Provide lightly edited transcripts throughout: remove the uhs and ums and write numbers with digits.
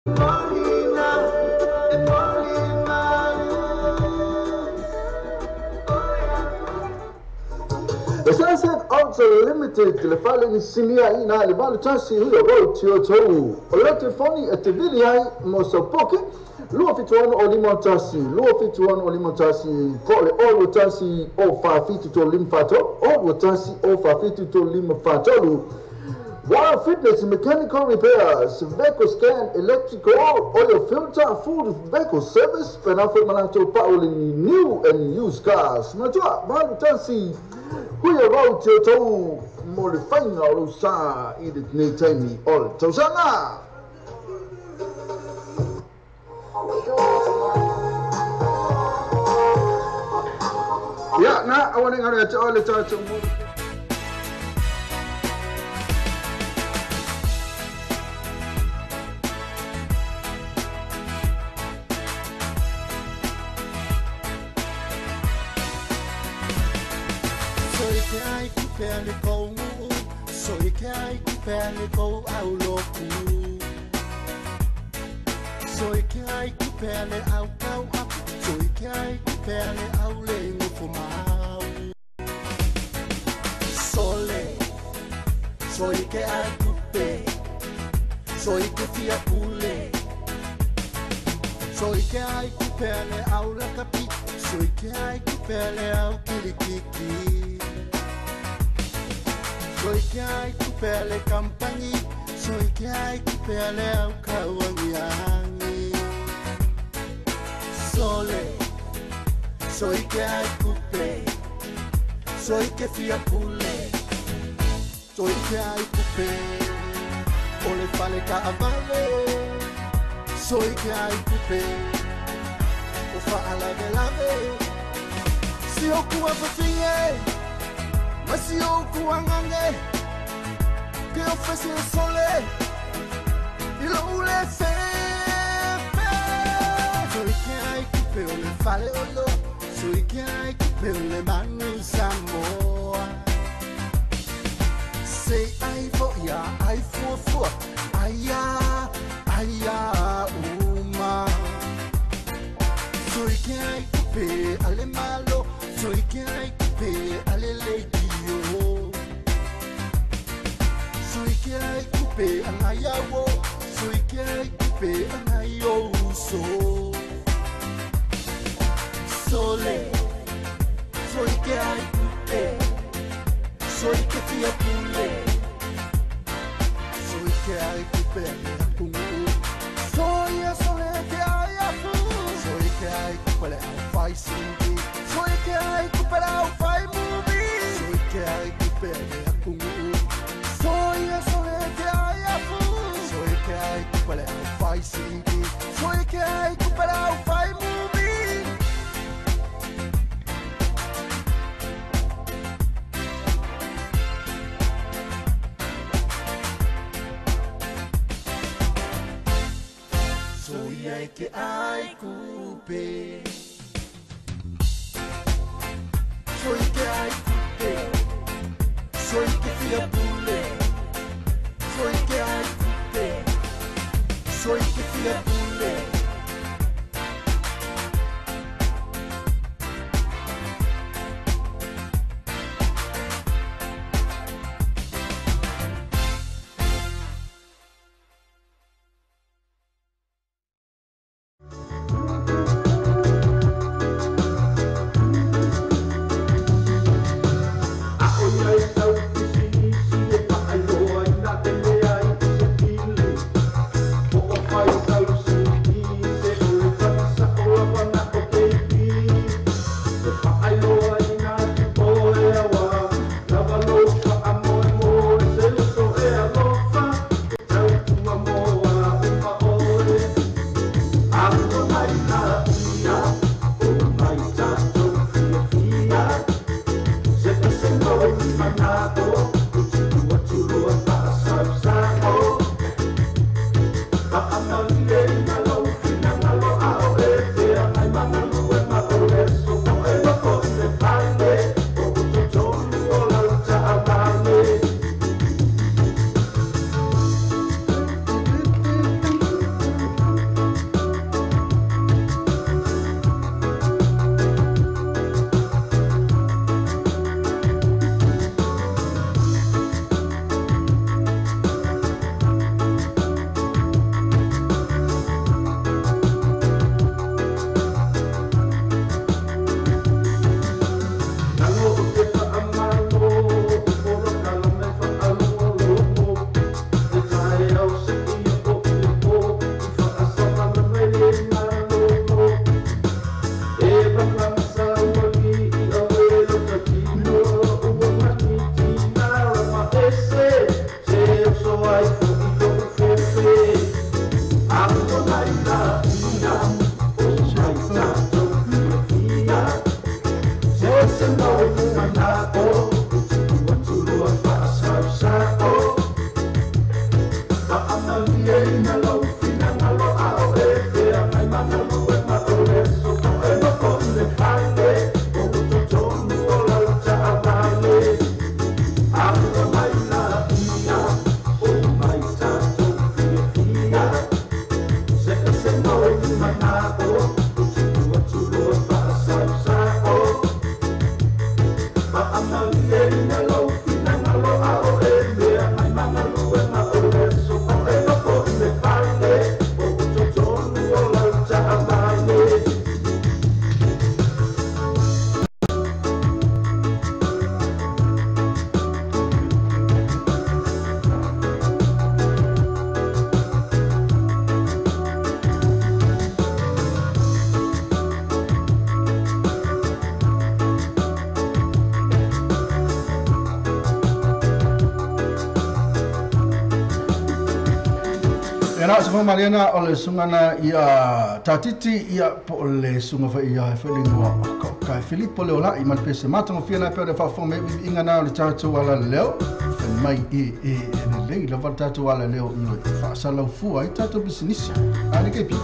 The Sunset Auto Limited le fale ni sinia i na le 81 Huia Road Tiotou. O le telefoni e te vili ai mo sau poke 276 o 51 276 o 51 po le o 21 o 473 543 o 21 o 473 543. Wild Fitness Mechanical Repairs, Vehicle Scan, Electrical, Oil Filter, Full Vehicle Service, Penafo Malato Paoli, New and Used Cars. Matua, 81 Huia Road Tiotou mo le faiga o lou sa i lenei taimi o le tausaga. Ia, na, aua ne galo ia te oe le tatou mo. Soi ke ai ku pea le kou nguu, soi ke ai ku pea le kou au loku. Soi ke ai ku pea le au kau apu, soi ke ai ku pea le au le ngofo mau. Sole, soi ke ai ku pe, soi ke fia pule. Soi ke ai ku pea le au lakapi, soi ke ai ku pea le au kilikiki. Soi ke ai ku pea le kampangi, soi ke ai ku pea le au kauangiangi. Sole, soi ke ai ku pe, soi ke fia pule. Soi ke ai ku pe, o le fale ka avale. Soi ke ai ku pe, o fa alave lave. Si o kua fafinge, ma si o kua ngange, ke o fese sole, i lo ule fefe. Soi ke ai ku pe o le fale o lo, soi ke ai ku pe o le manu Samoa. Se ai fo ia ai fua fua, ai ia, ai ia uma. Soi ke ai ku pe ale malo, soi ke ai ku pe ale leikio. Soi ke ai ku pe angai awo, soi ke ai ku pe angai o uso. Sole, soi ke ai ku pe, soi ke fia pule. Soi ke ai ku pe ale akungu, soi a sole ke ai afu. Soi ke ai ku pele au fai singi, soi ke ai ku pele au fai muvi. Soi ke ai ku pe ale akungu, soi a sole ke ai afu. Soi ke ai ku pele au fai singi, soi ke ai ku pele au fai muvi. Soi ai ke ai ku pe, soi ke ai ku pe, soi ke fia pule. Soi ke ai ku pe, soi ke fia pule. Mariana o le sungana ia tatiti ia po le sunga fa ia fa le ngoa ka ka Filipo le ola i mal pese matongo fia na pe le fa fo me inga na le tatou ala leo mai e e le le la va tatou ala leo i fa sa lau fu ai tatou business a le kepi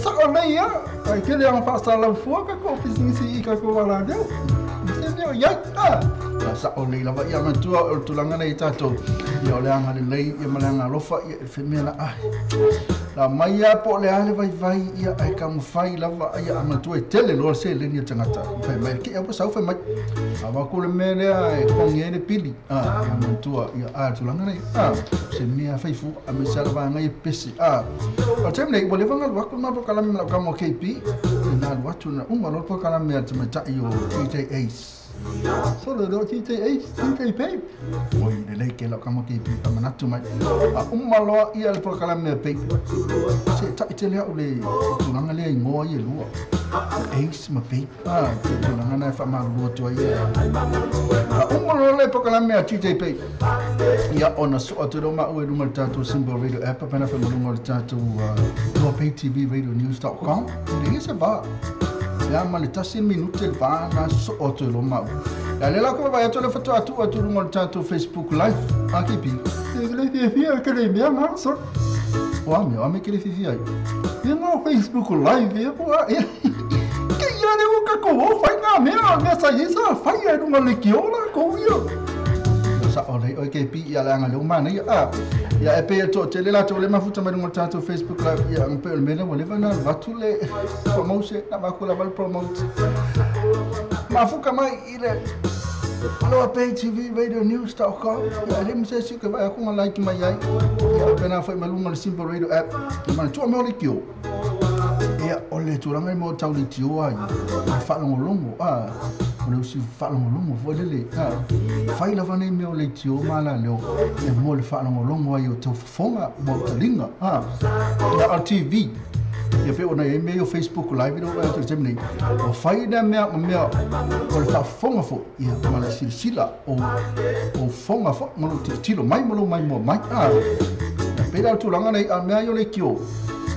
sa o le ia ai ke le fa sa lau fu ka ko business i ka ko ala leo se leo ia a sa o le lava ia matua o tulaga nei tatou ia o le aga lelei ia ma le aga alofa ia e femea la ai la mai ia po le ale vai vai ia ai ka mafai lava ia a matua e tele loa se leni e tagata fai mai ke au sau fai mai a ko le mea lea e kongi ai le pili a ia matua ia a tulaga nei a se mea fai fu a me sa lava ngai pesi a o taimi nei ua leva galu aku ma pokalame ma lau kama o KP na alu atu na uma loa le pokalame a le tamaitai o TJ Ace. Solo le TJ Ace, TJ Babe. Oi, lelei ke lau kama KP famanatu mai. A uma loa ia le polokalame a Babe. Se taʻi tele au le tulaga lea igoa ia e lua. Ace ma Babe. A, te tulaga na e faamalulu atu ai ia. A uma loa le polokalame a TJ Babe. Ia ona soo atu lea o maua i luga o le tatou Simple Radio app pena whamalunga o le tatou Pay TV Radio News.com. Le ia se va. Ia ma le tasi minute le va na soo atu e lo mau. Ia le la ko vai atu le faatoa atu atu luga o le tatou Facebook Live. A ke pi. E le fiafia ke le mea ngā so. O a mea, o a mea ke le fiafia ai. Ia ngā Facebook Live ia po a. Ke ia le o ka ko o whai ngā mea, mea sa ia sa whai ai runga le ki o la ko ia. Sa o le oi ke pi ia le anga le o mana ia. A, ia e pe to te le la to le mafuta mai lunga o le tatou Facebook Live ia ang pe o le mea lea ua leva na alu atu le promotion na vaku lava le promote. Mafuka mai i le Aloha Pay TV Radio News.com ia e le ma se isi ke vai aku nga like mai ai. Ia pena foi mai lunga o le Simple Radio app. Ia mana tua mea o le kio. Ia o le tulaga i mo tau le tio ai. O le faalogologo a o le usi faalogologo foi lele a fai lava nei mea o le tio ma la leo e mo le faalogologo ai o tau fofoga mo taliga a ia o TV ia pe ona i ai mea i o Facebook Live i le atu i le taimi nei ua fai lea mea ma mea o le faafofoga foi ia ma le silasila o o fofoga foi ma lou tilotilo mai ma lou maimoa mai a ia pei la o le tulaga nei a mea ai o leitio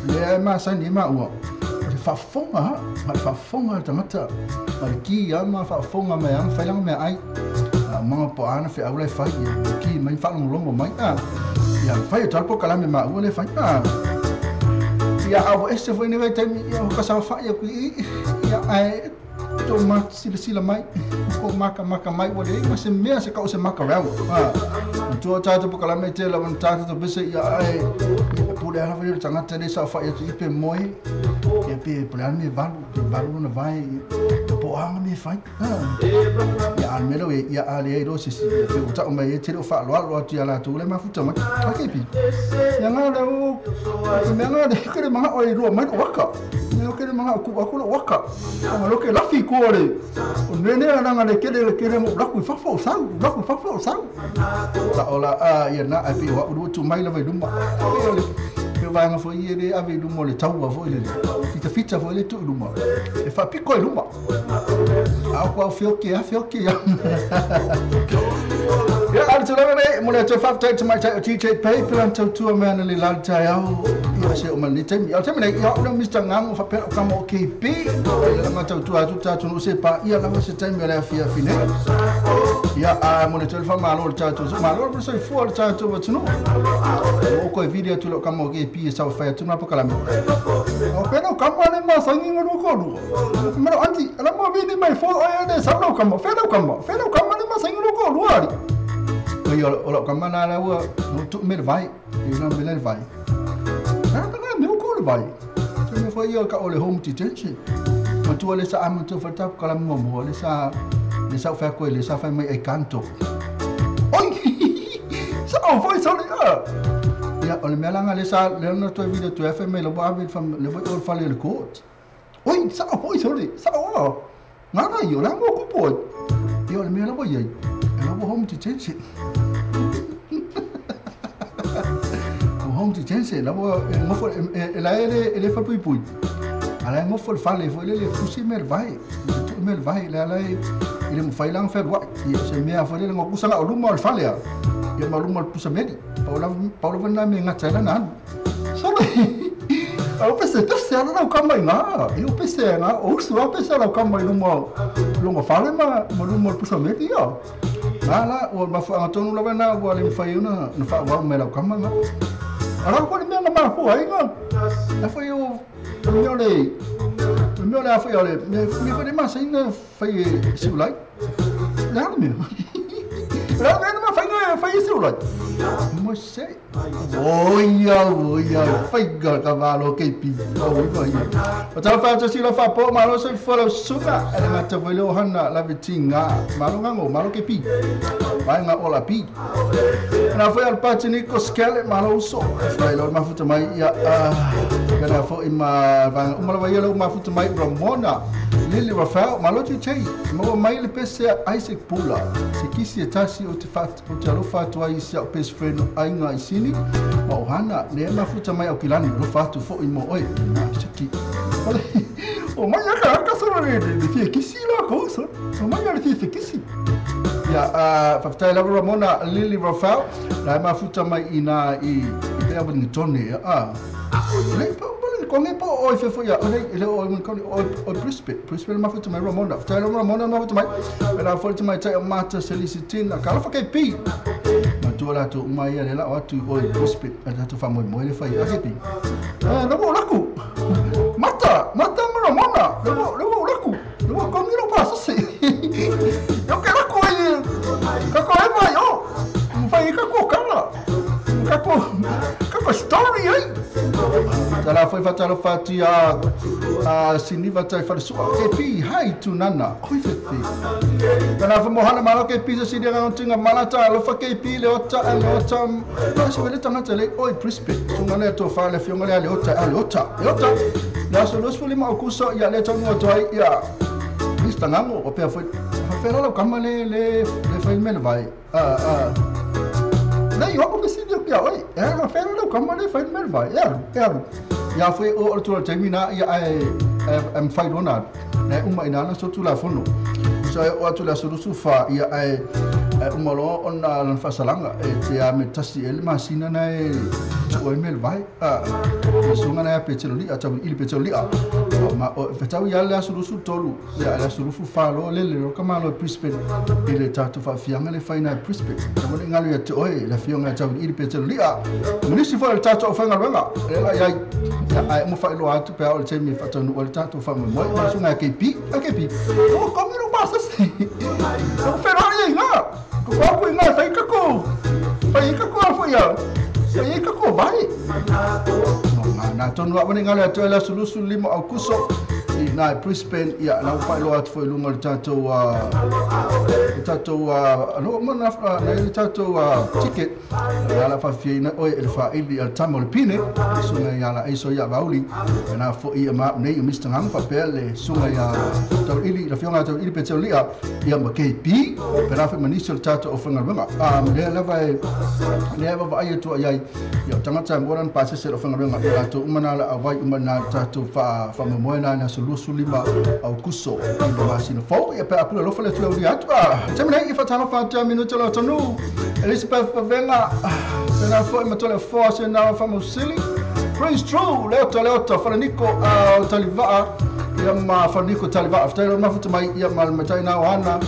lea e masani ai maua o le faafofoga ha ma le faafofoga a le tagata ma le ki a ma faafofoga mai a ma fai lana meaai a maga po o a na feau la e fai ia ki mai faalogologo mai a ia fai atu lava le polokalame maua lea e fai a ia a ua ese foi nei vaitaimi ia o ka saofai aku i i ia ae tou ma silasila mai ko makamaka mai ua leai ma se mea se kau se makarau a matua o tatou polokalame tele lava na tatou pese ia ae ia pule a lava ia le tagata lea saofai atu i pe moe ia pe po o le a le mea e valu pe valu lona vae ia po o a ma mea e fai a ia a le mea lea ua i ai ia a leai loa se isi ia pe ua tau mai ai tele o faaaloalo atu ia latou lea e mafuta mai a kepi ia nga lea o o mea nga lea ke le manao e lua mai lou aka ia ke le manao ku aku lou aka ona lo ke lafi ko le o nene ana le kele le kele mo laku i fafo o sau laku i fafo o sau sa o la a ia na ai pe o au tu mai lava i luma pe o le pe vaega foi ia le ave i luma o le taua foi lele fitafita foi le tuu i luma e faapiko i luma a o au feoki a feoki a ia a le tulaga nei mo le atu e faafetai i le tamaitai o TJ Pay pe lana tautua mai ana le la le taeao ia se o mai lenei taimi. A o le taimi nei ia au lea o Mister Ngago faapea lau kama o KB ia la matautua atu le tatou nuu se paia lava se taimi o le afiafi nei. Ia a mo le atu le faamalo o le tatou malo le soifua o le tatou atunuu. Ua ou koe vili atu lau kama o KB e sau e fai atu ma polokalame. O pea lau kama le masangi nga lua ko lua. Ma lau aunty, ala mo vili mai fo ai le sau lau kama, fe lau kama, fe lau kama le masangi lua ko lua ali. Oi o lau kama na la ua no tu me le vai, e na me le vai. Na ta nga me ko le vai. Se me foi ia ka o le home detention. Matua le sa ama tu fa tap kala mo mo le sa le sa fa ko le sa fa mai ai kanto. Oi! Sa o foi sa le a. Ia o le mea langa le sa le na toi video tu fa mai le wa ave fa le wa o fale le court. Oi, sa o foi sa le sa o. Nga na io la mo ko po. Ia o le mea la wa ia. E la home detention. O home detention la wa e ngofo e la e le fa pui pui. Ala e ngofo le fale foi le le fusi me le vai. Le tu me le vai le ala e le mawhai langa whai wai. Ia se mea foi le ngokusa nga o luma o le fale a. Ia ma luma o le pusa meri. Pau lava lena mea e gata ai lana alu. Sole! A o pese pese ala lau kama i ngā. I o pese ngā, o usu a pese lau kama i luma luma fale ma luma o le pusa meli ia. Ngā la, ua mafuaaga tonu lava lena ua le mafai ai ona faaauau mai lau kama ngā. A lau foi le mea na mafua ai ngā. A foi o le mea o le, le mea o le a foi o le mea foi le masani na fai e Siulai. O le a le mea? O le a le mea na mafai ona fai e Siulai? Moise. Oi au, oi au, faiga ka malo ke pi. Oi vai. O tau fa tasi la fa po malo se fo la suga. Ele ngata foi le ohana la vitinga. Malo ngango, malo ke pi. Vai nga ola pi. Na foi al pati niko skele malo uso. Foi lo mafuta mai ia kana foi ma vanga umala vai lo mafuta mai Ramona Lily Rafael malo tu chei. Mo mai le pese Isaac Pula. Se kisi e tasi o te fat o te alofa atu ai si au best friend aiga i sini ma ohana le mafuta mai au kilani alofa atu foi mo oe na siki. Ole o mai aka aka solo le le fie kisi la ko so. O mai le fie kisi. Ia faafetai lava Ramona Lily Rafael la mafuta mai ina i pea wini tone a. Le pa le konge po o fe fo ia le le o mun koni o o Brisbane Brisbane mafuta mai Ramona. Faafetai lava Ramona mafuta mai. La fo mai tai o Mata Celicitina ka fa ke pi. Ma tu la tu mai ia le la o atu o Brisbane a tu fa moi moi le fai a ke pi. Na mo laku. Mata mata mo Ramona. Le mo le mo laku. Le mo kongi lo pa se. Yo ke laku ai. Ka ko e mai o. Fai ka ko kala. Ka ko ka ko story ai. Tala foi fatalo fati a siniva tai falasua ke pi hai tu nana oi fefe. Tala foi mohana malo ke pi se sidia nga tinga malata alofa ke pi le ota le ota. No se vele tanga tele oi Brisbane. Tunga le to fa le fionga le le ota le ota. Le ota. La so los fuli ma okuso ia le tonu toi ia. Mr Ngango o pea foi. Ha fela lo kama le le le fai mele vai. A Nei, o ko se dio kia oi. E ha fela lo kama le fai mele vai. E alu. Ia foi o o tu termina ia e em fai dona. Ne uma ina na so tu la fono. So o atu la solusu fa ia e uma lo ona lan fasalanga e te a me tasi ele masina na e tu oi mele vai. A sunga na pe telo li a tau ili pe telo li a. Ma o fetau ia le solusu tolu. Ia le solufu fa lo le le kama lo Brisbane ile tatu fa fianga le fai na Brisbane. Mo le ngalu ia te oi le fionga tau ili pe telo li a. Munisi fo le tatu o fanga wenga. Le la ia ai mo fa lo atu pe o le temi fa tonu o le tatu fa mo mo sunga ke pi a ke pi. O komi lo pasa se. O fera ia nga. Ko ko nga fai ka ko. Fai ka ko fo ia. Fai ka ko vai. Na tonu a wani ngalo atu la sulusu lima au kuso i na Brisbane ia na upai lo atu foi lunga le tatou no mo na na le tatou ticket la la fa fia oi le fa ili al tamo le pine sunga ia la eiso ia vauli na fo i ma nei o Mr Ngang fa pele sunga ia tau ili la fionga tau ili pe tau lia ia ma KP pe la fa manisi le tatou o fanga wenga le la vai le va ai tu ai ia tangata ngoran pa se o fanga wenga la tu umana la awai umana tatou fa fa mo na na sulusu lima au kuso i le masina fou ia pe apula lofa le tu au atu a temne i fatalo fa ta minuto la tonu Elizabeth Venga sena fo matole fo sena fa musili Prince True le ota falaniko a taliva ia ma falaniko taliva after ma futa mai ia ma matai na oana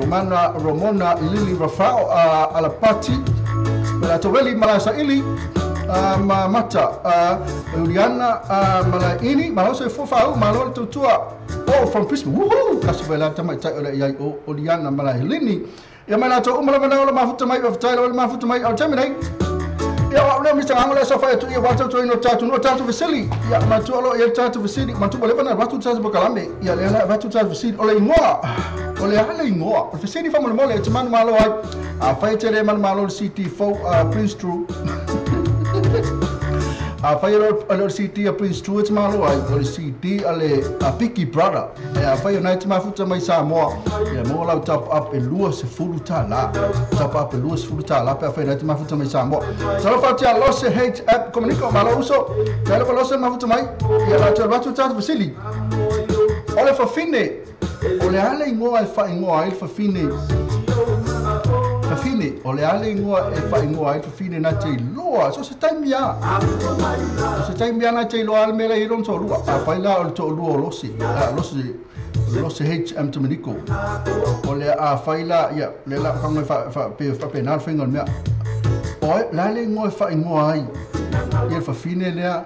Romana Ramona Lily Rafael alapati mala toweli mala saili ma mata Juliana malaini malo se fo fa malo tutua oh from Brisbane woohoo kasubela tamai tai ole ia o Oliana malailini ia mala to umala mana ola mafuta mai of tai ola mafuta mai au terminate ia wa le Mr Angola so fa tu ia wa tu no tatu no tatu vasili ia ma tu alo ia tatu vasili ma tu le bana wa tu tatu bokalame ia le la wa tu tatu vasili ole ingoa ole ale ingoa vasili fa mo le te manu malo ai a fa te le manu malo CT4 Prince True a fai o le CD a Prince Stuart malo ai o le CD a le a Picky Brother e a fai o nai mafuta mai Samoa ia mo lau top up e 20 tala top up e 20 tala pe fai nai mafuta mai Samoa salo fa tia lose H app komuniko malo uso tala ko lose mafuta mai ia la tu watu tatu vasili o le fafine o le ale ingoa e fa ingoa e fafine Fafine, o le a le igoa e faaigoa ai le fafine na te iloa. So se taimi lava. So se taimi lava na te iloa le mea la e i ai lona toalua. Afai la o le toalua o Losi, Losi, Losi H.M. Dominico. O le afai la, ia, le la kanga fa fa pe faapena le faiga o le mea. O ai, le a le igoa e faaigoa ai ia le fafine lea,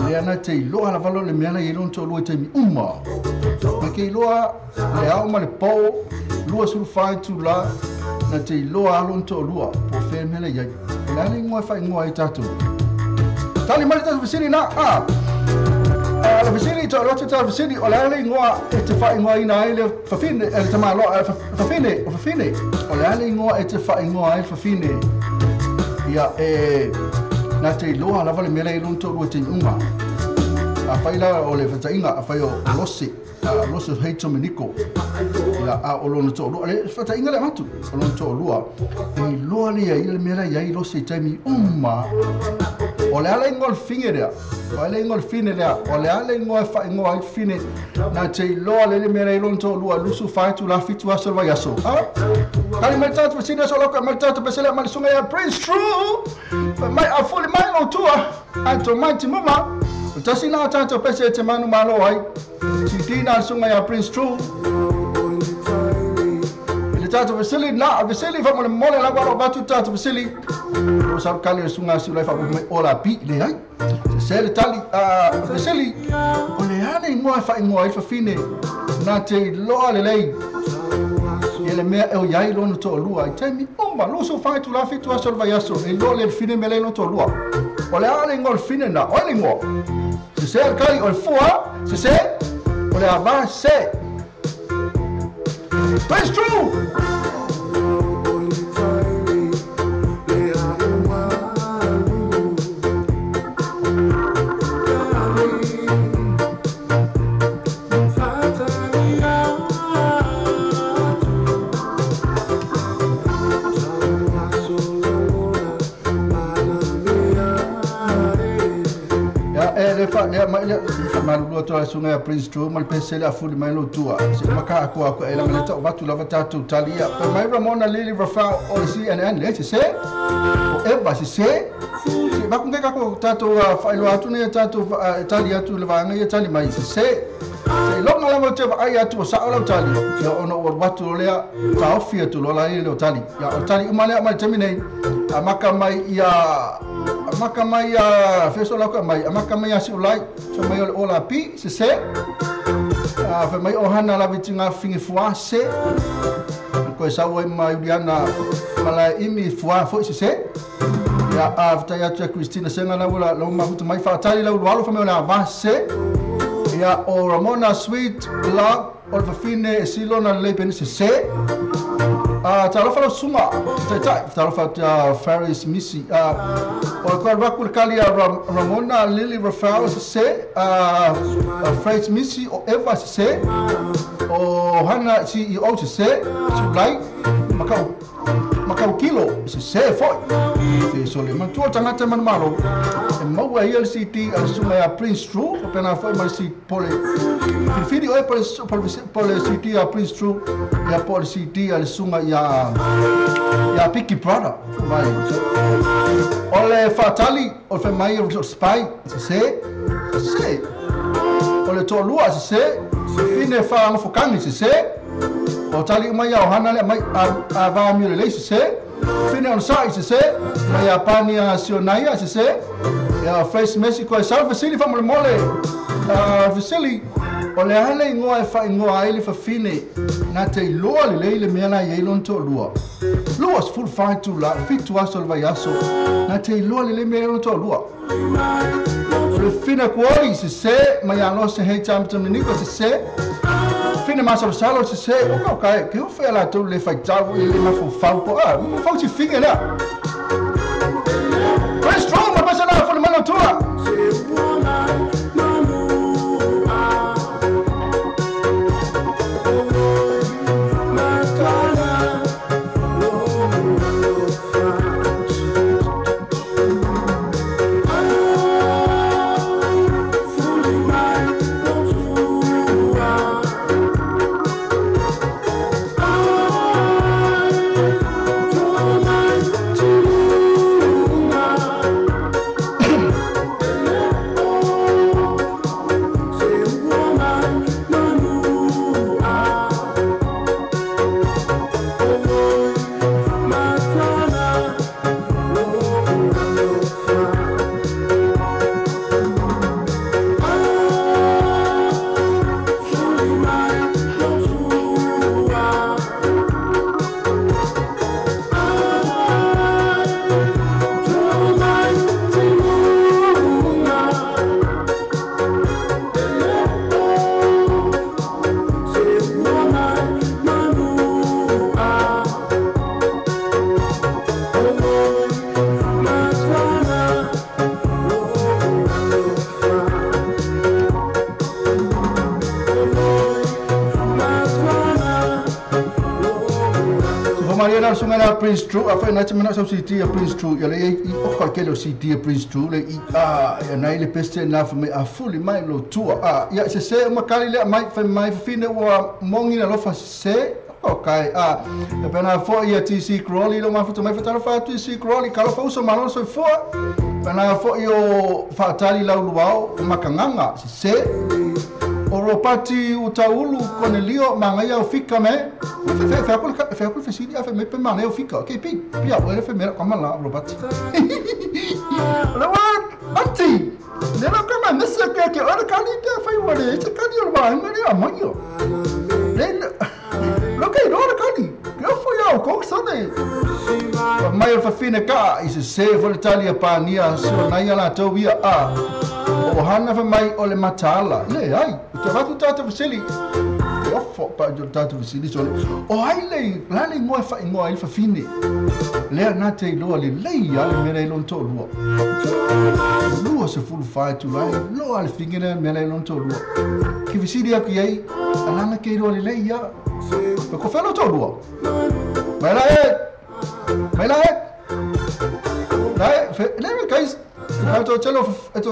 lea na te iloa lava le mea la e i ai lona toalua i taimi uma. Ma ke iloa le ao ma le po, 24 itula, na te iloa lona toalua, po o fea le mea la e i ai. O le a le igoa e faaigoa ai tatou? Tali mai le tatou fesili na, a! Le fesili, toe atu ta fesili, o le a le igoa e te faaigoaina ai le fafine, le tamaloa, fafine, o fafine. O le a le igoa e te faaigoa ai le fafine? Ia, e, na te iloa lava le mea la e i ai lona toalua i taimi uma. Afai la o le faataiga, afai o Lose, Lose Hei Dominico, ia, a o lona toalua, le faataiga le avatu, o lona toalua, e iloa le ia le mea la e i ai Lose i taimi uma. O le a le igoa o le fine lea? O le igoa o le fine lea? O le a le igoa e faaigoa ai le fine? Na te iloa le le mea la e i ai lona toalua, 24 itula, 7 aso o le vaiaso. A? Tali mai le tatou fesili aso lau mai le tatou pesele mai le susuga ia Prince True. Fai mai a fuli mai lou tua, ae to mai timuma. O tasi na o tatou pese e te manu malo ai. CD na le susuga ia Prince True. I le tatou fesili na, fesili fa molemole lava lo avatu tatou fesili. O sa kali le susuga Siulai fa mai ola pi le ai. Se se le tali a fesili. O le a le igoa e faaigoa ai le fafine na te iloa lelei ia le mea e o i ai lona toalua i taimi uma, 24 itula, 7 aso o le vaiaso, e iloa le fine mea la e i ai lona toalua. O le a le igoa o le fine na? O ai le igoa? Sese le tali, o le fua, sese, o le ava, sese. Praise true! Ia, e le fa, lea mai lea, fa malulu atu a le susuga ia Prince True ma le pese le a fuli mai lou tua. Se maka aku aku e langa le tau avatu lava tatou tali ia. Fai mai Ramona Lily Rafao o le CNN, le sese, o Eva sese, se vaku ngai kako tatou faailoa atu nei tatou tali atu le vaega ia tali mai sese. Se iloga lava o te vaai atu o sao lau tali, ia ona ua alu atu lea taofi atu loa la ia leo tali. Ia o tali uma lea mai le taimi nei, amaka mai ia amaka mai ia feso lau ka mai, amaka mai ia Siulai, fai mai o le ola pi, sese, fai mai o hana lavi ti ngā fingi fua, se, koe sau ai ma Juliana malae imi fua foi, sese. Ia a fatai atu ia Christina Senga na ua lau mafuta mai faatali lau lualo fai mai o le ava, se. Ia o Ramona Sweet Love o le fafine e silo na lelei pene, sese. Talofa lau susuga taitai, talofa atu ia Faris Misi. O le koe alu atu le kali ia Ramona Lily Rafael, sese. Faris Misi o Eva, sese. O Hana CEO, sese. Siulai Makau, Makau Kilo, sese foi. Se sole matua o tagata e manumalo, e maua ai ia le CD a le susuga ia Prince True, faapena foi ma le CD po le filifili oe po le po le CD a Prince True, ia po o le CD a le susuga ia ia Picky Brother mai. O le faatali o le fai mai o le spy, sese, sese. O le toalua, sese. Fine faagofokagi, sese. O tali uma ia o hana lea mai a va amio lelei, sese. Fine onosai, sese. Mai Iapani a Sionaia, sese. Ia Face Messi koe sau fesili faamolemole. Fesili, o le a le igoa e faaigoa ai le fafine na te iloa lelei le mea la e i ai lona toalua? 24 itula, 7 aso o le vaiaso, na te iloa lelei mea i lona toalua. O le fine kuoli, sese, mai ia Lose hei Tamatamanico, sese. Fine masalosalo, sese, o kau kae, ke o whea latou le faitau i le mafaufau po, a, mafaufau si fine lea. Praise strong, ma pasa la fole mana tua. la sunga la Prince True a fa na te mana sa CD a Prince True ia le i o ka ke lo CD a Prince True le i a ia nai le peste na fa me a fuli mai lo tua a ia se se ma kali le mai fa mai fine ua mongi na lo fa se o kai a e pena fo ia TC Crawley lo mafuta mai fa fa TC Crawley kalo fa uso malo so fo pena fo io fa tali lau luao makanganga se se o ropati utaulu konelio mangaia o fika me fe fe ko fe ko fesili a fe me pe mangaia o fika ke pi pi a o fe me kama la ropati la wa ati ne la kama me se ke ke ora kali te fa i wale te kali o ba ngari a manyo le lo ke ro kali ke fo ya o ko sa ne mai o fa fine ka i se se fo Italia pa nia so na ia la to ia a o hana fa mai o le matala le ai te vatu tata fesili te ofo pa jo tata fesili so o ai le la le ngoa fa ngoa i fa fine le na te lo le le ya le mele lo to lua lua se fulu fa tu lai lo al fingere mele lo to lua ki fesili ya ki ai alanga ke lo le le ya ko fa lo to lua mai la e mai la e lai le guys to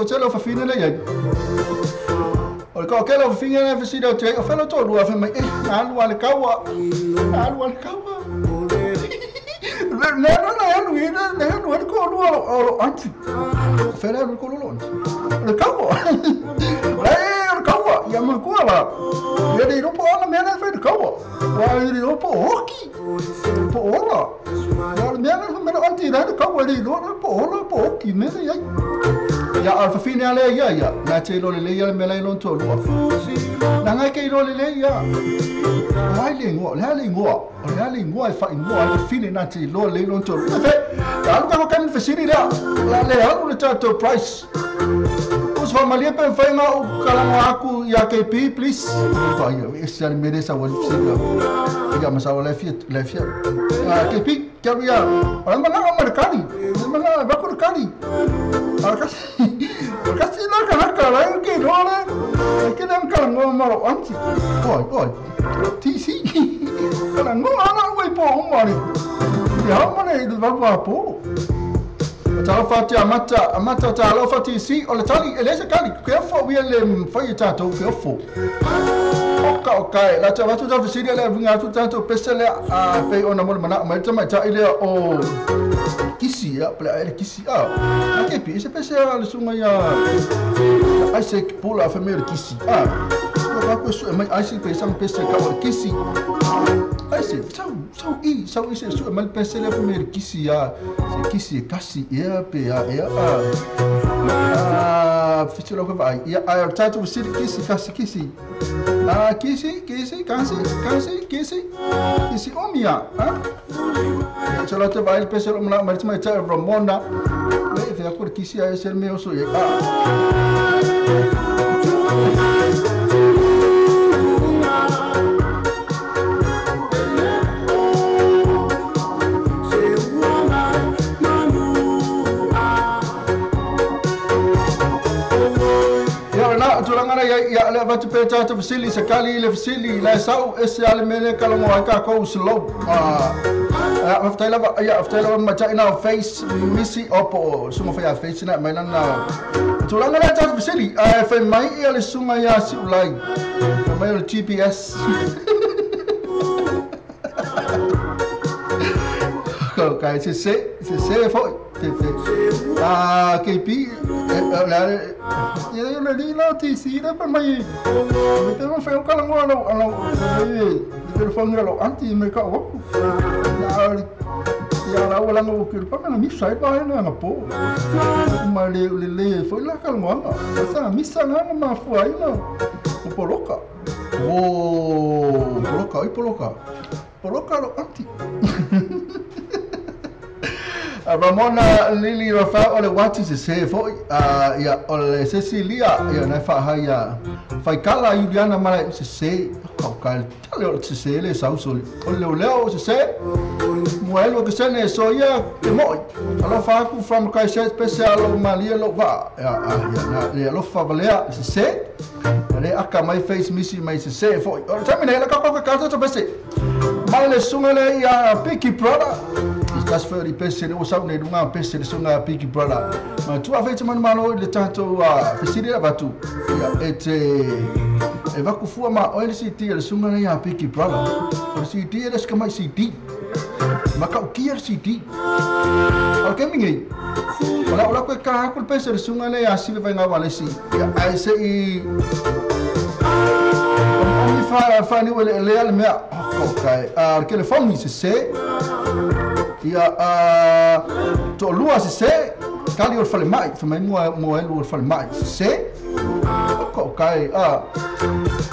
telo fa fine le ya o ko ke lo fine le fesili o te o fa lo to lua fa mai e alu al kawa le no no no le no ko lua o anti fa le ko lo le kawa le le kawa ya ma ko la le le ro po na me na fa le kawa wa le ro po hoki po ola ya le me na me anti le kawa le ro po ola po hoki me le ya ya alfa fine ale ya ya na te lo le ya me le lo to lua na ngai ke lo le ya ai le ngo le le ngo le le ngo fa ngo fine na te lo le lo to lua ya lu ka kan fesili la la le alu le tato price os fa malia pe fa nga o kala aku ya KP please fa ya ese al meresa wa fsila ya ma sa la fiat KP ka ya ala ma na americani ma na ba ko kali ala kasi la ka ka la ke lo le ke nam kala ngo ma ro anti oi oi TC kala ngo ala wei po ma ni ya ma ne va va po talo fa te amata amata talo fa TC o le tali ele se kali ke fo wi le fa i tato ke fo o ka la te watu ta fesili le vinga tu tato pesele a pe ona mo mana mai ta mai ta ile o kisi ya pla ele kisi a ke pi se pese le sunga ya Isaac Pula família kisi a ko ko su mai Isaac pe sam pese ka o kisi Isaac sau i se su mai pese le família kisi ya se kisi kasi ya pe ya a fitilo ko vai ya a tato fesili kisi kasi kisi a kisi kisi kasi kasi kisi kisi omia ha Solo te va el pese lo mai mai ta Ramona le fe akor kisi a ese meu so ya le vatu pe tata fesili se kali le fesili la sau ese ale mele kala mo ka ko slow a aftaila ya aftaila ma ta ina face misi opo suma fa ya face na mai na tulanga la tata fesili a fe mai ia le sunga ya si ulai mai le GPS ko kai se se fo te a KP la ya le li la TC la pa mai te no fe o kala ngo lo lo te telefone lo anti me ka o la ya la wala ngo ke pa na mi sai pa na na po ma le le le foi la kala ngo sa mi sa na ma fu ai na o poloka o poloka i poloka poloka lo anti Ramona Lili Rafa o le wati se se foi ia o le Cecilia ia na fa ha ia faikala Juliana mala se se ka ka tale o se se le sauso o le leo se se muelo que se ne so ia ke moi alo fa ku from Christchurch special malia lo va ia na le lo fa valea se se le aka my face misi mai se se foi o tamine la ka ka ka to bese Mai le susuga lea ia Peaky Brother. I se tasi foi o lipese lea ua sau nei i luga pese le susuga ia Peaky Brother. Manatua afai e te manumalo i le tatou fesili le avatu, ia e te e vaku fua ma oe le CD a le susuga lea ia Peaky Brother. O le CD e le o se tamai CD. E matautia le CD. O le taimi nei, o le a ou alu atu e ta atu le pese a le susuga lea ia Sive Vaiga Ualesi, ia ae se i Omiomi faaniu eleelea le mea okay. O le telefoni sese ia toalua sese tali o le falemai fai mai mua mua elu o le falemai sese okay.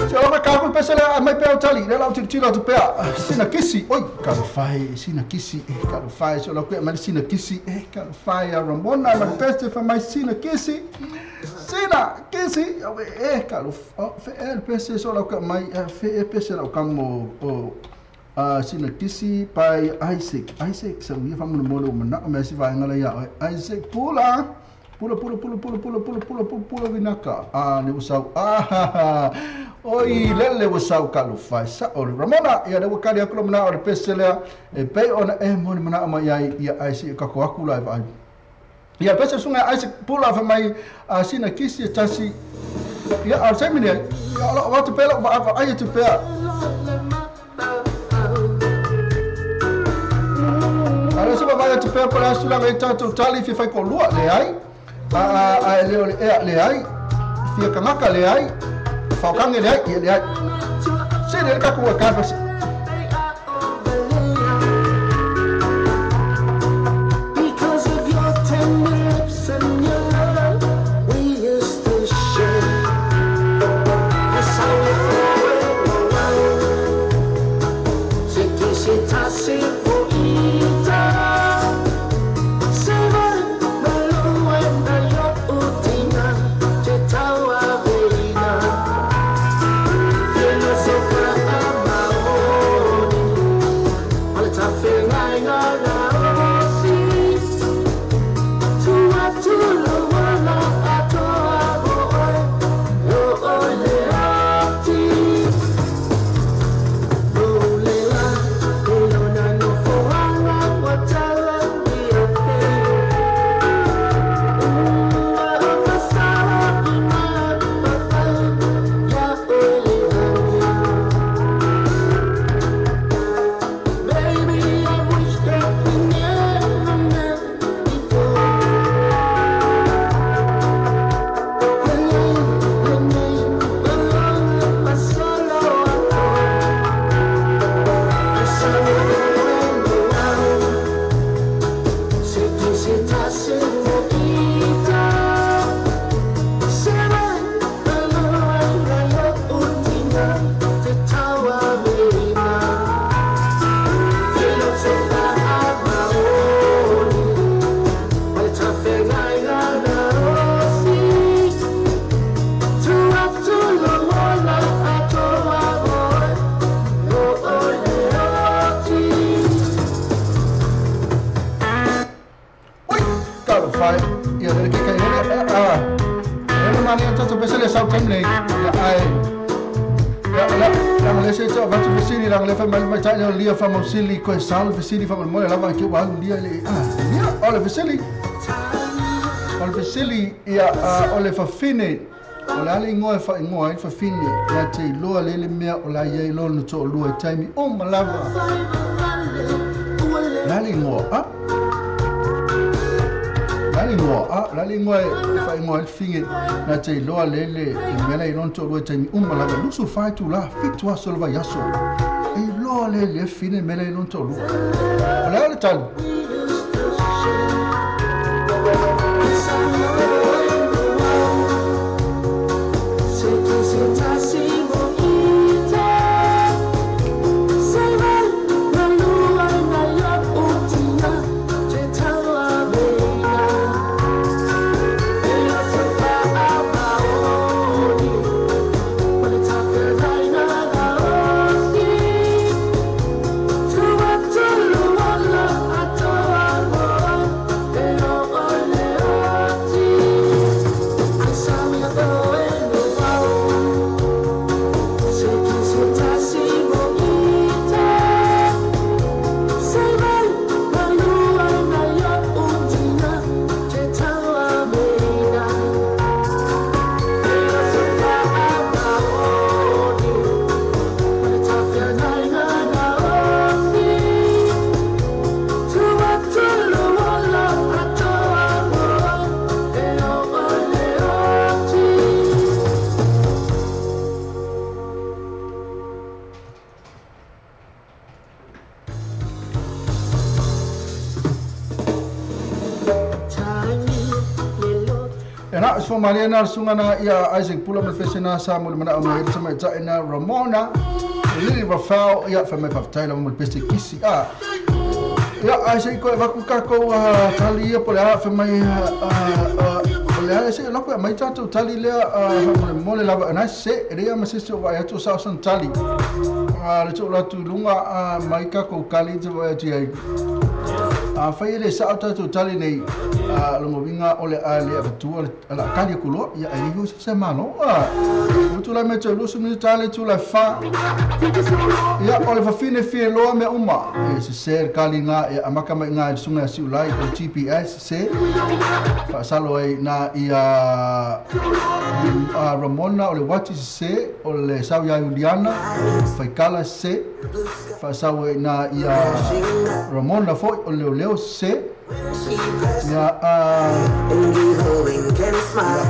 Se o ka ku pese le mai pea o tali le lau tilotilo atu pea sina kisi oi talofa e sina kisi e talofa e se o lau mai sina kisi e talofa e a Ramona ma le pese fai mai sina kisi sina kisi e talofa Fe e le pese so lau ka mai fe e pese lau kamo o sina kisi by Isaac. Isaac sa uia fa mo le mana o mea si vaenga la ia oe. Isaac pula pula pula pula pula pula pula pula pula pula vinaka a le usau ah oi lele usau ka lo fai sa o Ramona ia le wakali aku lo mana o le pese lea e pei ona e mo le mana mai ai ia Isaac ka ko aku la e vaai. Ia pese sunga Isaac pula fa mai a sina kisi e tasi ia a se mine ia o wa te pela va va ai te pea a se va te pea pela sula ngai tatou tali fi fai ko lua le ai a e le o le ea le ai fia kangaka le ai whaokange le ai ia le ai se le ka ko ka Because of your tender lips and your love we used to share. Yes, I will Baby, I wish that we never met before. Oi, talofa e. Ia le ke kai hele a. E le mani tatou pese le sau taimi nei. Ia ai. Ia la la le se tau vatu fesili la le fa mai mai tai le lia fa mausili koe sau le fesili fa mo lava ke wa lia le a. Ia o le fesili. O le fesili ia o le fafine. O le a le igoa e faaigoa ai le fafine ia te iloa le le mea o la iai lona toalua i taimi uma lava. O le a le igoa a? O le a le igoa a? O le a le igoa e faaigoa ai le fafine na te iloa le le mea la i lona toalua i taimi uma lava. 24 itula, 7 aso o le vaiaso. E iloa le le fafine le mea la i lona toalua. O le a le tali? E na so malia na sunga na ia Isaac Pula ma fese na sa mo le mana o mai tama ta ina Ramona Lily Rafael ia fa mai fa mo pese kisi a ia Isaac ko va ku ka ko tali ia pole a fa mai o le a se loko mai tatou tali lea mo le lava na se rea ma se so vai atu sa san tali a le tau latu lunga mai ka ko kali te vai atu ai a fai le sa tatou tali nei a longo winga o le a le avatua la kali kulo ia ai ho se malo a o tu la me te lusu ni tali tu la fa ia o le fa fine fie loa me uma e se ser kali nga e amaka mai nga sunga si ulai o GPS se fa salo ai na ia a Ramona o le wati se o le sau ia Juliana faikala se fa sau ai na ia Ramona foi o le leo se ia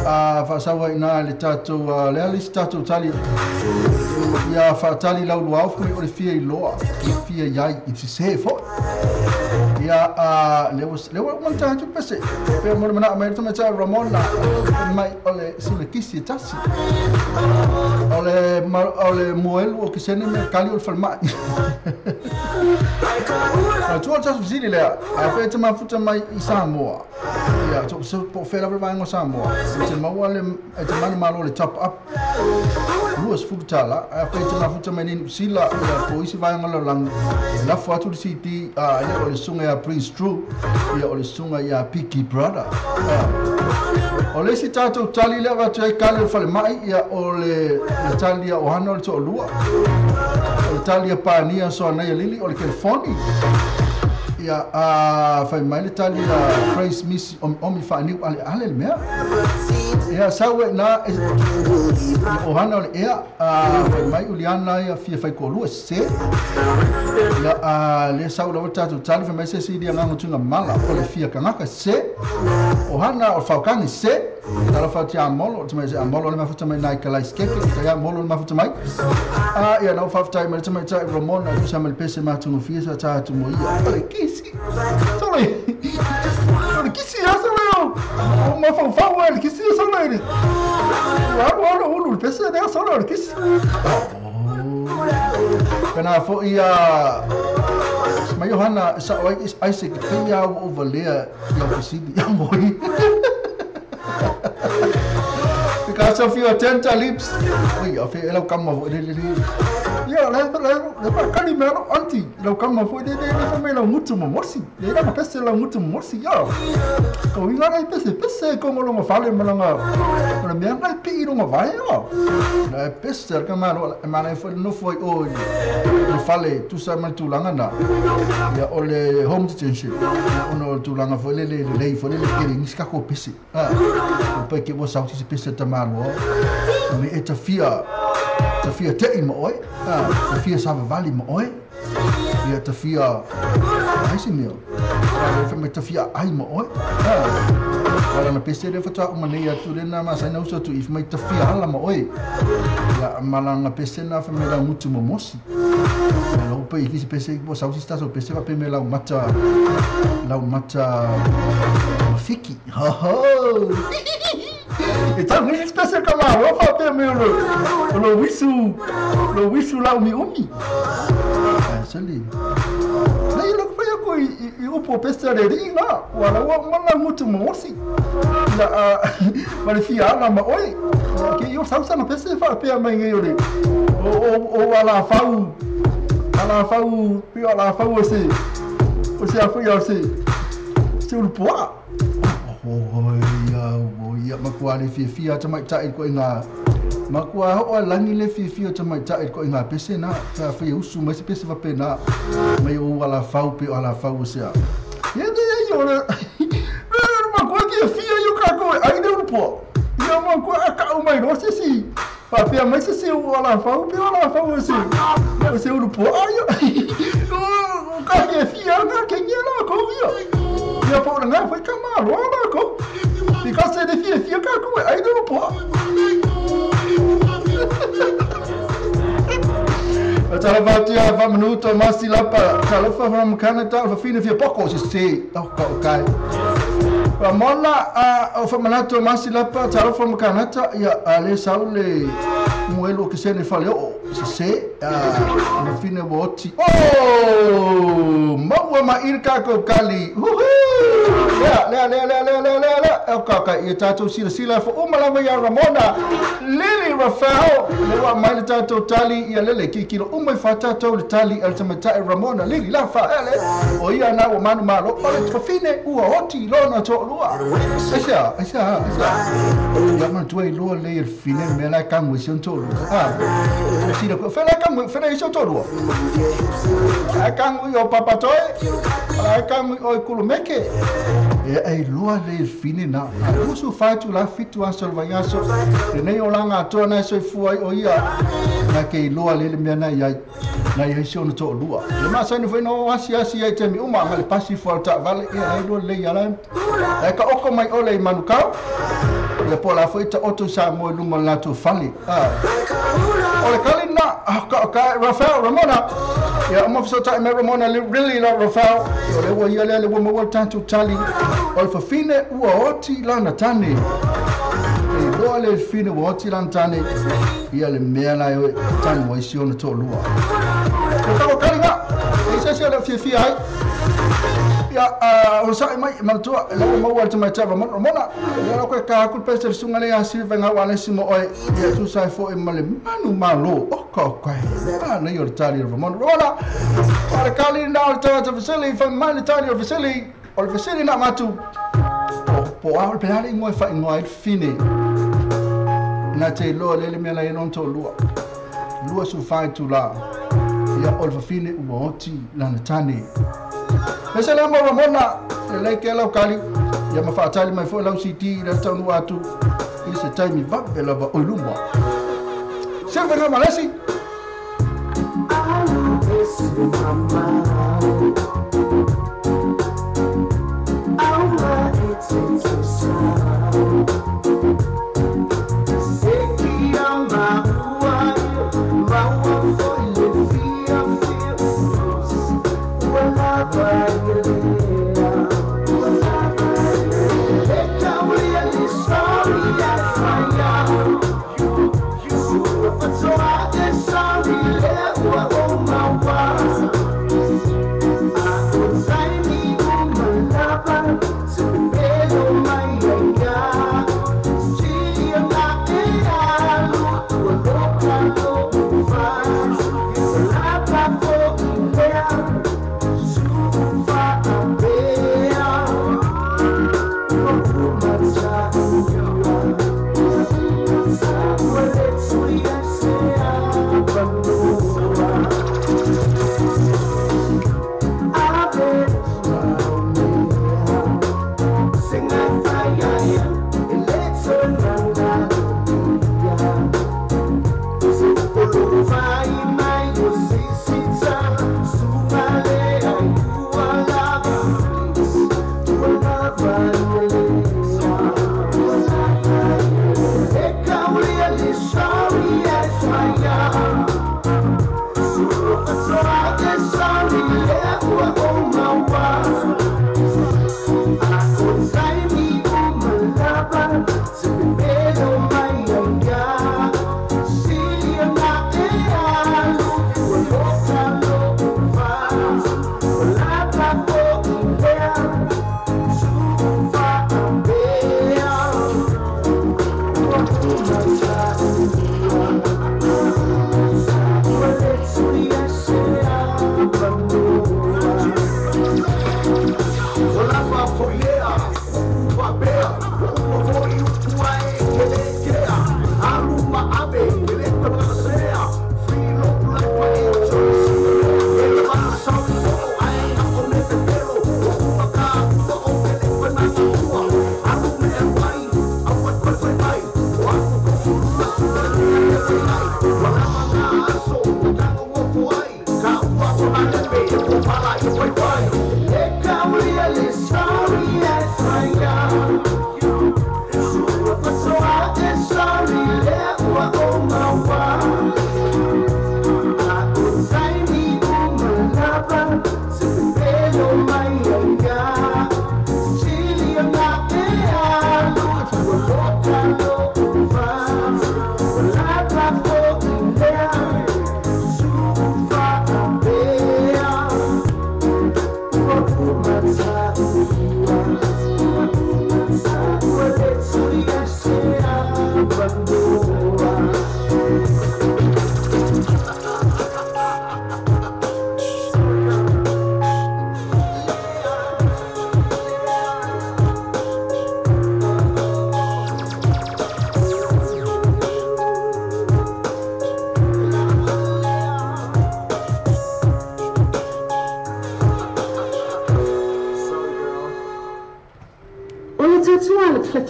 a fa sau ai na le tatou le ali tatou tali ia fa tali lau luau foi o le fia i loa fia iai i se foi ia a le o monta tu pese pe mo mana mai tama ta Ramona mai o le sule kisi tasi o le moelu o kisene me kali o falma a tu ta zili le a fe tama futa mai i Samoa ia to so po fe la vai ngo Samoa se maua le e te mana malo le top up luas futala a fe tama futa mai ni sila ia po isi vai ngo lang la fo atu city a ia o le sunga ya Prince True ia o le sunga ya Peaky Brother o le si tatou tali le va te kali o fale mai ia o le tali o hana o le to'olua o le tali a Pania so anai lili o le California ia a fai mai le tali a Praise Miss omi whaaniu ale ale le mea ia sau e na o hana o le ea a fai mai uliana ia fia fai ko'olua se ia a le sau lava tatou tali fai mai se si lia ngango tunga mala o le fia kangaka se o hana o whaukani se tala whati a molo te mai se a molo le mafuta mai nai kalai skeke te a molo le mafuta mai a ia nau whaftai mai te mai tai Ramona tu sa mai pese matungu fia sa tātu mo ia o le kisi sorry o le kisi a sa leo o ma whauwhau le kisi a sa leo o alo ulu le pese nea sa leo le kisi Kana fo ia mai Johanna sa o Isaac te ia o valea ia fisili ia moi Because of your tender lips. Oi, a fe lau kama fo le le. Ia le le pa kali me lau auntie. Lau kama fo le le le me lau mutu mo morsi. Le la pese lau mutu mo morsi ia. O inga nei pese pese ko mo longo fale mo longo. Mo me ngai pi longo vai ia. La pese ka ma lo ma nei fo no fo o le fale tu sa ma tu langa na. Ia o le home detention. Ono tu langa fo le le le fo le le ke ni ska ko pese. Ah. O pe ke mo sa se pese ta ma me e tafia te i mo oi tafia savavali mo oi ia tafia ai se mea a me tafia ai mo oi wala na pese le fata o manei atu le na ma saina uso tu i mai tafia hala mo oi ia malanga pese na fa me la mutu mo mosi lo pe i se pese bo sa usi sta so pese va pe me la mata fiki ho ho. E tau nisi spese ka malo fa pe me lo wisu la umi umi. Sali. Nei lo pa ko i upo pese le ringa wala wa mana mutu mo si. La ma le fia la ma oi. Ke yo sa sa na pese fa pe mai ngai ore. O ala fau. Ala fau pe ala fau se. O se a fo ya se. Se o poa. Oh ia makua le fiafia tamaitai ko inga makua ho langi le fiafia tamaitai ko inga pese na ta fe usu mai se pese va pena mai o ala fau pe ala fau se a ia de yo le makua ki fia yo ka ko ai de po ia makua ka o mai no se si pa pe mai se se o ala fau pe ala fau se o se o po ai o ka fia ka ke ni la ko ia ia po na foi ka malo la ko. Because they fia fia ka ko ai do po. Tala fa minuto masi lapa tala fa from Canada fa fine fia poko se se o ka kai. Ramona o whamanatu masi lapa talofa makanata ia le saule muelu o kesene fale o se na fine woti oh maua ma ilka ko kali lea lea lea lea lea lea lea lea o kaka ia tatou sila sila fo uma lava ia Ramona Lily Rafael le wa mai le tatou tali ia lele kikilo uma i fatatou le tali al tamatai Ramona Lily Rafael o ia na o manu malo o le fafine ua oti lona to'olua aisea aisea aisea ia manatua iloa lei e le fine le mea la e kagu ai si ona to'olua a sila fela kagu fela i si ona to'olua ae kagu i o papatoe ae kagu i o i kulumeke e ailoa lei e le fine na 24 itulā 7 aso o le vaiaso lenei olaga atoa na e soifua ai o ia na ke iloa lei le mea na iai na iai si ona to'olua le masani foi na o asiasi ai taimi uma ma le pasi fua o le taavale ia ai loa lelei ala ae taoto mai ole i Manukau ia po o la foi taoto i Samoa i luma o le latou fale o le kali lena Rafael Ramona ia uma fesootai mai Ramona really la Rafael o le ua ia lea le ua maua le tatou tali o le fafine ua oti lana tane e iloa le fine ua oti lana tane ia le mea la e tanu ai si ona to'olua o tako kali ga e se se o le fiafia ai ia o sa'i mai manatua le ua maua le tamaitai Ramona Ramona ia lau koe ka aku le pese le suga le ia Silva ngau alesi mo oe ia tusa ai fo'i ma le manu malo o ka o kae manaia o le tali o Ramona Ramona o le kali na o le tagata fesili fai mai le tali o le fesili o le fesili na avatu o po a o le pele le igoa e faaigoa ai le fine na te iloa lele mea la i lona to'olua 24 itulā ia o le fafine ua oti lana tane pese lea mo Ramona lelei ke lau kali ia ma faatali mai foi lau CD i le taunuu atu i se taimi vave lava o i luma Silva nga malesi.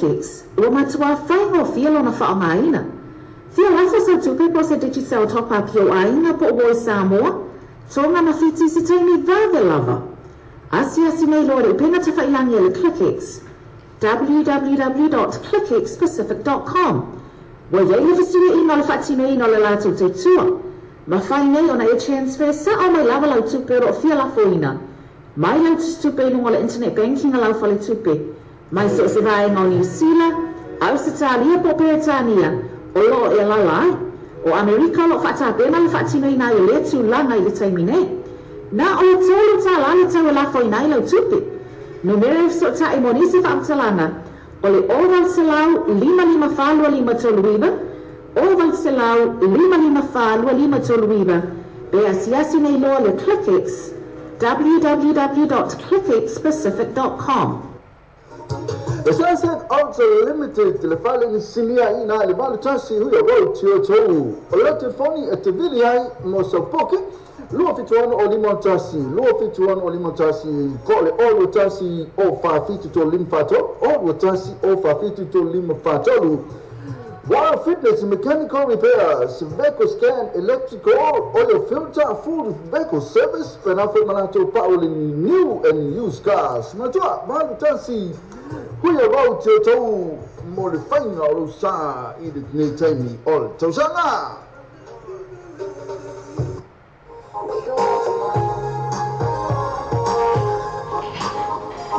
ClickX, ua matuā faigofie lona faaaogaina. Fia lafo sau tupe po o se Digicel top up i ou aiga po o uo i Samoa, Tonga ma Fiti i se taimi vave lava. Asiasi nei loa i le upega tafailagi a le ClickX, www dot clickxpacific dot com. Ua i ai le fesuiaiga o le faatinoina o le latou tautua. Mafai nei ona e transfer sao mai lava lau tupe o lo o fia lafoina mai lau tusitupe i luga o le internet banking a lau faletupe mai so o se vaega o Niu Sila, Ausetalia po o Peretania o lo o e alaala ai. O Amerika o lo o faatapena le faatinoina ai o lea tulaga i le taimi nei. Na o le $3 le tau e lafoina ai lau tupe. Numera e fesootai mo nisi faamatalaga o le 0800 554 2539, 0800 554 2539, pe asiasi nei loa le ClickX, www dot clickxpacific dot com. The Sunset Auto Limited le fale ni sinia i na le 81 Huia Road Tiotou. O le telefoni e te vili ai mo sau poke 276 o 51 276 o 51 ko le o 21 o 47 3 5 4 o 21 o 47 3 5 4 Wild Fitness Mechanical Repairs, Vehicle Scan, Electrical, Oil Filter, Full Vehicle Service, pena foi malatou pa o le new and used cars. Matua, 81 Huia Road Tiotou mo le faiga o lou sa i lenei taimi o le tausaga.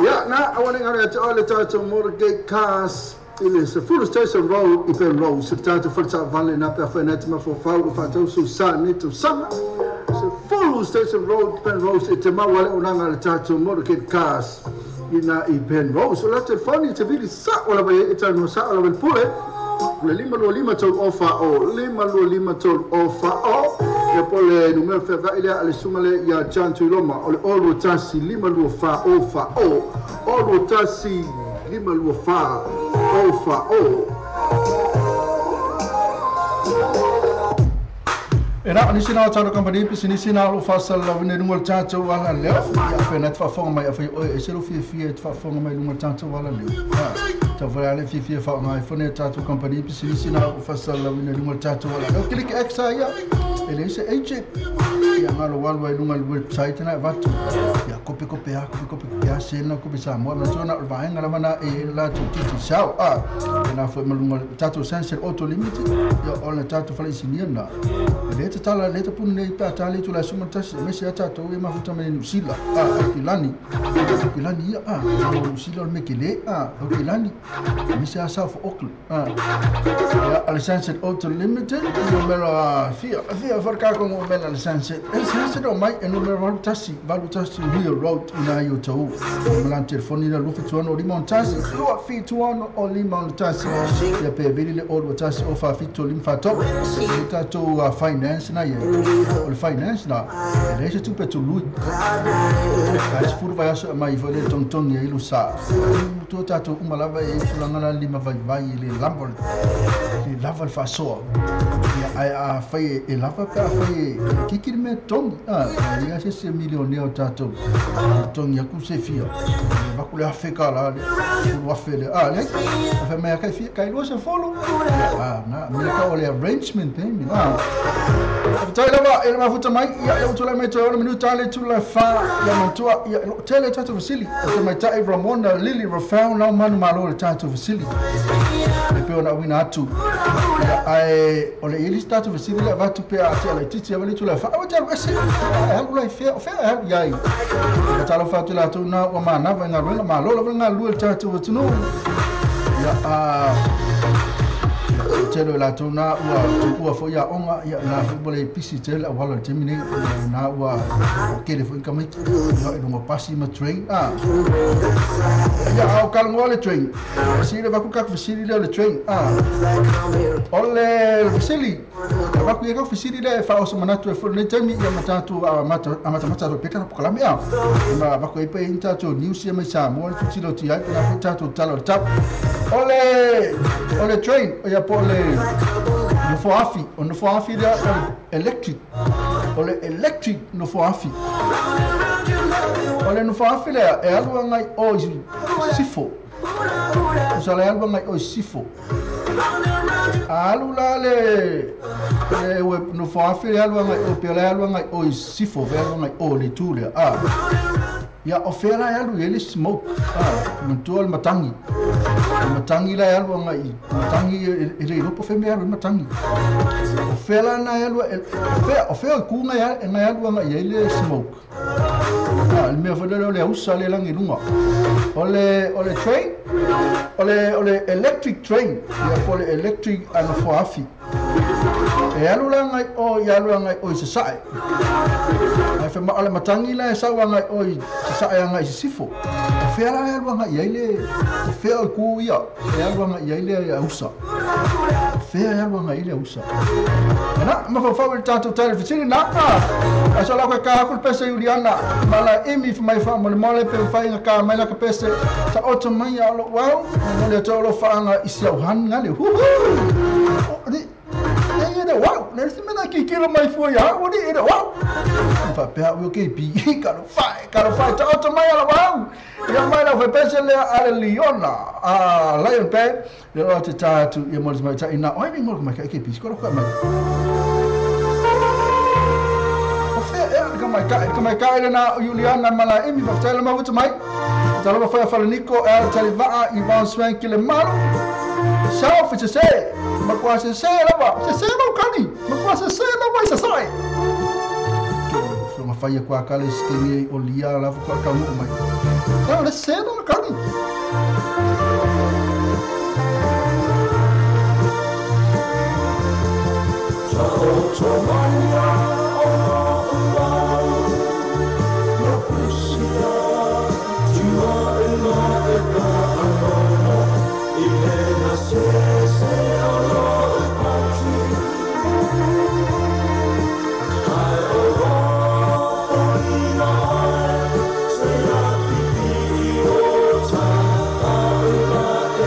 Ia, na, aua ne i galo ia te oe le tatou Motorgate Cars i le 10 Station Road i Penrose, le tatou fale taavale na pe afai na te mafaufau o faatau sou sa nei tausaga. 10 Station Road, Penrose, e te maua le auaunaga a le tatou Motorgate Cars i na i Penrose. O la telefoni te vili sao lava i ai e talanoa sao lava i le pule. O le 525 3 ofa o, 525 3 ofa o. Ia po o le numera feavaai lea a le susuga lea ia John Tuiloma, o le 0 2 1 5 2 4 0 4 0, 0 2 1 5 2 4 0 4 0. E na o nisi na o tatou kamupani pisinisi na o lo o faasalalauina i luga o le tatou alaleo. Ia afai na te faafofoga mai, afai oe e ese lou fiafia e te faafofoga mai i luga o le tatou alaleo. Ha, tau fai lava le fiafia e faaaoga ai fone a tatou kamupani pisinisi na o lo o faasalalauina i luga o le tatou alaleo. Kiliki X a ia, e leai se agent. Ia galo alu ai i luga o le website na e avatu. Ia kope kope a, kope kope kope a, send lau kope Samoa. Manatua na o le vaega lava na e i ai le latou Digicel. A, e na foi ma luga o le tatou Sunset Auto Limited, ia o le tatou fale isinia na. E le tatala, le tapuni nei pe a tā le itula e suma tasi, aemaise a tātou e mafuta mai Niu Sila, a, Aukilani, Aukilani ia, a, o Niu Sila o le mea kele, a, Aukilani, aemaise a South Auckland, a, ia, a le Sunset Auto Limited, numera fia, fia wharkako ngō mena le Sunset, e Sunset o mai e numera 81, 81 Huia Road i nā i o tau, malan telefoni na 276 o 51, 276 o 51, ia pe vili le o 21 o 47 5 43, e tātou finance na ia, o le finance na, e leai se tupe tului, ae sefulu vaiaso e aumai foi le togitogi ai lo sa, tua tātou uma lava e i tulaga la lima vaivai e le lava le lava le faasoa, ia ae afai e lava pe afai e kiki le mea togi, a, e leai se isi e milionea o tātou, e togi atu se fia, e avatu le $1,000 le $10,000 le, a, leai, a fai mai a kai fia, kai 20, ia, a, na, mea tau o le arrangement payment, a. Faafetai lava e le mafuta mai, ia, lea ua tulai mai toe 6 minuta le itula e 4, ia manatua, ia, e loo tele tatou fesili, o tamaitai Ramona Lily Rafau nau manumalo i le tatou fesili, e pei ona auina atu, ia, ae o le i ai le isi tatou fesili le avatu pe a tea laitiiti ava le itula e 4, aua e te alu ese, e alu la i fea, o fea e alu i ai. E faatalofa atu i latou na ua manava i galuega, malo lava le galulue i le tatou atunuu. Ia, a, ia, o tele o i latou na ua tuua foi aoga, ia, na foi ua le pisi tele le auala i le taimi nei, ia, na ua tele foi tamaiti, ia, i luga o pasi ma train, a. Ia, a o talanoa le train, fesili le avatu tatou fesili lea o le train, a. O le fesili, avatu ia tatou fesili lea e faaoso manatu ai foi i lenei taimi, ia ma tatou amatamata atu ai pea tatou polokalame, a. Ma avatu ai pea i ni tatou news ia mai Samoa le tilotilo atu i ai, pe na foi tatou tala o le tau. O le, o le train, ia po o le nofoafi, o le nofoafi lea o le electric, o le electric nofoafi. O le nofoafi lea e alu agai o i Sisifo. Tusa le alu agai i o i sisifo. A alu la le le ue nofoafi le alu agai i o pe o le alu agai i o i sisifo fe alu agai i o i le itu lea a. Ia o fea la e alu i ai le smoke a, manatua le matagi. O le matagi la e alu agai i matagi e le iloa po o fea mea e alu ai le matagi. O fea la na e alu ai o fea o fea o itu na e alu agai i ai le smoke. A, le mea foi lele o le ausa lea e lagi i luga. O le o le train o le o le electric train ia po o le electric nofoa afi. E alu la agai o i alu agai o i sasae. Ae fai mai o le matagi la e sau agai o i sasae agai i sisifo. O fea la e alu agai i ai le o fea o itu ia e alu agai i ai le ausa. O fea e alu agai i ai le ausa. Ena, mafaufau i le tatou tali fesili na. Ae so lau ka aku le pese Iuliana. Ma la imi fa mai faamolemole pe mafai ona ka mai la ka pese. Taoto mai a o lou au. Momoli atu ai o lou faaaga i si au han ngale. Huhu! O, ni, e le o au. Le isi mea na kikilo mai fua ia au, ni, e le o au. Faapea au, okay, bi, talofa e, talofa e, taoto mai a lou au. Ia mai lau pese lea a le Liona, a Lion Band. Le o te tā atu ia mo le tamaitai na oi ni mo mai kai ke pisi ko ka mai. O fea ea ka mai kai, ka mai kai le na Juliana ma la Emi faafetai le mafuta mai. Talofa foi a Falaniko e ala Talivaa i Von Swank le malu. Sao fi se se, makua se se lava, se se lau kani, makua se se lava i sasae. Ke ma fai kwa kale skengi o lia la fu ka mu mai. Sao le se lau kani. Taoto mai a o lou au No pusia tua e na e ka anono I le na se se o lou pati Ai o o ina ai Se a pipi o ta ta ula e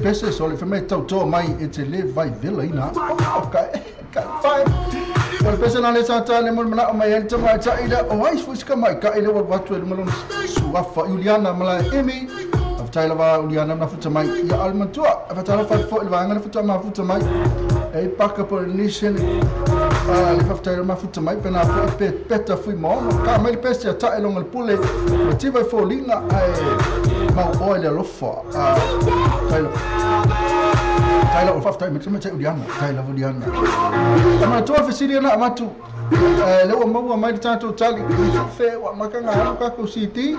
pese so le fe mai tautoa mai e te le vai vela ina. Ka fai. O le pese na le sa le mo mana o mai e te mai ta ile o ai fu ska mai ka ile wa watu e malona suafa Juliana mala Emi. Aftai lava Juliana na futa mai ia almatua. Aftai fa fo ile vanga na futa ma futa mai. E paka Polynesian le faftai ma futa mai pena pe peta fui mo ka mai pese ta e longa pule. O tiva fo linga ai mau oile lofa. Tai Taila o faftai me te Juliana, taila Juliana. Ama tua fesili na amatu. Le ua maua mai le tatou tali fe wa makanga alu ka ko CD.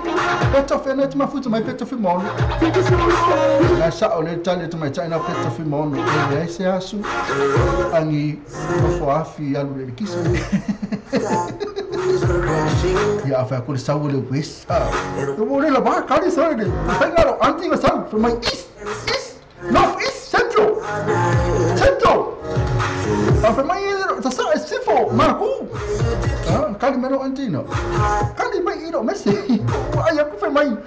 Peta fe na te mafuta mai peta fi mono. Na sa o le tali te mai taina peta fi mono. E ai se asu angi fo afi alu le kisa. Ia fa ko le sa le west. O le la ba ka le sa le. Fa ngaro anti sa from my east. East. North East Central. Central. Afa mai ta sa e sifo maku. Ah, kali mero antino. Kali mai iro mesi. Ai aku fe mai.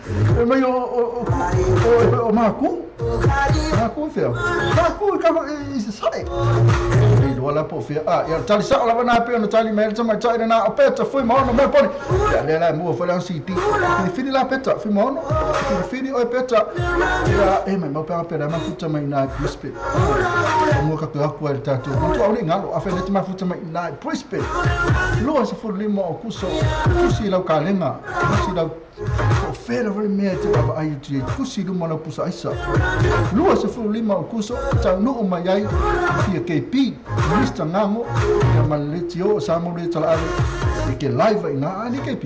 Mai o o maku. Maku fe. Maku ka i sa. E do la po fe. Ah, ia tali sa la na pe no tali mai ta mai ta na o peta foi mo no me poni. Ia le la mo foi la city. Fili la peta foi mo no. Fili o peta. Ia e mai mo pe pe ma futa mai na Brisbane. Mo ka ku al tatu. Mo tu au ngalo afa le ma futa mai na Brisbane. Lo se fu limo o kuso. Kusi lau kalenga. Kusi lau o fela vale mea te baba ai te kusi luma lau pusa aisa. Lua se fu lima o kuso tau nuu mai ai ia KP Mr. Ngango ia maletio sa mo le tala ave e ke live ai ngā ni KP.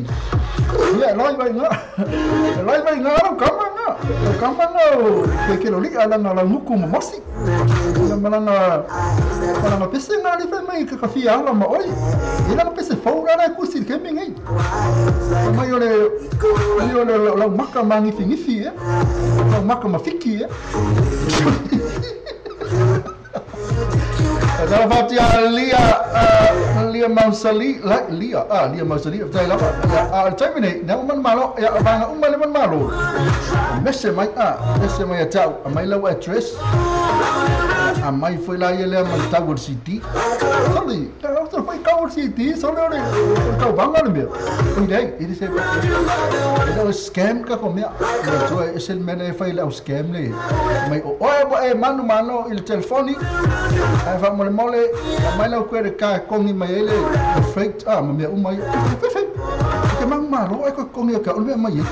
Ia live ai ngā. Live ai ngā ro kama ngā. Kama ngā ke ke loli ala ngā la nguku mo mosi. Ia malanga malanga pese ngā le mai ka ka fia ala ma oi. Ia la pese faura la kusi ke me ngai. Mai ole ole la maka mangi fingifi e. La maka mafiki e. Tala fatia Lia Lia Mausali Lia Lia Mausali tai lava a taimi nei na man malo ia vanga uma le man malo mese mai mese mai tau mai lau address a mai foi la ia le man tau city sorry ta foi kau city sorry kau banga le mea oi dai ele se ele scam ka ko mea tu e se mele fai lau scam le mai o e manu mano il telefoni ai fa mole mole mai lau kwere ka kongi mai ele freight ma mea uma fe ke mang malo ai ko kongi ka o mea mai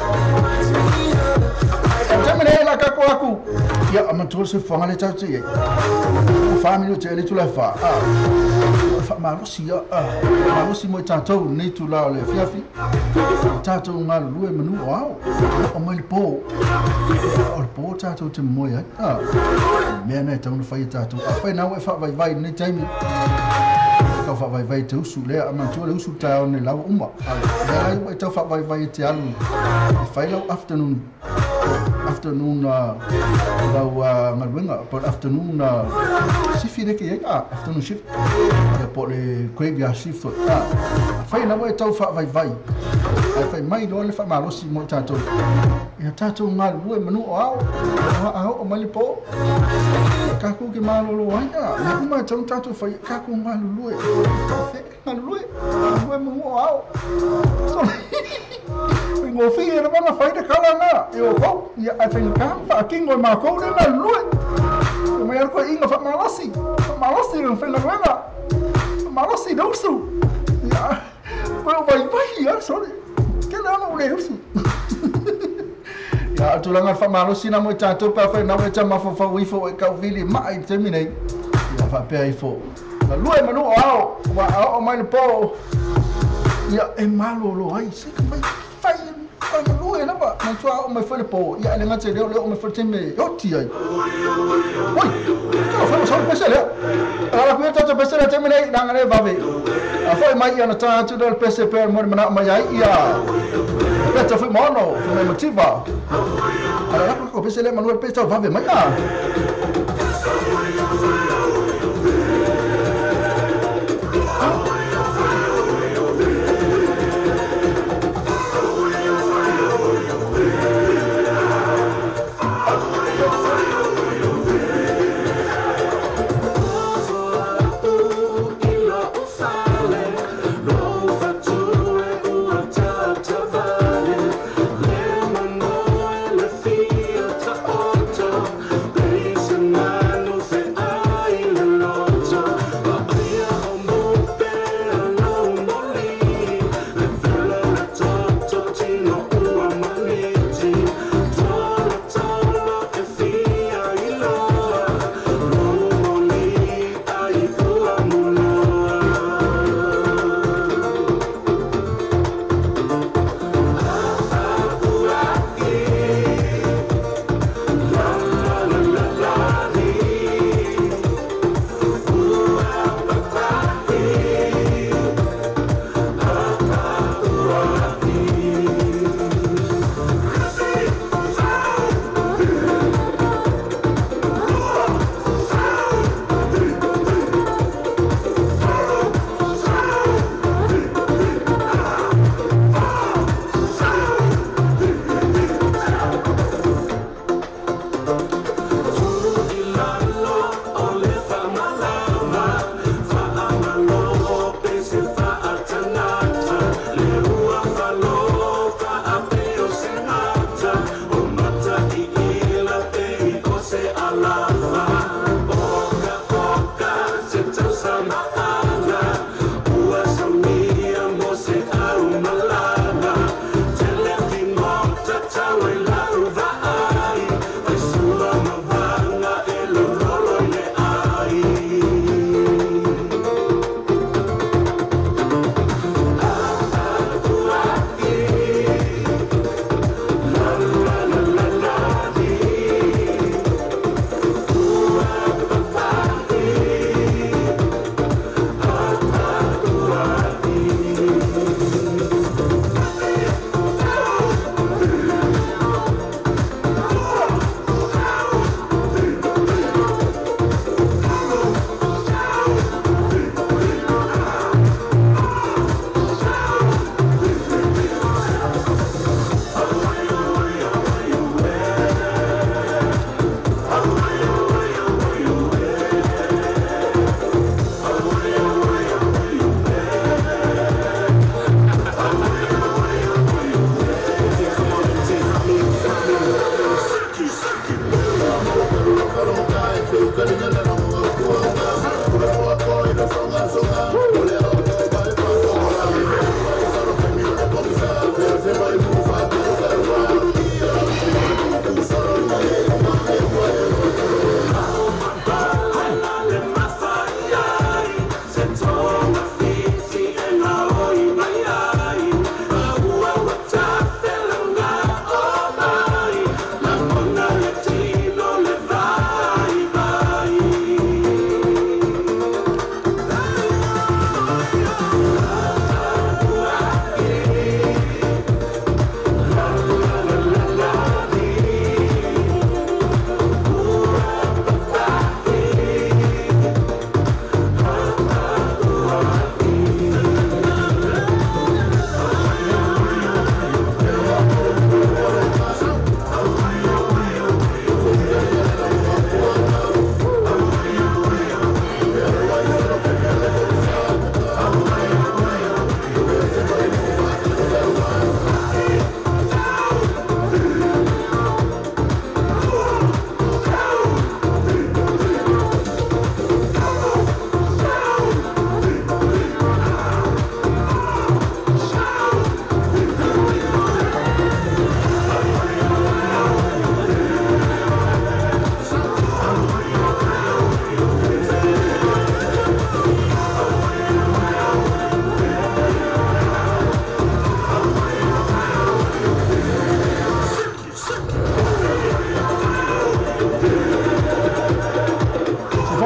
Tamene la ka ko aku ia amatur se fanga le tau te o family te le tula fa fa malosi malosi mo tatou nei tula le fiafi tatou ngā lue manu au o mai po o le po tatou te moe ai mea nei tau na whai tatou a whai nau e wha vai vai nei taimi tau wha vai vai te usu lea amatur le usu tau nei lau uma lea ai tau wha vai vai te alu e whai lau afternoon lau ngaluenga po afternoon sifi le ke ai afternoon shift ia po le graveyard shift whai na e tau wha vai vai ai whai mai loa le wha malosi mo tatou ia tatou ngā lue manu o ao ao o mai po ka ku ke malolo ai na uma tau tatou whai ka ku ngā lue ngā lue lue manu o ao Ngo fi e mana whai te kala ngā e o kau ia ai whai ngā wha kingo e mākou le ngā lue mai ar koe inga wha malosi le whai ngā malosi dausu ia wai wai wai ia sorry ke le ana ule usu ia tulaga wha malosi na mo tātou pa whai na wai ta mafawhau ifo e kauvili mai te minei ia whapea ifo ngā lue manu o ao wa ao o mai le pō ia e malolo ai se ka mai whai lue lava na tua o mai foi le po ia le ngate leo o mai foi teme oti ai oi ka fa so pese le ala ku ta pese le teme nei na ngare vave a foi mai ia na ta tu do pese pe mo mana mai ai ia pese foi mono foi mai motiva ala ko pese le manuel pese vave mai a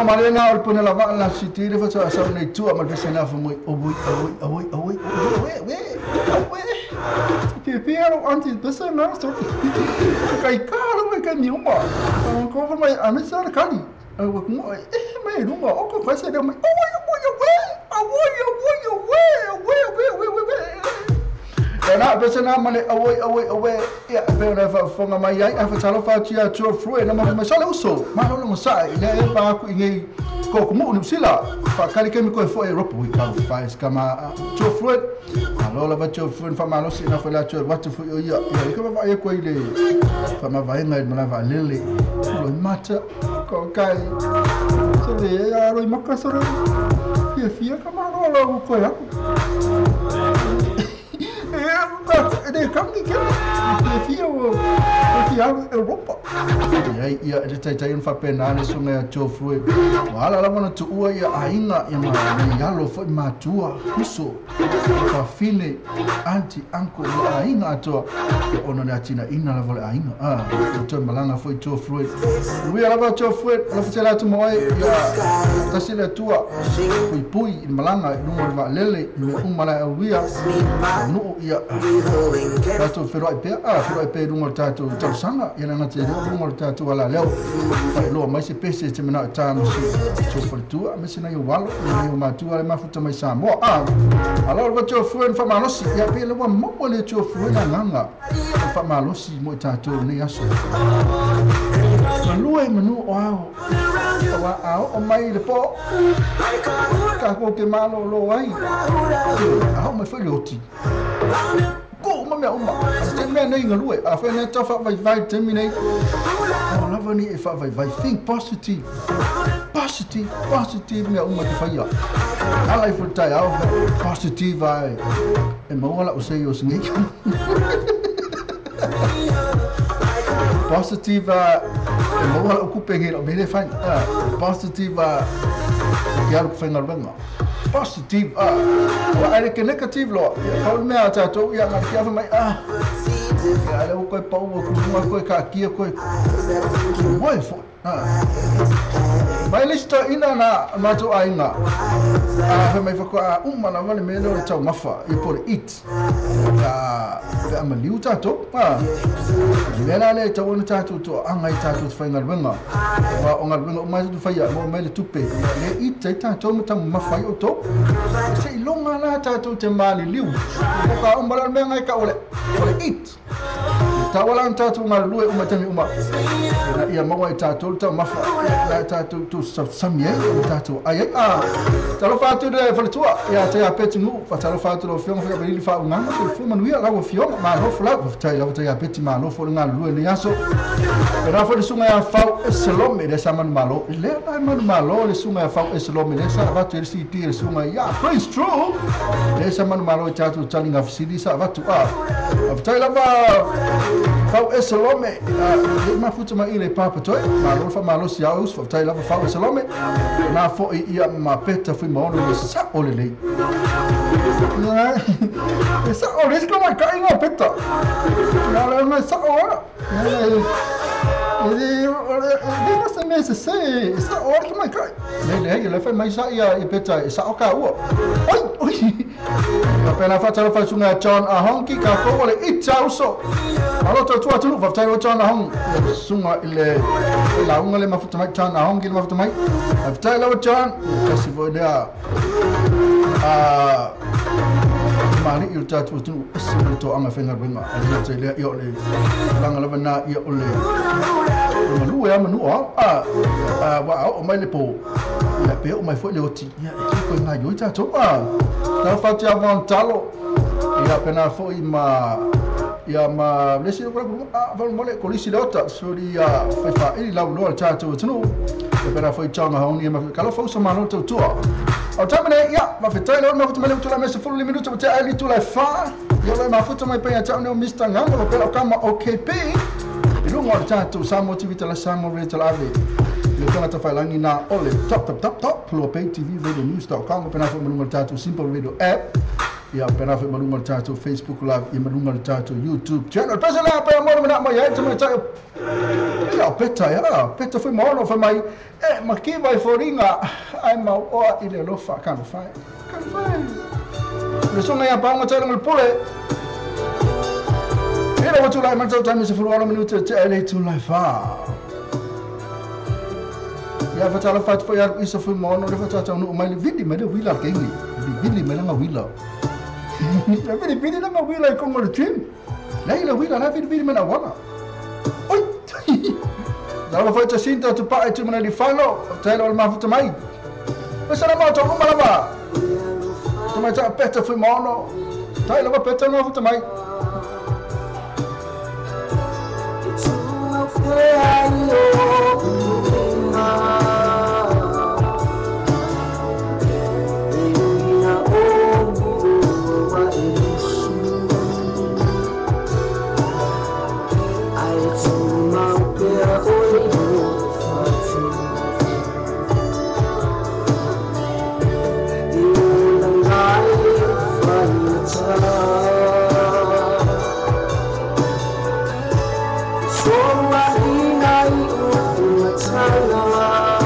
malena o le puna lava la siti le fata sa nei tua ma le pese na fo moi oi oi oi oi oi oi oi pi pi aro anti pese na so kai karo me kai ni uma ko mai amisa le kali o mo e mai lunga o ko fasa de mai oi oi oi oi oi oi oi oi oi na pese na male oi oi oi ia pe na fa fonga mai ai a fa talo fa tia tu fru na ma sale uso ma lo sa ile e pa ku ngi ko ku mu sila fa kali ke mi ko fo e ropo i ka fa es kama tu fru alo la va tu fru fa ma lo si na fa la tu wa tu fu ia ia ko va e ko ile fa ma va ngai ma va lele lo mata ko kai so le ya ro ma ka so ro fia fia ka ma ro lo ko ya det kom ikke fia o fia Europa. Ia ia le taitai un faapena le suga ia Tofue. Ua ala lava ona tuua ia aiga ia ma nai alo fo'i matua uso fafine aunty uncle ia aiga atoa ia ona le atinaʻina lava o le aiga a toe malaga fo'i Tofue. Uia lava Tofue alofatela atu ma oe ia tasi le Atua puipui i le malaga i luga o le vaalele i mea uma lae auia nuu ia tatou feloai pea feloai pea i luga o le tatou tausaga ia le gata i lea luga o le tatou alaleo faailoa mai se pese e te manao i tā ma si tofaletua ma se nai o alo nai o matua le mafuta mai Samoa alo le vatofue na faamalosi ia pe le ua maua le tofue na agaga o faamalosi mo i tatou nei aso malua e manu o ao wa ao o mai le po ka ko ke malo lo ai ao mai foi le oti ko uma mea uma te mea nei galue a fai nei tau faavaivai taimi nei o lava ni e faavaivai think positive positive positive mea uma te faia ala i fo tai ao positive ai e maua lau sei o singei positive e maua lau kupe ngi lau mele fai positive ke alu whainga ruenga positive wa ai ke negative lo ia pau mea tātou ia ngā kia mai ia le koe pau o kupunga koe ka kia koe moe fo mai le sta ina na mātou aiga a mai whako uma na wale mea le tau mafa i po le eat pe ama liu tātou mea la le tau ona tātou to anga i tātou te whainga ruenga wa o ngā ruenga o mai tu whaia mo mai le tupe le eat ai tātou ma tamu mafa i o tō se i longa la tātou te maali liu o ka uma la mea ngai ka ole eat tawala tātou ngā lue uma tami uma na ia maua i tātou tau mafa ia tātou tu sami ai o tātou ai ai talofa atu le faletua ia te a peti nuu fatalofa atu lau afioga faiavalili faaugaga soifua manuia lau afioga malofo lau faafetai lava tai a peti malofo le galulue nei aso pena foi le suga ia fau eselome le sa manumalo lea lae manumalo le suga ia fau eselome le sa avatu e le cd le suga ia Prince True le sa manumalo i tātou taliga fesili sa avatu faafetai lava fau eselome le mafuta mai i le papatoe malo faamalosi au uso faafetai lava fau eselome na fo'i ia ma peta fui maono le sa'o lelei e sa'o le siko mai kai ngā peta nā le mai sa'o ora e nasa mea se se e sa'o ora ki mai kai le le le fai mai sa ia i peta e sa'o ka ua oi oi ka pena whataro whaisunga John Ahongi ka koua le ita uso alo tau tua atunu whafetai o John Ahongi ia sunga i le launga le mafuta mai John Ahongi le mafuta mai whafetai lawa John kasi voi lea mali i o tātou atunu ese o le toanga whainga ruenga a le te lea ia o le langa lava nā ia o le manu e a manu o wa ao o mai le pō ia pe o mai foi le oti ia e ki koe ngā ioi tātou tau whati a von talo ia pena foi ma ia ma lesi o kura valu mole ko lisi le ota sori ia whaiwha iri lau loa le tātou atunu ia pena foi taonga haoni ia ma kalofa usa malo tau tua o tamane ia mawhetai leo mafuta mai le utula mesa fulu minuta te ai litu lai wha ia loe mafuta mai pe ia tau neo Mr. Nganga o pela o kama OKP i lunga o le tātou Samoa TV tala Samoa Radio tala ave le tangata whailangi nā ole top top top top Pulua Pay TV Radio News.com o pena fo malunga o le tātou Simple Radio App Ia pena foi maluga le tatou Facebook Live ia maluga le tatou YouTube channel. Pesa la pe mo mana mai ai tama tai. Ia peta ia peta foi mo foi mai e makiva i foringa ai mau oa i le lofa ka no fai. Ka fai. Le songa ia pa ngata le pule. Ina watu lai man tau se furu ala minuta te ele tu lai fa. Ia fatala fat foi ar isa foi mo no le fatata no mai le vili mai le wila ke ni. Vili mai la wila. Le vili vili la wila ko mo le trim. Lai la wila la vili vili mai la wala. Oi. La la foi sinta tu pa tu mana li falo, te lo ma futa mai. Pesa la mo to mo la va. Tu mai ta peta foi mo no. Tai la peta no futa mai. So I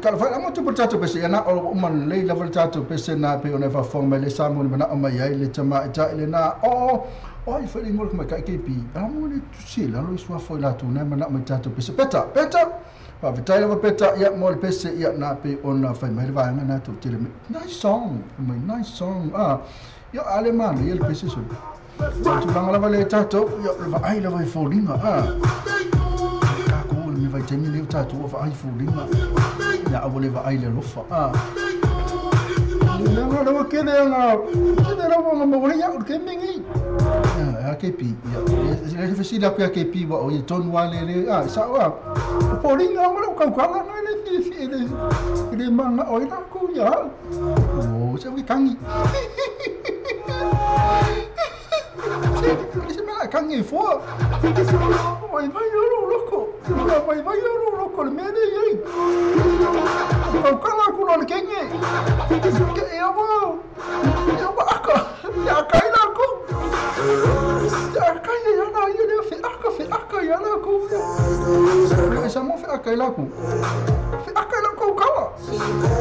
Ka fai amo tu tatou pese ia na o uma lelei lava le tatou pese na pe ona faafofoga mai le Samoa le manao mai ai le tamaitai lena o ai foi le igoa o le tamaitai KP amo le tusi lalo i suafa o i latou na manao mai tatou pese peta peta faafetai lava peta ia mo le pese ia na pe ona fai mai le vaega na tou tele mai nice song mai nice song ah ia ale manaia le pese sole tulaga lava le tatou ia le vaai lava i foliga ah tatou le vaitaimi lea o tatou ua vaai foliga ia aua le vaai le alofa ah Leaga lava kele anga kele lava anga maua ia o le kemi ngi ia KP ia le fesili aku ia KP wa o ia tonu a le le a sa a o foliga anga le kaukala na le fiafia le le manga o ila ku ia o se wi kangi Se mea kangi e foa. Vai vai o loko. Vai vai o loko le mea nei ai. Kaukala aku loa le kenge. Ke e awa. E awa aka. E aka i lako. E aka i ana ia lea wheaka wheaka i ana kou ia. E sa mo wheaka i lako. Wheaka i lako kaukala.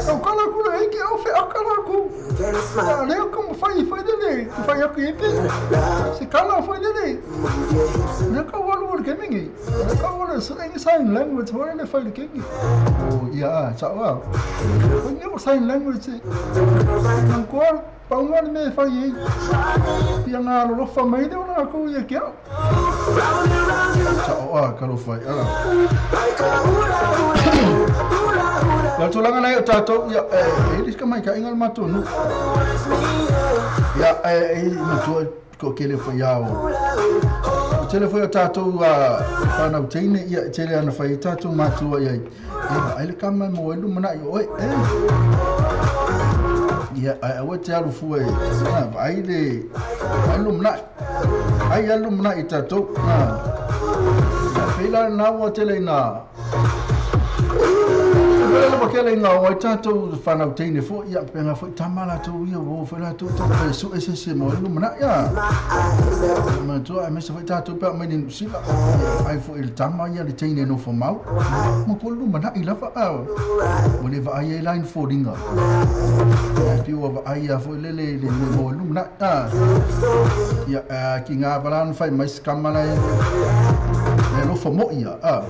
Kaukala aku le eike au wheaka lako. A lea ka mo whai whai lele. Whai aku e pe. Se kala whai lele. Lea ka walu o le kemingi. Lea ka walu o sign language whai le whai le kengi. O ia a, sa wa. O ni o sign language. Nang koa paunga le mea e whai ei. Pia ngā lolofa mai leo na kou ia ke au. Sa o a, ka lofai a. Ia tulaga nei o tātou, ia, e e ka mai ka inga le matou nuu. Ia, e e matua ko kele fai ao. O tele foi o tātou a whanau teine, ia, e tele ana whai tātou mātua ia. E ai le kama mo e lumana i oe, e. Ia, ai aua te alu fua e, ai le, ai lumana, ai alu lumana i tātou. Ia, peila nā ua tele ina, Pele lava kele ngā o ai tātou whanau teine fo, ia, penga fo, tama latou ia, wo fo latou, tau pe su e se se mo e lumana, ia. Matua, ai mese fo tātou pea mai ni Nusila, ai fo i le tama ia le teine no fo mau, mo ko lumana i lava, a, mo le va ai e lain fo ringa. Ia, pi ua va ai a fo i lele le mo e lumana, a. Ia, ki ngā valana whai mai skama lai, e alofa mo ia, a.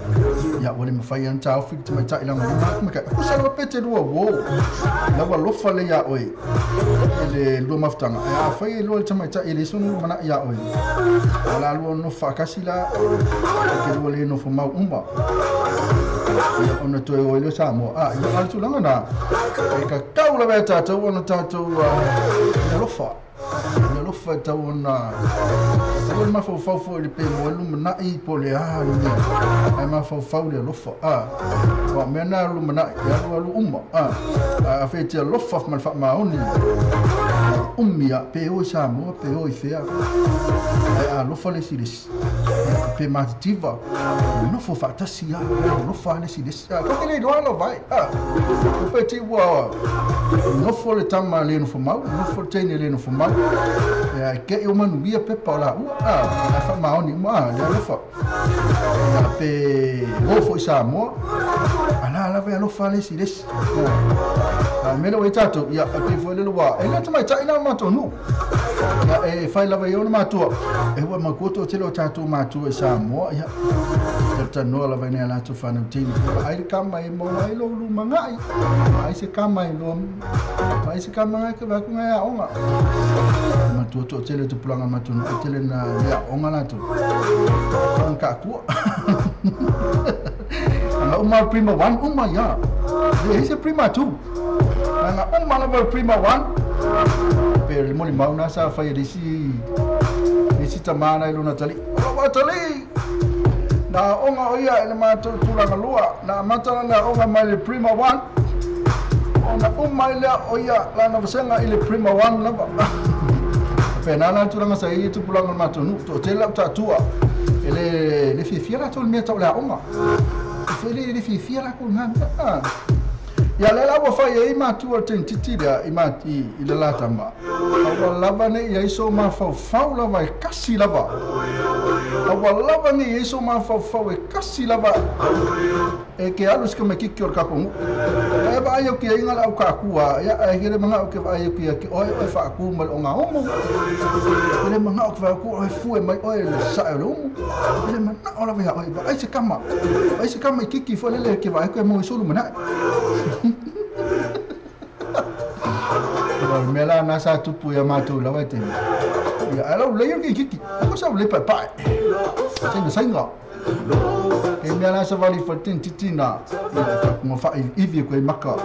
Ia, ua le mawhai ana tāofi ki te maitai langa lima atu mai kai. Kusa lava pe te lua wo. Lau alofa le ia oe. E le lua mafutanga. E a whai e lua le tamaitai e le sonu mana ia oe. O la lua no whaakasi la. E te lua le nofo mau uma. Ia ona toe o le Samoa. A, ia a tulaga na. E ka kau lava e tātou ona tātou alofa. Le alofa e tau ona tau le mafaufau foi le pe mo e lumanai po le a le mea ai mafaufau le alofa a wa mea na lumanai e alu alu uma a a fe te alofa ma le faamaoni umi a pe o i Samoa pe o i fea ai a alofa le isi le isi pe matitiva nofo faatasi a alofa le isi le isi a ko te le iloa lava ai a o pe te ua nofo le tama le nofo mau nofo le teine le nofo mau e ke i o manuia pepa o la ua a a faamaoni uma a le alofa a pe o fo i Samoa a la lava e alofa le isi le isi a mele o i tātou ia a pe fo le lua e le tamaitai na matou nuu ia e fai lava i ona matua e ua makuto tele o tātou matua i Samoa ia talanoa lava i nai a latou whanau teine ia ai le kama e maua ai lou lumangai ai se kama e loa ai se kama ngai ka vaku ngai aoga matua to tele te pulanga matua no tele na le aoga latou ang ka kua anga uma prima 1 uma ia e se prima 2 anga uma lava prima 1 pe le moli mau na sa fai le si tamana i lona tali o wa tali na aoga o ia i le matou tulaga lua na amata lana aoga mai le prima 1 ona uma ai lea o ia lana vasega i le prima 1 lava pena la tulaga sa i tupulaga o le matou nuu toatele lau taatua e le fiafia latou i le mea tau le aoga e le fiafia lakou i lena mea ia lea la ua fai ai matua o le teinititi lea i i le la tama aua lava nei i ai so mafaufau lava e kasi lava aua lava nei i ai so mafaufau e kasi lava E ke alu se mai kiki o le kako ngu. E va ai o ki inga la o ka kua ia e hele manga o ke va ai o ki ki oi oi fa ku ma o nga omo. Hele manga o ke va ku oi fue mai oi le sa e lo umu. Hele manga o la vea oi va ai se kama. Ai se kama kiki fo le ke va ai ko mo sulu mana. O mela na sa tupu ia mātou lawa te. Ia ala o leio ki kiki. Ko sa le pa pa. Te sainga. E mea la sa vali fa tin titina. Ia mo fa ivi ko e maka.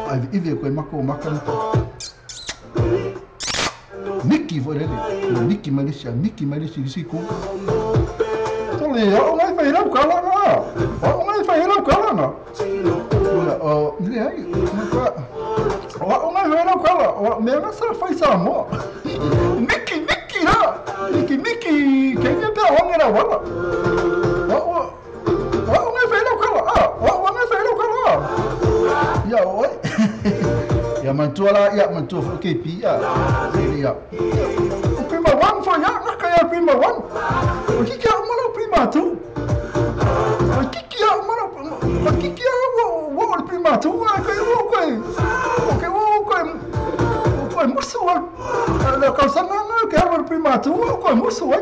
Ai ivi ko e maka o maka. Miki fo le. Miki Malaysia, Miki Malaysia si ko. Tole o ngai fa ira kala na. O ngai fa ira kala na. O ni ai. O ngai fa ira kala. O mea na sa fa sa mo. Miki Miki la. Miki Miki ke ni pe o ngai wala. O o ngai fa ira kala. O ngai fa ira kala. Ia oi. Ia mantua la ia mantua fo ke pi ia. Ia. Prima 1 fo ia na ka ia prima 1. O ki kia umara prima 2. O ki kia umara o ki kia o prima 2 a ko o ko. O ke o ko. O ko musu o la causa na ke o prima 2 o ko musu o.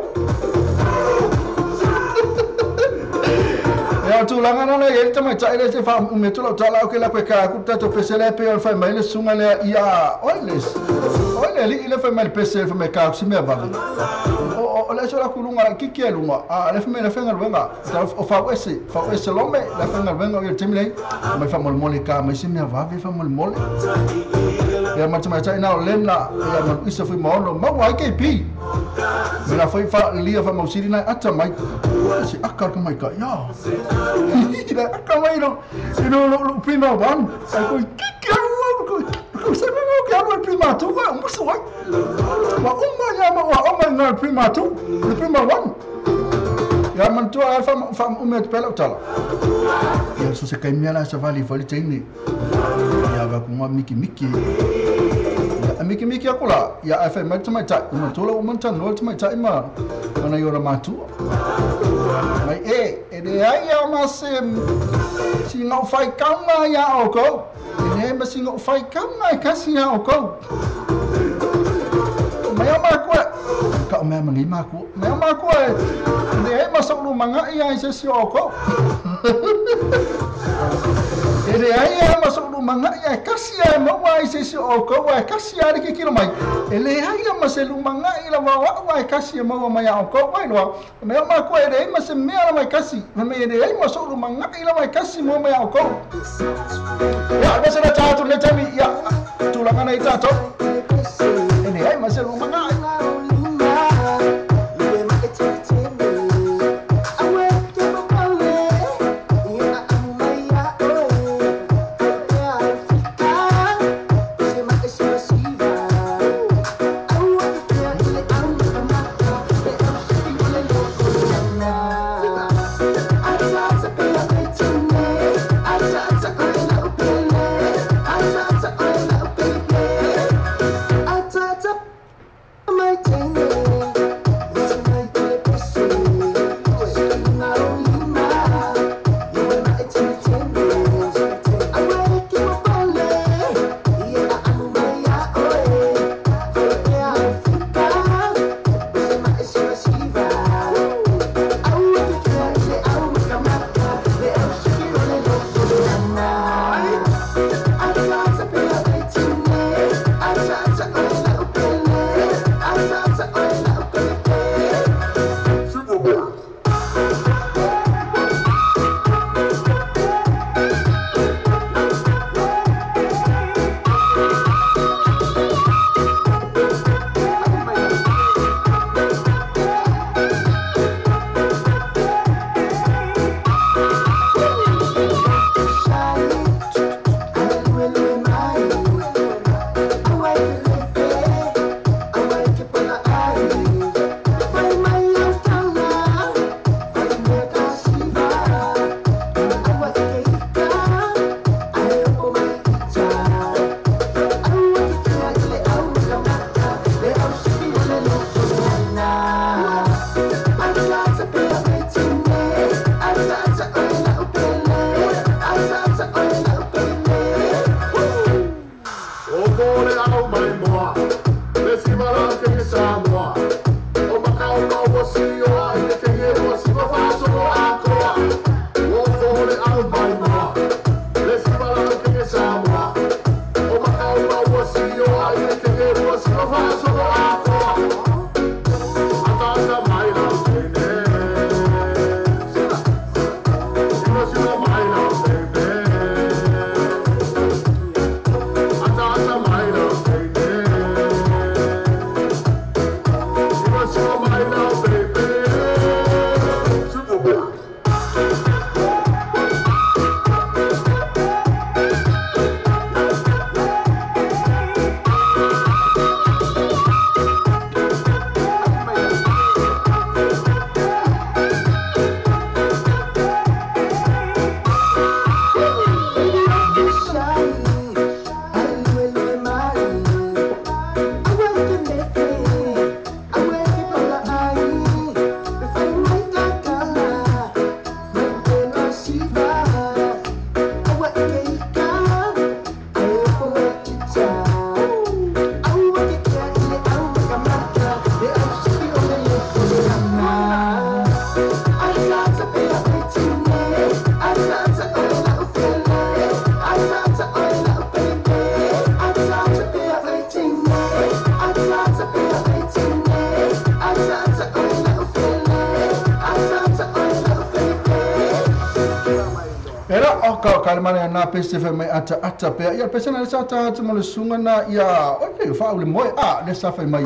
Ia tūlanga nana i e tamai tai le te wha ume tula o tala o ke la koe ka aku tato pese le pe o whai mai le sunga lea ia oiles. Oile li i le whai mai le pese le whai mai ka aku si mea vave. O le aso la kulunga la kiki e lunga. A le whai mai le whenga luenga. O whau ese lome le whenga luenga o i le temi lei. Mai wha mole mole ka mai si mea vave wha mole mole. Ia mata mai tai nao lena ia manu isa fui maono maua ai ke pi. Me la fai fa lia fa mausiri nai ata mai. Si aka ka mai ka ia. La aka mai no. No no prima 1. Ai ko kiki aru ko ko sa no ke aru prima 2 wa musu wa. Wa umma ya ma wa umma na prima 2. Le prima 1. Ia mantua fa fa ume te pela utala. Ia so se kai mea la sa vali vali teine. Ia va ku miki miki. Miki miki akula ia ai fai mai tamai tai uma tola uma tano tamai tai ma ana i ora matua mai e le ai ia ma se si ngau fai kaunga ia o kou e le ma si ngau fai kaunga e kasi ia o kou mai o makua ka o mea mangi makua mai o makua e le ai ma sa ulu manga ia i se si o kou E le ai a ma so manga ia kasi ai maua i se si o kou ai kasi ai ke kilo mai. E le ai a ma se lumanga i la wa wa kasi e maua mai o kou ai loa. Me o ma ko e le ma se mea la mai kasi. Me le ai ma so lumanga i la mai kasi mo mai o kou. Ia ma se la tatu le tami ia tulaga nei tatou. E le ai ma se lumanga. Kalimana na pese fe mai ata ata pe ia pese na sa ta atu mo le sunga na ia o fa o le moe a le sa fe mai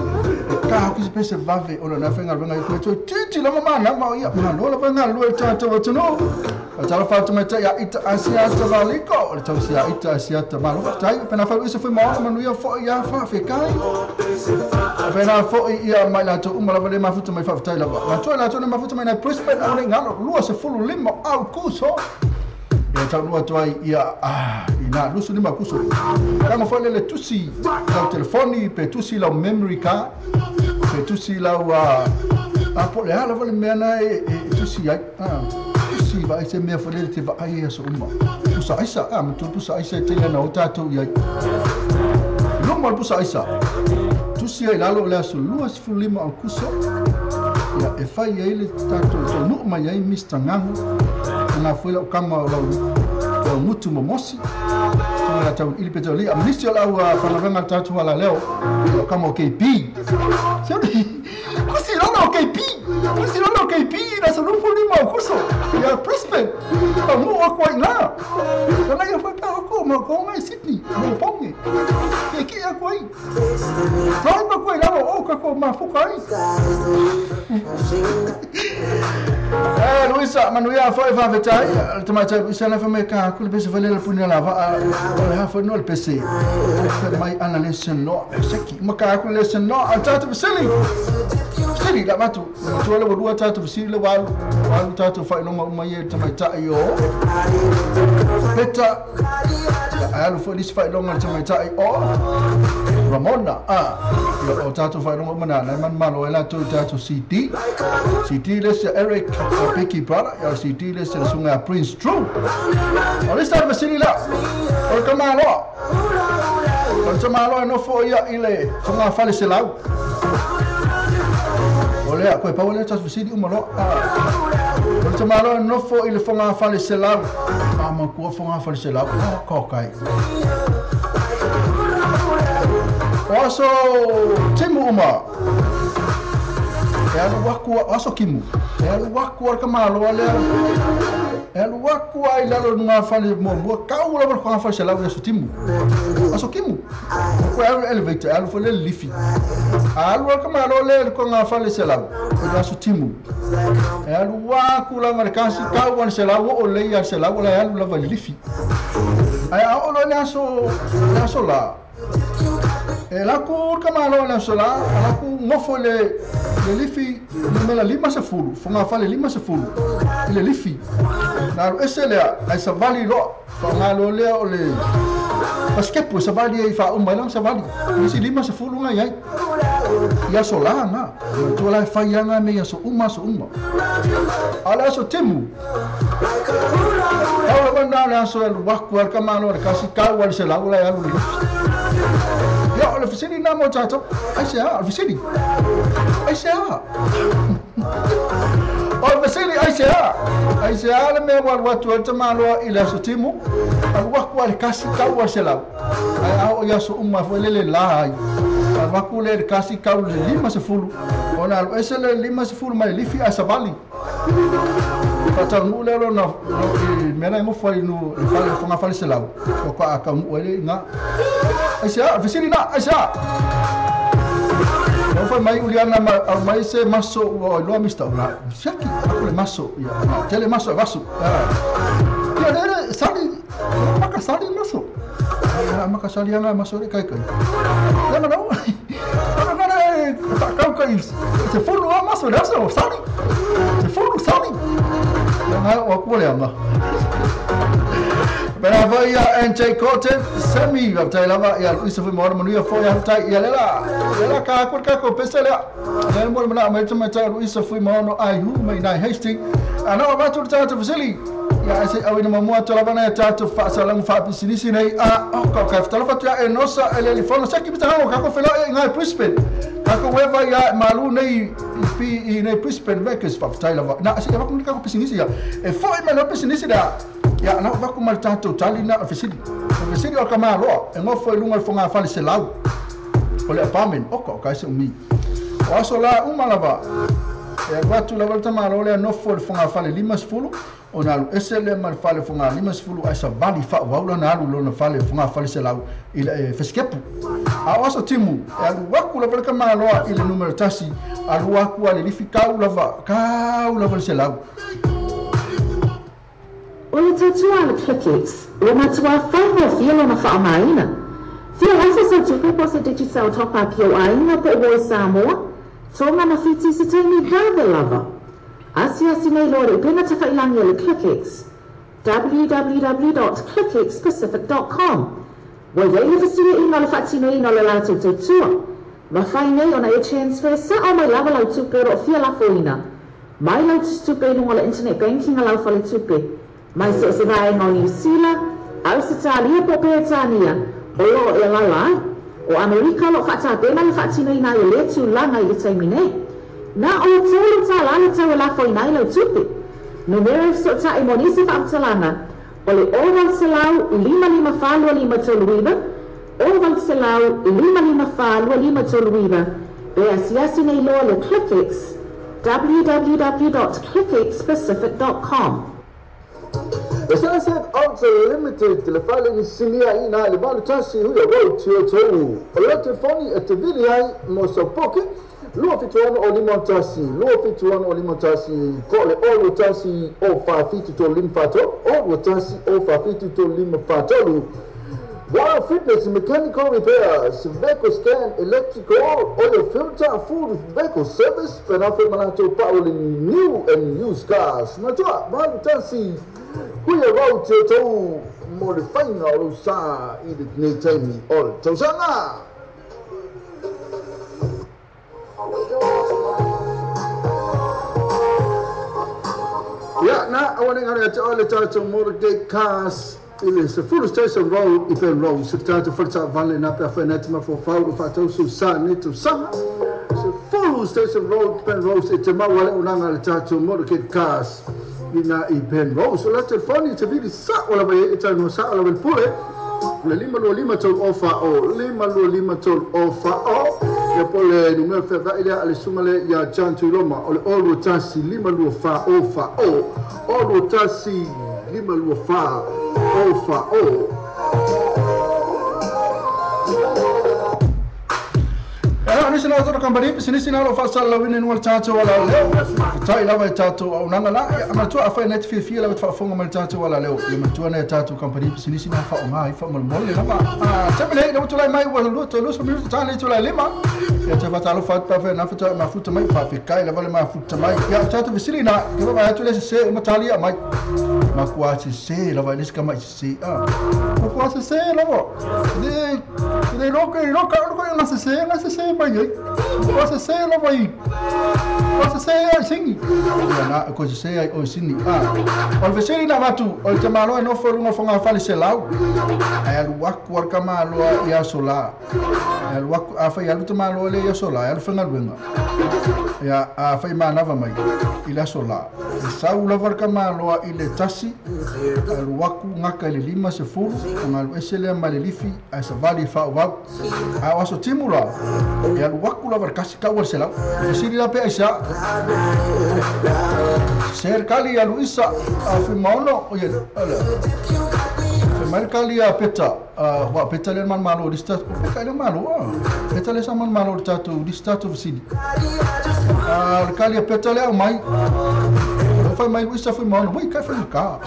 ka ku se pese vave o na fenga venga ku to titi la mama na ma ia ma no la venga lo ta ta wa no ta la fa ta mai ia ita asia ta valiko le tau sia ita asia ta ma lo tai pe na fa iso fe ma ma no ia fo ia fa fe kai fe na fo ia mai la to uma la le ma futu mai fa tai la ma to la to na ma futu mai na Brisbane o le ngalo lua se fulu limo au kuso ia taunua atu ai ia ina lusu lima kuso kanga foi lele tusi lau telefoni pe tusi lau memory card pe tusi lau a po le ala vale mea na e tusi ai tusi vai se mea foi lele te vaai aso uma pusa aisa a matu pusa aisa te ia na o tatou i ai luma pusa aisa tusi ai lalo le aso 25 au kuso ia e fai ai le tatou tonu mai ai Mr. Ngahu na foi lau kama o lau mutu momosi la tau ili pe tau li amnistia lau whangawenga tatu ala leo lau kama o KP kusi lona o KP kusi lona o KP na sa lufu lima o kuso ia Brisbane lau mu o kua ina na ia whaka o ko ma ko mai Sydney mo ponge ke ki a koe tai ma koe lalo o ka ko mafuka ai. Luisa, manuia foi favetai, tamatai Luisa na fame ka ku le pese fale le puni lava, o le hafa no le pese. Mai ana lesson no, seki ma ka ku lesson no, tatu Vasili. Vasili la matu, tu le wadua tatu Vasili le walu, walu tatu fa ilonga uma ye tamaitai o. Peta alu fo lis fa ilonga tamaitai o. Ramona a o tatu fa ilonga uma na man malo ela tu tatu CD. CD le Eric Picky brother, ya CD le sunga Prince True. O le sa Vasili la. O kamalo. O kamalo no fo ia ile sunga fale selau. O le ko pa o le tatu Vasili uma lo. O kamalo no fo ile fonga fale selau. A ma ko fonga fale selau. Ko kai. Oso timu uma. E alu aku aso kimu. E alu aku al kamalo ale. E alu aku ai lalo nunga fale mo mo kau la ko fale sela aso timu. Aso kimu. Ko alu elevator alu fale lifi. Alu al kamalo le ko nga fale sela aso timu. E alu aku la markasi kau al sela o le ya sela o la alu la vale lifi. Ai o lo aso la. E la ku kamalo la sola, la ku ngofo le lifi numela lima se fulu, fonga fale lima se fulu. Le lifi. Na ese ai sa vali lo, fonga lo le o le paskepo sa vali ai fa o mai lang sa vali. Isi lima se fulu ngai ai. Ia sola nga. Tu la fa ia nga me ia so uma so uma. Ala so temu. Ala na la so el waku al kamalo le kasi kau al se la ula ya lu. Ia, o le fesili lena mo tatou. Aisea, o le fesili. Aisea. O le fesili, aisea. Aisea le mea ua alu atu ai le tamaloa i le aso timu, alu aku lava i le kasi tau a le 100. Ae a oo i aso uma foi lele la ai, alu aku lea i le kasi tau i le 50, ona alu ese lea i le 50 mai le lifi ae savali. Faataunuu lea lona i mea la e nofo ai nu le fale fogafale 100, faatoa taunuu ai lea i ina. Aisea? Fesili na, aisea? Ua fai mai Uliana ma aumai se maso ua iloa Mr. Ula. Siaki, aku le maso. Ia, na tele maso e vasu. Ia, le, le, sali, maka sali maso. Ia, maka sali anga maso le kai kai. Ia, na, na, na, na, whakau kai, se fulu a maso le aso, sali. Se fulu sali. Ia, ngai o aku le anga. Pera foi ia NJ Cortez, Semi, faafetai lava ia Luisa foi ma ona manuia foi faafetai ia lela. Lela ka aku ka ko pese lea. Lea mo le mana mai tamatai Luisa foi ma ono ai hu mai nai Hastings. Ana o vatu le tagata fesili. Ia ai se awina mamua atu lava nai tatou faasalaga faapisinisi nei a o ka ka fetalofa atu ia e nosa e le lifono seki pita hango kako fela e ngai Brisbane. Kako weva ia malu nei i pi i nei Brisbane Vegas faafetai lava. Na se vaku ni kako pisinisi ia. E foi mai lo pisinisi lea. Ia na vaku ma le tatou tali na o fesili. O fesili o ka maloa e ngofo i lunga o le fogafale 100 o le apartment oka o ka ese umi. O aso la uma lava e alu atu lava le tamaloa lea nofo i le fogafale 50 ona alu ese lea ma le fale foga 50 ae savali faaauau lana alu lona fale fogafale 100 i le fesikepu. A o aso timu e alu aku lava le tamaloa i le numera 1 alu aku a le lifi kau lava kau lava le 100. O le tautua a le Clickx, ua matua faigofie lona faaaogaina. Fia lafo sau tupe po o se Digicel Top Up i ou aiga po o Voice Samoa, Tonga ma Fiti i se taimi vave lava. Asiasi nei loa le upega tafailangi a le Clickx, www.clickxpacific.com. Ua i ai le fesiliaina o le faatinoina o le latou tautua. Mafai nei ona e transfer sao mai lava lau tupe o lo o fia lafoina. Mai lau tusitupe i luga o le internet banking a lau faletupe, mai so o se vaega o Niu Sila, Ausetalia po o Peretania, o lo o e alaala ai. O Amerika o lo o faatapena le faatinoina ai o lea tulaga i le taimi nei. Na o le $3 le tau e lafoina ai lau tupe. Numera e fesootai mo nisi faamatalaga o le 0800 554 2539, 0800 554 2539, pe asiasi nei loa le Clickx, www.clickxpacific.com. E Sunset Arts Limited le fale ni sinia i na le valu tasi hui a road tio tou. O le telefoni e te vili ai mo sau poke, 276 o 51, 276 o 51, ko le o 21 o 47 3 5 4 3, o 21 o 47 3 5 4 3. Wild Fitness Mechanical Repairs, Vehicle Scan, Electrical, Oil Filter, Full Vehicle Service, pena foi ma latou pau le new and used cars. Matua, 81, hui a rau te tou mo le faiga o lou sa i lenei taimi o le tausaga. Ia, na, aua ne galo ia te oe le tatou Motorgate Cars i le 10 Station Road i Penrose, se tatou fale taavale na pe afai nai te mafaufau i faatausu sa nei tausaga. 10 Station Road, Penrose, e te maua le auaunaga a le tatou Motorgate Cars i na i Penrose. O la telefoni te vili sao lava i ai e talanoa sao lava i le pule. O le 525 3 o fa o, 525 3 o fa o. Ia po o le numera feavaai lea a le susuga lea ia John Tuiloma, o le o 21 52 fa o fa o, o 21 52 fa o fa o. E na o nisi na o tona kamupani pisinisi na o lo o faasalalauina i luga o le tatou alaleo. Faafetai lava i tatou auaunaga la. Ia, manatua afai nei te fiafia lava te faafofoga mai i le tatou alaleo. Ia manatua nai a tatou kamupani pisinisi na faaaoga ai faamolemole lava. A taimi nei, ina ua tulai mai ua lua toe 20 minuta ta nei tulai lima. Ia te faatalofa atu pe afai na faatoa e mafuta mai, faafetai lava le mafuta mai. Ia, o tatou fesili na, ke vaavaai atu le sese uma talia mai. Makuā sese lava e le isi tamaiti sese. A, makuā sese lava. Le, le iloa ke iloa ka ulu koe na sese, na sese mai ai. Makuā sese lava i O se se ai singi. Ia na ko se se ai o sini. O le fesili na avatu, o le tamaloa e nofo i luga o fogafale selau. Ae alu aku a le kamaloa i aso la. E alu aku, afai alu tamaloa lea i aso la, e alu faigaluega. Ia, afai manava mai i le aso la. E sau lava le kamaloa i le 1, alu aku gaka i le 50, ona alu ese lea mai le lifi, ae savali i faauvau. Ae o aso timu la, e alu aku lava le kasi kau o le selau. E fesili la pe aisea. Se le kali a Luisa a Fuimaono, o ia, ala. Fai mai le kali a Peta, wa Peta le manumalo o lista, o Peta le malo, Peta le sa manumalo o le tatou lista tatou fesili. Le kali a Peta le au mai. O fai mai Luisa Fuimaono, wei kai fai ka.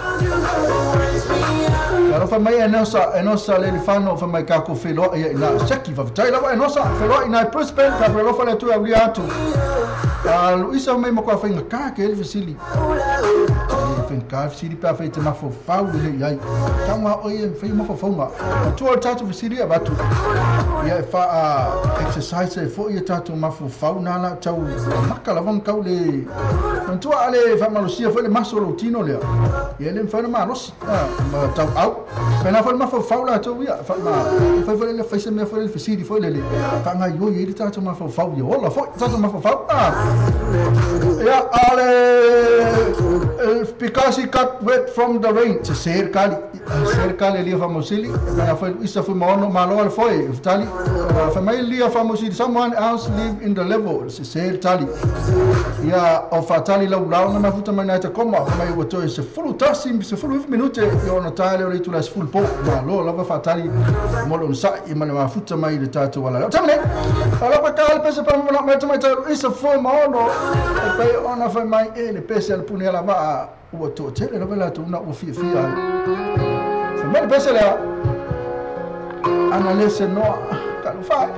Alo fai mai enosa le lifano fai mai ka ko feloa ia ina seki fa tai lava enosa feloa ina Brisbane ka feloa fa le tu aulia atu. Luisa mai mo ka fai ngaka ke le fesili. Fai ka fesili pa fai te mafofau le iai. Tanga o ia fai mafofaunga. Tu o tatou fesili avatu. Ia e fa exercise e fo ia tatou mafofau na la tau maka lava kau le. Tua ale fa malosia foi le maso lo tino lea. Ia le mfai na malosi. Ma tau au. Pena foi mafofau la tau ia. Fa ma fai foi le fai se mea foi le fesili foi le le. Ka ngai yo ia le tatou mafofau ia ola foi tatou mafofau. Ia ale because he got wet from the rain. Se ser kali lia famosili. Pena foi isa foi maono malo al foi ftali. Fa mai lia famosili someone else live in the level. Se ser tali. Ia o fatali lau lau na mafuta mai na te koma mai ua toe se fulu tasi se fulu minute i ona tae leo le itula se fulu po malo lava fatali mo lona sa'i ma le mafuta mai le tatou ala leo tamane alofa ka le pese pa mana mai tamai tau isa foi maono e pei ona fai mai e le pese a le puni ala va'a ua to'atele lava latou na ua fiafia ai fai mai le pese lea ana lese noa talofa ai.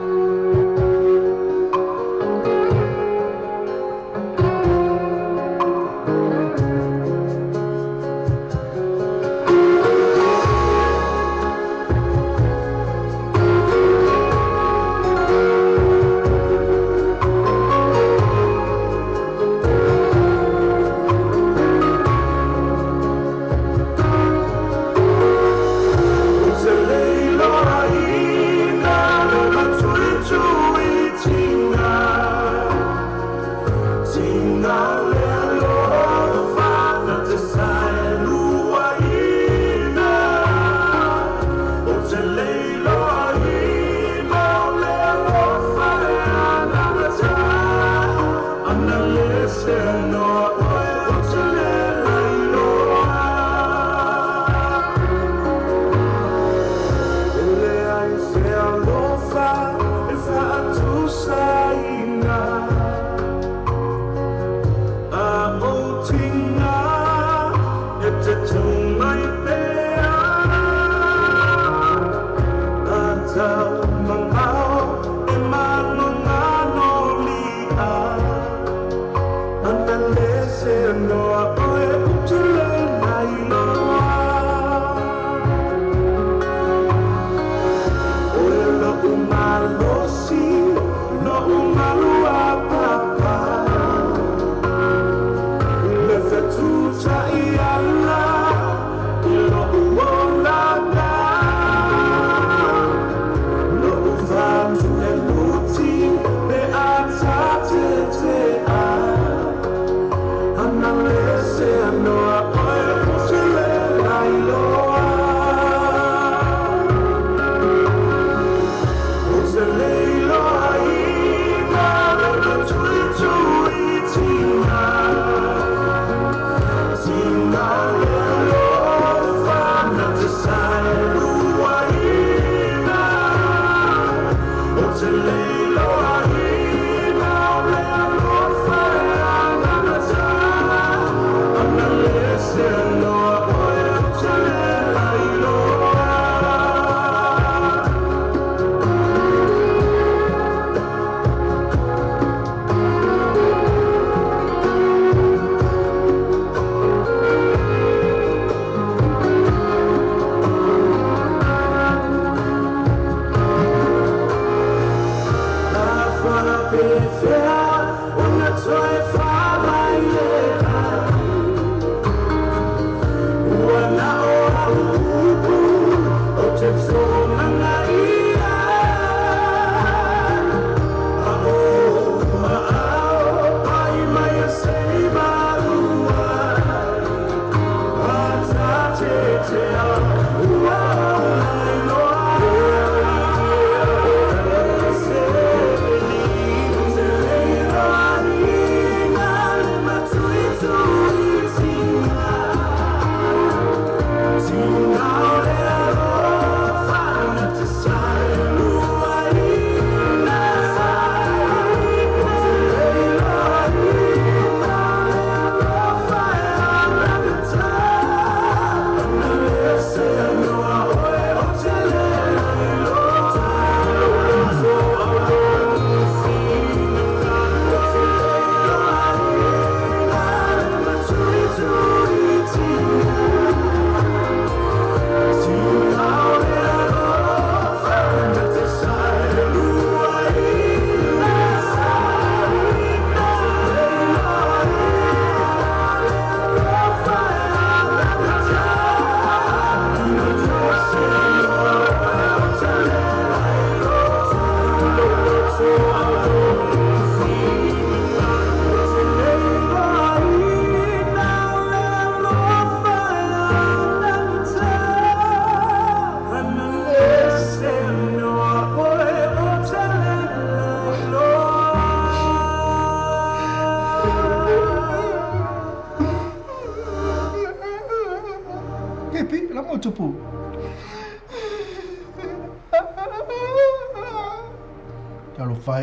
Fair,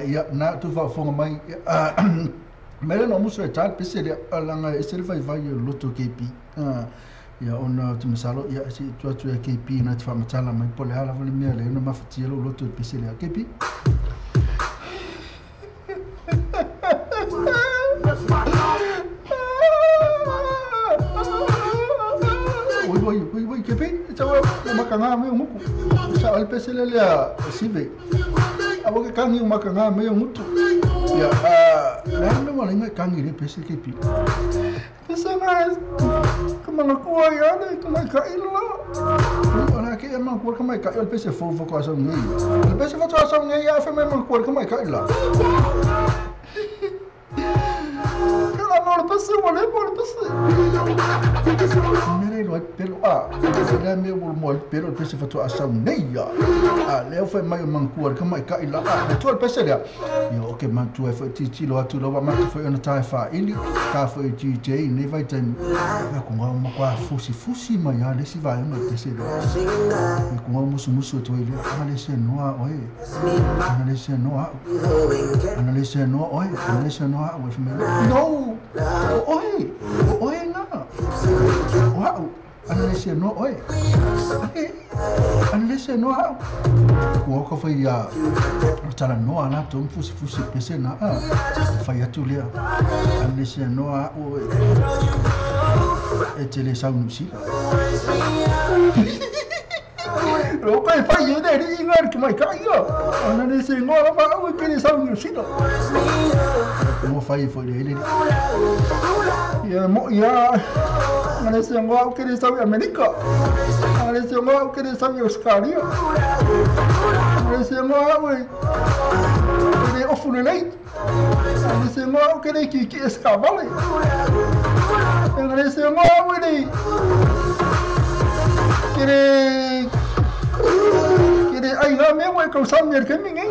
Ia na tu faafofoga mai mai le no musu e tali pese lea alaga e ese le vaivai o loto KP ia ona o te masalo ia se tu atu e KP na te faamatala mai po le a lava le mea lea ona mafatia lou loto i pese lea KP. Oi oi oi oi KP e tau o makanga me o nguku sa o le pese lea lea sive awa ke kangi o makanga me o ngutu ia le me wala inga kangi le pese KP pese na ka manakua ia le ka mai ka ila ona ke e manakua ka mai ka ila pese fofo ko asau nei le pese fofo asau nei ia fe mai manakua ka mai ka ila ka la no le pese wala le pese mere lo pelo a le me wo mo pelo pese fofo asau nei ia a le fe mai manakua ka mai ka ila a to le pese lea ia o ke matua e foi titilo atu lava matu foi ona tae faaili ka foi DJ nei vai taimi ia ko ngā makua fusi fusi mai a le si vaega o le pese lea ia ko ngā musumusu atu ai lea ana le se noa oe ana le se noa au ana le se noa oe ana le se noa au e fai mai no o oe o oe ngā o au ana le se noa oe ana le se noa au ko ka fai ia tala noa la tom fusi fusi pese na a fai atu lea ana le se noa au e te le sau New Ro kai fai e le inga ki mai ka ia ana le se ngoa lava au e ke le sau New Zealand mo fai foi le le ia mo ia ana le se ngoa au ke le sau Amerika ana le se ngoa au ke le sau Australia ana le se ngoa au e le ofu le leit ana le se ngoa au ke le kiki escavale ana le se ngoa au e le ke le ke ai ngā mea wai kau sami e ke mingi.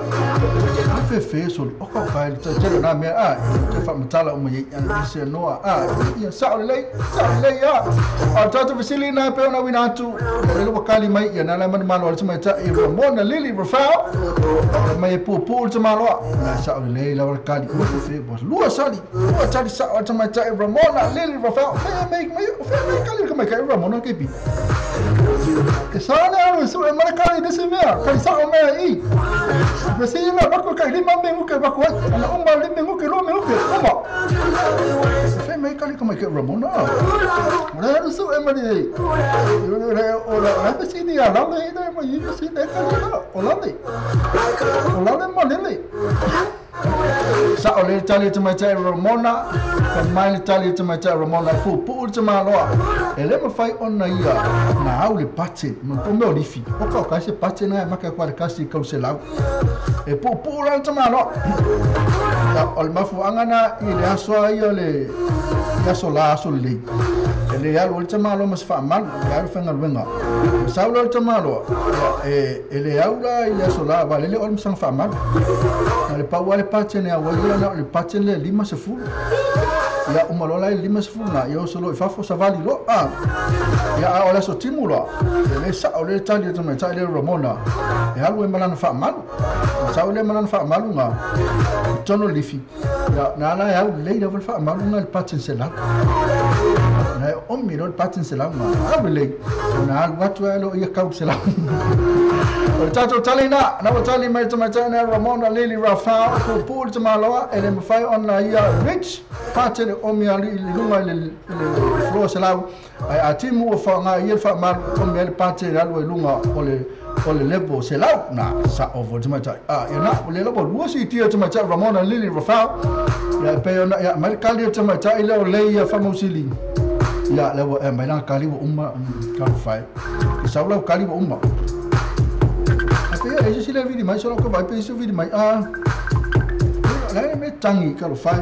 A fe fe soli, o kau kai te tele nā mea a, te whaamatala o mai ana se noa a, ia sao lei a. A tātou Vasili nā pe ona wina atu, o le wakali mai ia nā lai manu malo ale mai ta i Ramona Lily Rafao, mai e pūpū le tamaloa, nā sao lei la wakali, o fe fe, lua sali, lua tali sao ale mai ta i Ramona Lily Rafao, fe mai mai, fe mai kali ka mai ka i Ramona kepi. E sa ne aro su e mara kali nese mea, kali sao mea i. Mese ina bako kai lima me nguke bako ai, ana uma lima nguke lo me nguke, uma. Fe mai kali ka mai ke Ramona. Ora aro su e mari ei. Ora ora ora mese ni ala le ina mai i mese ne kali la, ola le. Ola le ma lele. Sa o le tali te mai tai Ramona, ka mai le tali te mai tai Ramona e pupu le tamaloa. E le mawhai ona ia na au le pate, ma po meo lifi. O ka o ka se pate na e maka kwa le kasi kau se lau. E pupu la le tamaloa. Ia, o le mafuanga na i le asoa ia le aso la aso lei. E le alu o le tamaloa ma se whaamalu, le alu whenga luenga. E saula o le tamaloa, e le au la i le aso la, wa lele o le masanga whaamalu. Na le pau ale pate ne awa ia na o le pate le 50. Ia umalola i 50 na, ia o solo i fafo savali lo. Ia a o le aso timu loa. E le sa o le tali o tamaitai le Ramona. E alu e malana whaamalu. Na sau le malana whaamalu ngā. I tono lifi. Ia nā la e au lei lava le whaamalu ngā le pate se lau. Na e omi lo le pate se lau ngā. Au lei. Na alu atu e lo ia kau se lau. O le tātou tali nā, na o tali mai tamaitai nā Ramona Lily Rafao, pupu le tamaloa, e le mawhai ona ia Rich, pate le omi alu i lunga i le floor se lau, ai a timu o wha ngā ia le whaamalu, omi ale pate le alu i lunga o le lepo se lau, nā, sa o vo tamaitai. Ia nā, o le lepo lua si tia tamaitai Ramona Lily Rafao, ia e pei ona, ia mai le kali o tamaitai leo lei ia whamausili. Ia, lewa, e mai nā kali wa uma, kalu whai. Ki sau lau kali wa uma. Ia, e se le vidi mai, solo ka vai pe se vidi mai. La me tangi ka lo fai.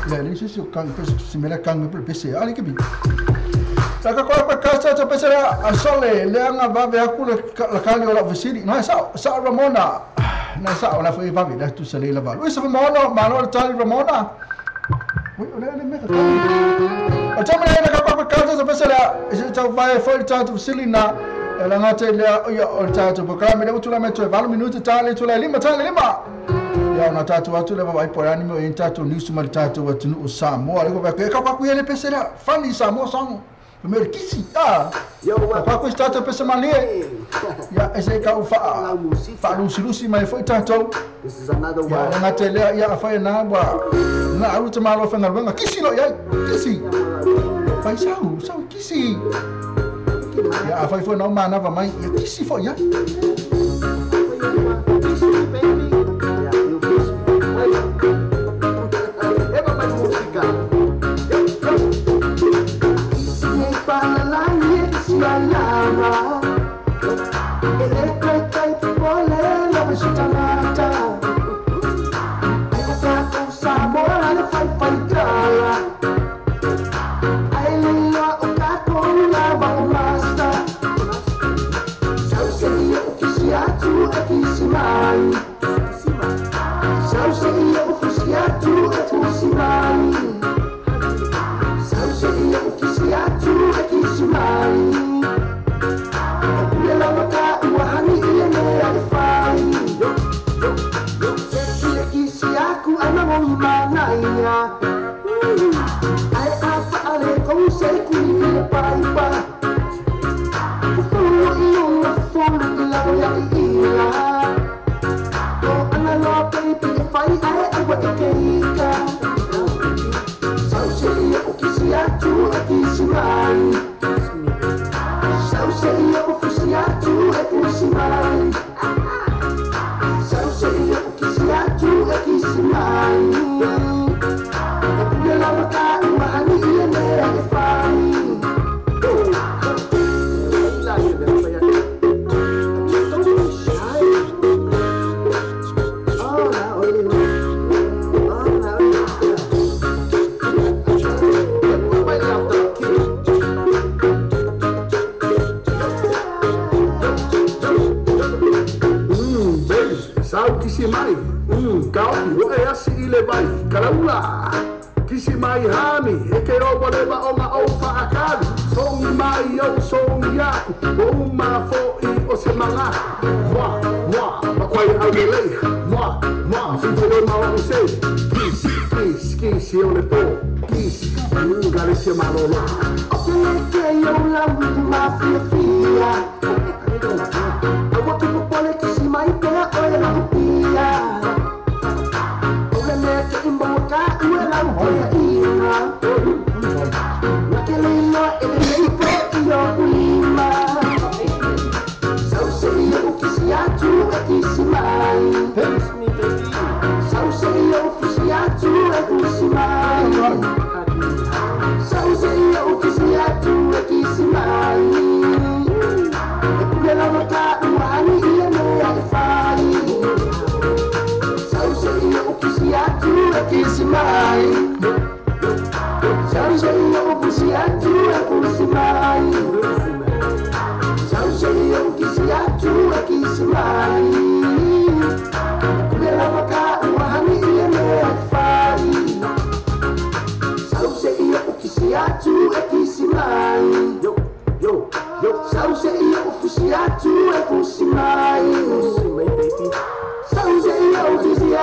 La le se se kang pe se me la kang pe pe se ali ke bi. Ta ka ko ka sa ta pe se a sole le anga va ve aku le la kali o la vesiri. Na sa sa Ramona. Na sa o la foi va ve la tu se le la va. Luis Ramona, malo tali Ramona. Oi, o le me ka. O ta me na ka ko ka sa pe se la se ta vai foi ta tu vesiri na. E la ngate lea ia o le tātou programe le utula me toe 8 minuti tā le tula lima tā le lima. Ia ona tātou atu le vavai po ani mo e tātou news ma le tātou atunu o Samoa. Le ko e ka kwa kuia le pese lea. Funny Samoa song. Me le kisi. Ka kwa kuia tātou pese malie. Ia e se ka u wha lusi lusi mai foi tātou. Ia le ngate lea ia a whai nā wa nā alu te malo whenga ruenga. Kisi lo iai. Kisi. Whai sau, sau kisi. Ia a whai nau mānawa mai, ia kisi fo ia. Kiss me, baby.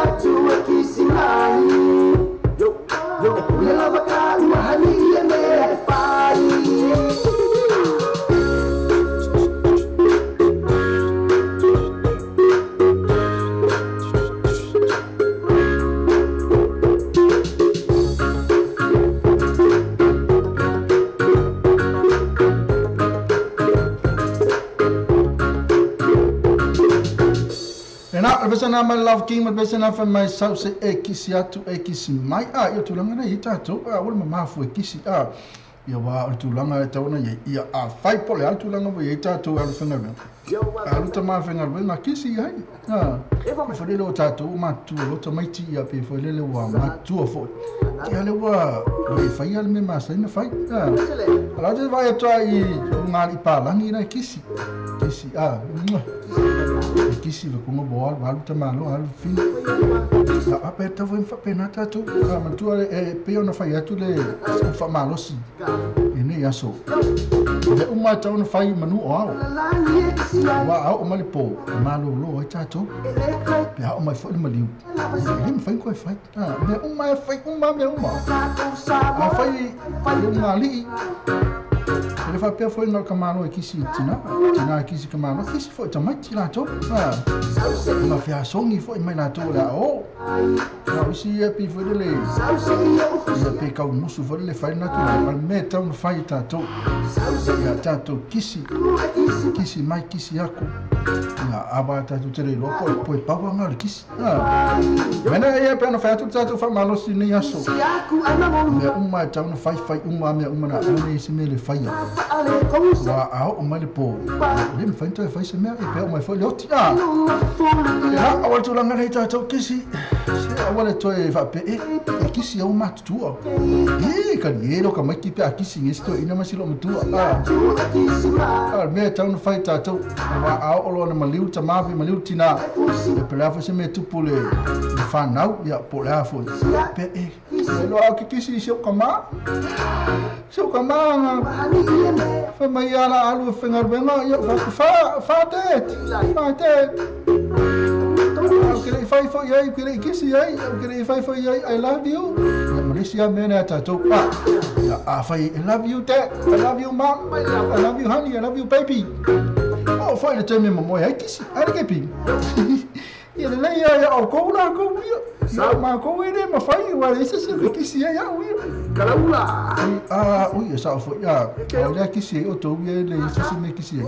atu e kisi mai. Yo, yo, e pule lava ka ua hani ia mea e fai. Pesa mai Love King ma pesa na fa mai sau se e kisi atu e kisi mai a ia tulaga nei tatou a ua mamafu e kisi a ia wa o tulaga e tauna ia ia a fai pole a tulaga mo ia tatou alu faigaluega alu tama faigaluega kisi ai a foi lele o tatou matua o tamaiti ia pe foi lele ua matua foi ia le ua le fai ale me masai na fai a ala te vai atoa i ngā i palangi na kisi kisi a kisi le kunga boa alu tamalo alu fina a pe ta foi fa na tatu a matua e pe ona fai atu le fa malosi e nei aso le uma tau na fai manu o au wa au o malipo malo lo ai tatu pe au mai foi maliu e le fai ko fai a me uma fai uma me uma a fai uma li ele fa pea foi no kamalo e kisi tina tina kisi kamalo kisi foi tamaiti latou a ma fea songi foi mai latou la o na isi e pi foi le ia pe kau musu foi le fai na tu la me tau no fai tatou ia tatou kisi kisi mai kisi aku ia aba tatou tere loko poi pawa ngā le kisi a mena ia pe no fai atu tatou fa malosi nei aso mea uma tau no fai fai uma mea uma na le se me le fai wa ao o mai le po le mfai toe fai se mea e pe o mai foi le oti a ia awa tulaga nei tatou kisi se awa le toe faapea e kisi au matutua e ka ni ka mai ki pe a kisi nge se ina masi lo matua a mea tau no fai tatou wa ao o lona maliu tamavi maliu tina e pe lea foi se mea tupu le whanau ia po lea foi pe e lo au ke kisi se o kama se o kama fa mai ala alu faigaluega ia fa fa te fa te au ke le fai foi ai ke le kisi ai au ke le fai foi ai I love you ia Malaysia me na tatou a ia a fai I love you dad I love you mom I love you honey I love you baby o foi le teme mo ai kisi ai ke pi ia le ia o kou la kou ia ia ma kou e ma fai wa le se se kisi ia ia kalaula a ui sa foi ia o le kisi o tou ia le se se me kisi ia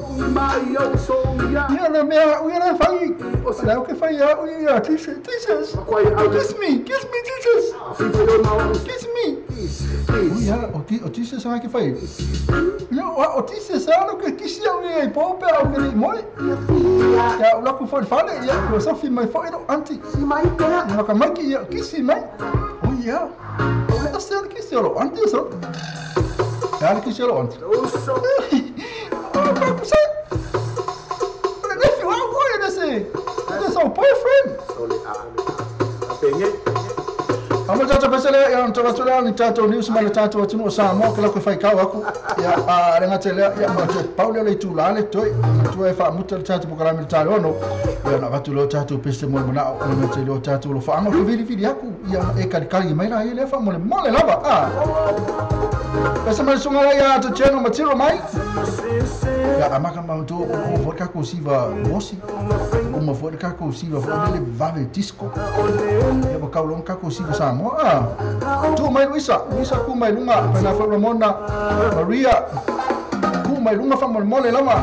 le mea ui le fai o se o ke fai ia ui ia kiss Jesus kiss me Jesus kiss me ui ia o Jesus sa ke fai ia o Jesus sa lo ke kisi ia ui po pe o ke le moi ia o la ku foi fale ia o sa fi mai foi no anti ia ka mai ki ia kisi mai o ia o se kisi o anti so ia kisi o anti o pa se le fi wa ko ia se se boyfriend Amo tata pesele ia on tola ni tatou news ma le tatou atunu o Samoa ke la ko fai kau aku ia a renga tele ia ma te paule le tula le toi tu e fa muta le tatou pokalame le tale ono ia na vatu lo tatou pese mo mana o le tele o tatou lo fa anga ko vili vili aku ia e kali kali mai la ia le fa mo le mole lava a pese mai sunga la ia to cheno matiro mai ia amaka ma to o fo ka ko siva mosi o ma fo ka ko siva fo le vave disco ia ba kau long ka ko siva Samoa tu mai Luisa Luisa ku mai lunga pena fa Ramona Maria ku mai lunga fa mole lava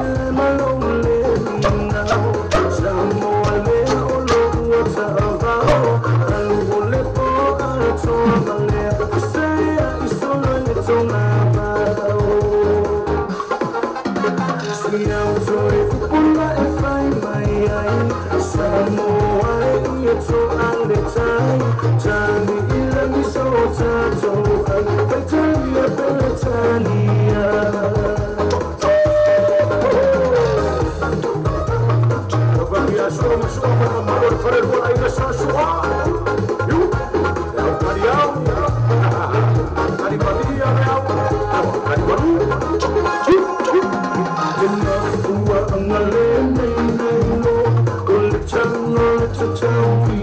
Tell me.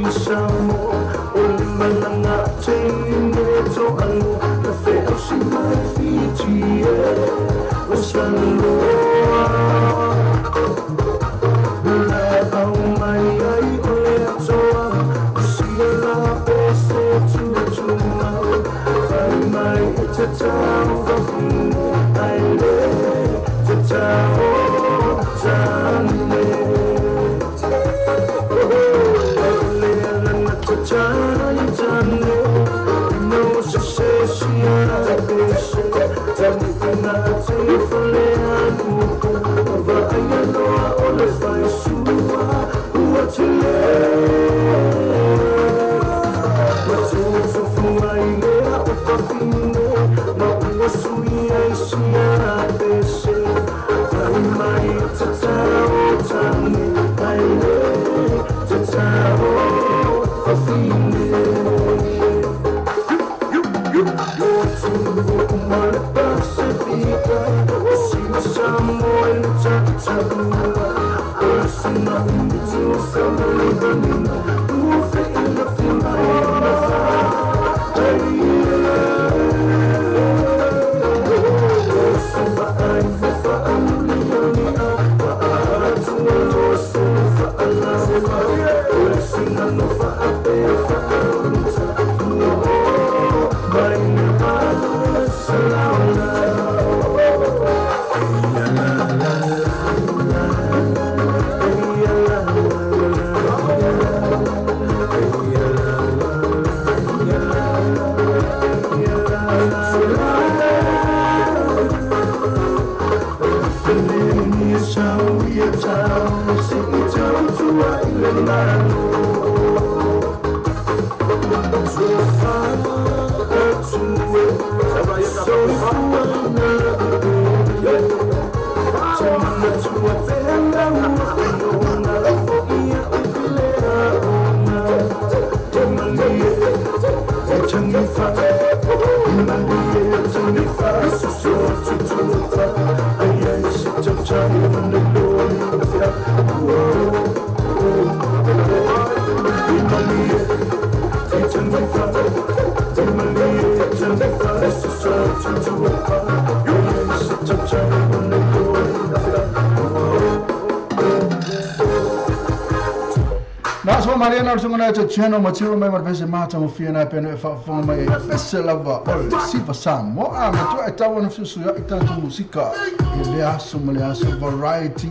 Channel material mai marvese mata mo fiana peno e faafofoga mai ai pese lava o le siva Samoa matua e tau ona fesuisuia'i tatou musika i le aso ma le aso variety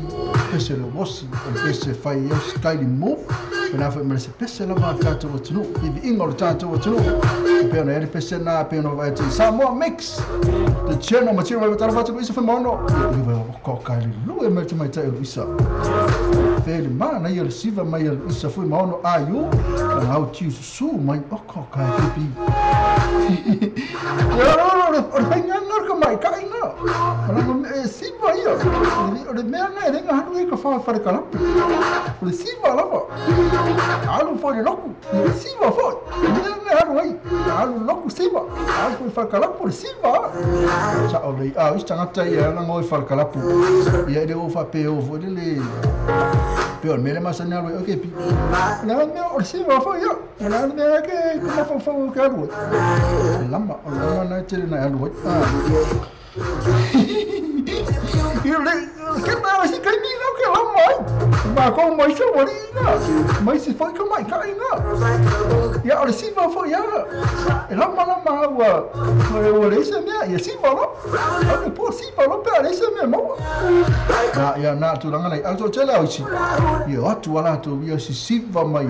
pese le wosi o le pese fai au skyly move pena foi ma le se pese lava a tatou atunuu viviiga o le tatou atunuu pe ona e le pese na pe ona vaai Samoa mix the channel material mai matala fatu isa foi maono i o koka le lu e mai te mai tai o isa fele mana ia le siva mai le isa foi maono ayu au tiu su mai o koka e pipi o le whainganga ka mai ka inga o le siva ia o le mea ngai renga haru e ka wha whare kalapu o le siva lava alu foi le loku o le siva foi mea ngai haru ai alu loku siva alu foi whare kalapu o le siva sa o le a isi tangata ia ana ngoi whare kalapu ia ele o wha o foi le pe o le mea le masani alu e o kepi le mea o le siva foi ia o le mea ke kuma whawhau ke alu ai lama o lama nai tele nai alu ai ia le ke mea si kai mi lau ke lama ai ma ko mai se wari ina mai si foi ka mai ka ina ia o le siva foi ia e lama lama ua o le se mea ia siva lo o le po siva lo pe le se mea mo na ia na tulaga nei au tele au isi ia atu ala tu ia si siva mai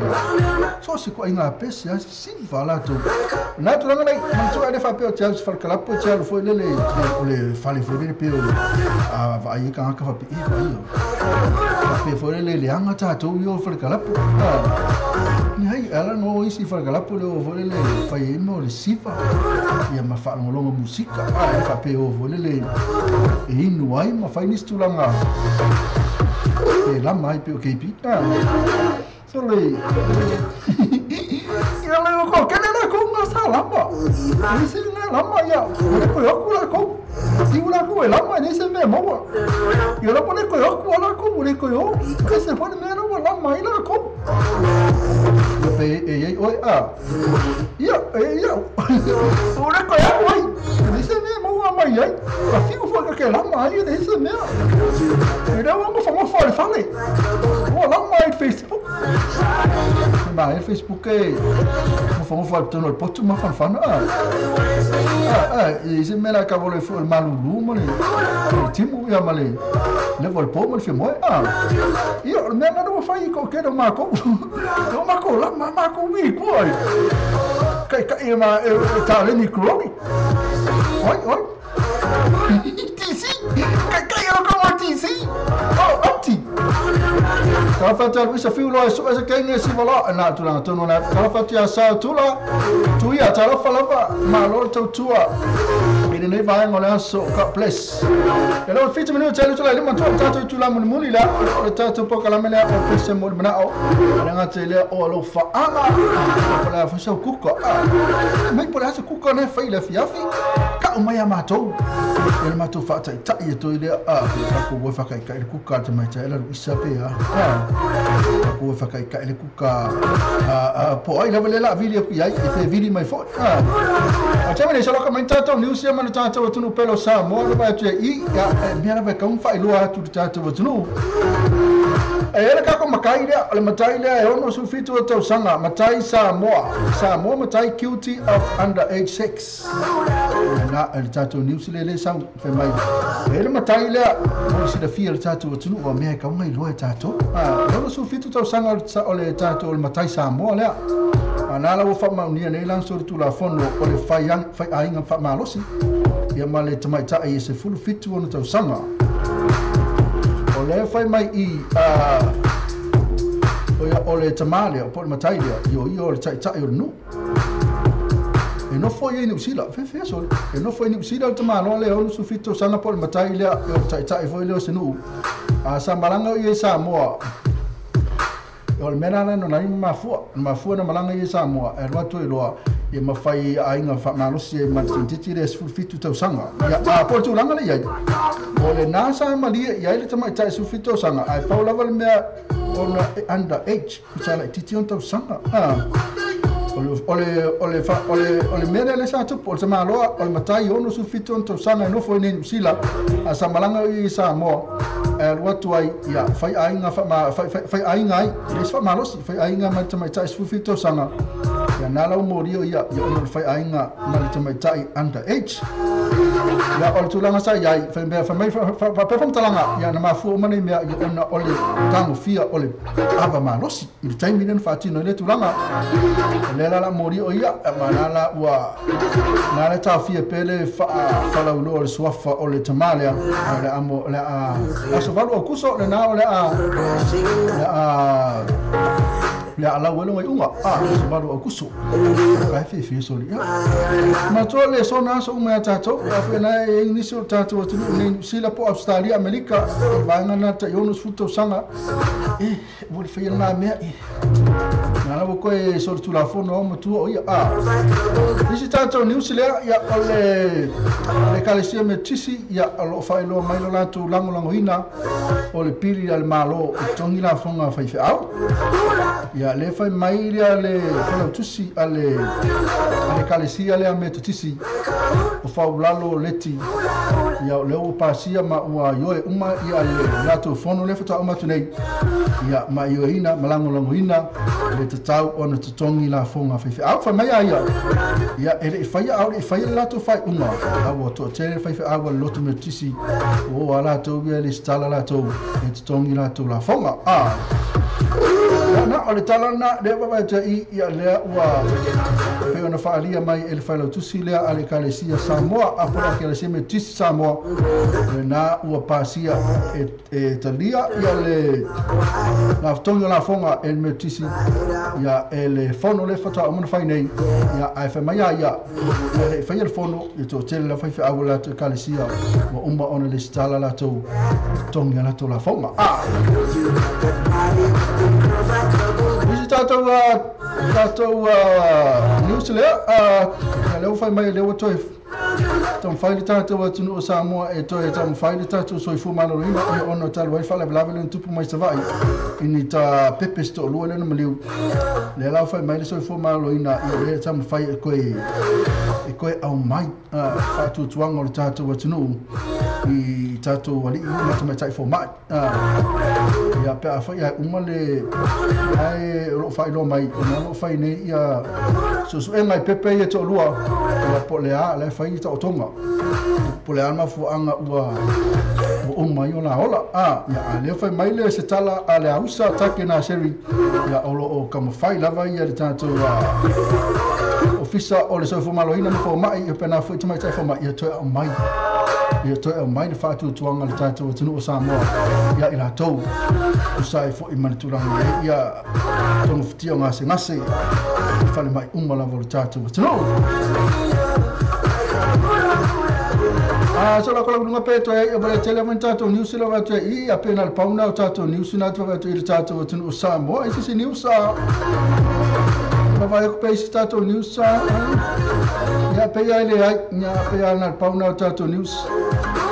so se ko inga pese a siva la tu na tulaga nei ma tu ale fa pe o te au fal kalapo te au foi lele o le fale foi lele pe o a vai ka ka fa pe vai pe foi lele le anga tatou i o fale kalapo ni hai ala no isi fale kalapo le o foi lele fai mo le siva ia ma faalogologo musika a e faapea o foi lele e inu ai ma fai nisi tulaga e lama ai pe o keipi so le ia le o kele lakou ga sa lama e se ga lama ia o le koe aku lakou tiu lakou e lama e nei se mea maua ia la po le koe aku a lakou o le koe o ke se foi le mea ua lama ai lakou. Ia pe e iai oe a. Ia, e ia. O le koe au ai. E se mea maua mai ai. A fiu foi ka ke lama ai e se mea. E lea ua ngofa le fale. Ua lama ai Facebook. Ma e Facebook e ngofa le tonu o le potu ma fanafana a. A, e se mea la ka vole foi le malulu ma le timu ia ma le le vole po ma le fia moe a. Ia, o le mea na ua fai ko ke no mākou. O mākou la ma mākou wi kua ai. Kai kai ma e ta le ni kroni. Oi, oi. TC. Kai kai o ka mo TC. Oh, opti. Ka whatu alu isa fiu loa e sua se kenge si wala na tulaga tonu na ka whatu ia sa tula tuia talofa lava malo tautua i lenei vaega o le aso. God bless. E leo 7 minute tele tula lima tua tatou tula mulimuli lea o le tatou polokalame lea o pese mo le manao le gata lea o alofa aga o le afai sau kuka mai po le asa kuka na fai le afiafi ka o mai a matou e le matou faataitai e toi lea a ko ua whakaikai le kuka te mai tae la isa pe a ko ua whakaikai le kuka po ai lava le la vili aku iai e pe vili mai foi a te mene saloka mai tātou news ia mana tātou atunu pelo Samoa le vai atu e i ia mea lava e kaun whailua atu le tātou atunu. E ele kako matai lea, o le matai lea e ono sufitu o tausaga, matai Samoa. Samoa matai guilty of underage sex. Na, e le tātou news le le sau, fai mai. E le matai lea, o le silafia le tātou atunu, o mea e kaunga i loa e tātou. E ono sufitu tausaga o le tātou o le matai Samoa lea. A nā la ua whaamaunia nei lanso le tulafono o le whai ainga whaamalosi. Ia ma le tamaitai e se fulu fitu ona tausaga. O le whai mai i o le tamale o po le matai lea, i o ia o le taitai o le nu. E nofo ia i Niu Sila, whewhea sole. E nofo i Niu Sila o te tamaloa le ono sufitu tausaga po le matai lea, e o le taitai foi lea o se nuu. A sa malanga o ia i Samoa. O le mea la no nai mafua, mafua na malanga i Samoa, e alu atu i loa ia mawhai ainga whaamalosi e matintiti le 17 tausaga. Ia a po tulaga le iai. O le nā sa malie ia le tamaitai 17 tausaga, ai pau lava le mea ona under age, sa la titi on tausaga. O le mea le sa tupu, o le tamaloa, o le matai ono 17 on tausaga e nofo i nei Niu Sila, a sa malanga i Samoa. E alu atu ai, ia, whai ainga, whai ainga ai, le whaamalosi, whai ainga ma le tamaitai 17 tausaga. Ia nā lau morio ia, ia ono le whai ainga ma le tamaitai under age. Ia o le tulaga sa iai, whai mea, whai mai, whai whamtalanga, ia na mafua o manei mea, ia ona o le tangofia o le ava malosi. I le taimi lena whaatino i le tulaga. O le la morio ia, ma nā la ua, nā le tāwhia pele whalauloa le suafa o le tamalea, o le amo, le a, aso valu o kuso, le nā o le a, le a, le a lau elonga i unga, a, aso valu o kuso. Ka he whiwhi soli, ia. Matua le sona aso umea tātou, a whena e inisi o tātou atunu, nei Niu Sila po Australia, Amerika, e vaenga nā ta i ono sufu tausaga, e, ua le whaia nā mea, e. Nā lawa koe so le tulafono au matua o ia, a. Isi tātou Niu Sila, ia, o le Ekalesia Metisi, ia, o lo whaeloa mai lo lātou langolangoina, o le pili a le malo, e tongi la whonga whaiwheau. Ia, le whai mai lea le whalautusi a le Ekalesia lea Metotisi, o whaulalo leti, ia, o leo pasia ma ua ioe uma ia le lātou fono le whata umatu nei, ia, ma ioeina, ma langolangoina, le tatau ona totongi la whonga whaiwheau. Whai mai a ia, ia, e le i whaia au, le i whaia le lātou whai unga, a ua toa tere whaiwheau a le loto Metotisi, o a lātou ia le stala lātou, e totongi lātou la whonga. A, na, o le tala na, lea wawa e i, ia lea ua pe ona whaalia mai e le whailautusi lea a le Ekalesia Samoa, a pola Ekalesia Metotisi Samoa, le nā ua pasia e talia ia le nā whatongi o la whonga e le Metotisi, ia e le fono le whata o mana whai nei, ia ai whai mai a ia, e le whai le fono, i tō tele la whai whai lātou Ekalesia, ua uma ona le stala lātou, tongi a lātou la whonga. A! Isi tātou Tatou news lea, ia lea ua fai mai lea ua toe taumafai le tatou atunuu o Samoa e toe taumafai le tatou soifua maloloina ia ona talu ai faalavelave lea na tupu mai Savaii i ni ta pepe se toalua lea na maliu. Lea la ua fai mai le soifua maloloina ia lea e taumafai e toe aumai faatuatuaga o le tatou atunuu i tatou alii ma tamaitai fomai. Ia pe afai ae uma le ae o loo faailoa mai ona o loo fai nei ia suesuega i pepe ia toalua ia po o le a la e fai taotoga po o le a le mafuaaga ua uma ai o la ola. Ia a lea fai mai le se tala a le ausa take na seri ia o loo taumafai lava ia le tatou ofisa o le soifua maloloina ma fomai ia pena foi tamaitai fomai ia toe aumai ia toe aumai le faatuatuaga le tatou atunuu o Samoa ia i latou tusa ai foi ma le tulaga i ai ia togafitia o gasegase i falemai uma lava o le tatou atunuu. So la kola lunga pe toe ai o le tele mo tatou news la va toe i a pena le pauna o tatou news na toe va toe i le tatou atunuu o Samoa. E se news a ma vai ko pe se tatou news a ia pe ia le ai ia pe ia na le pauna o tatou news.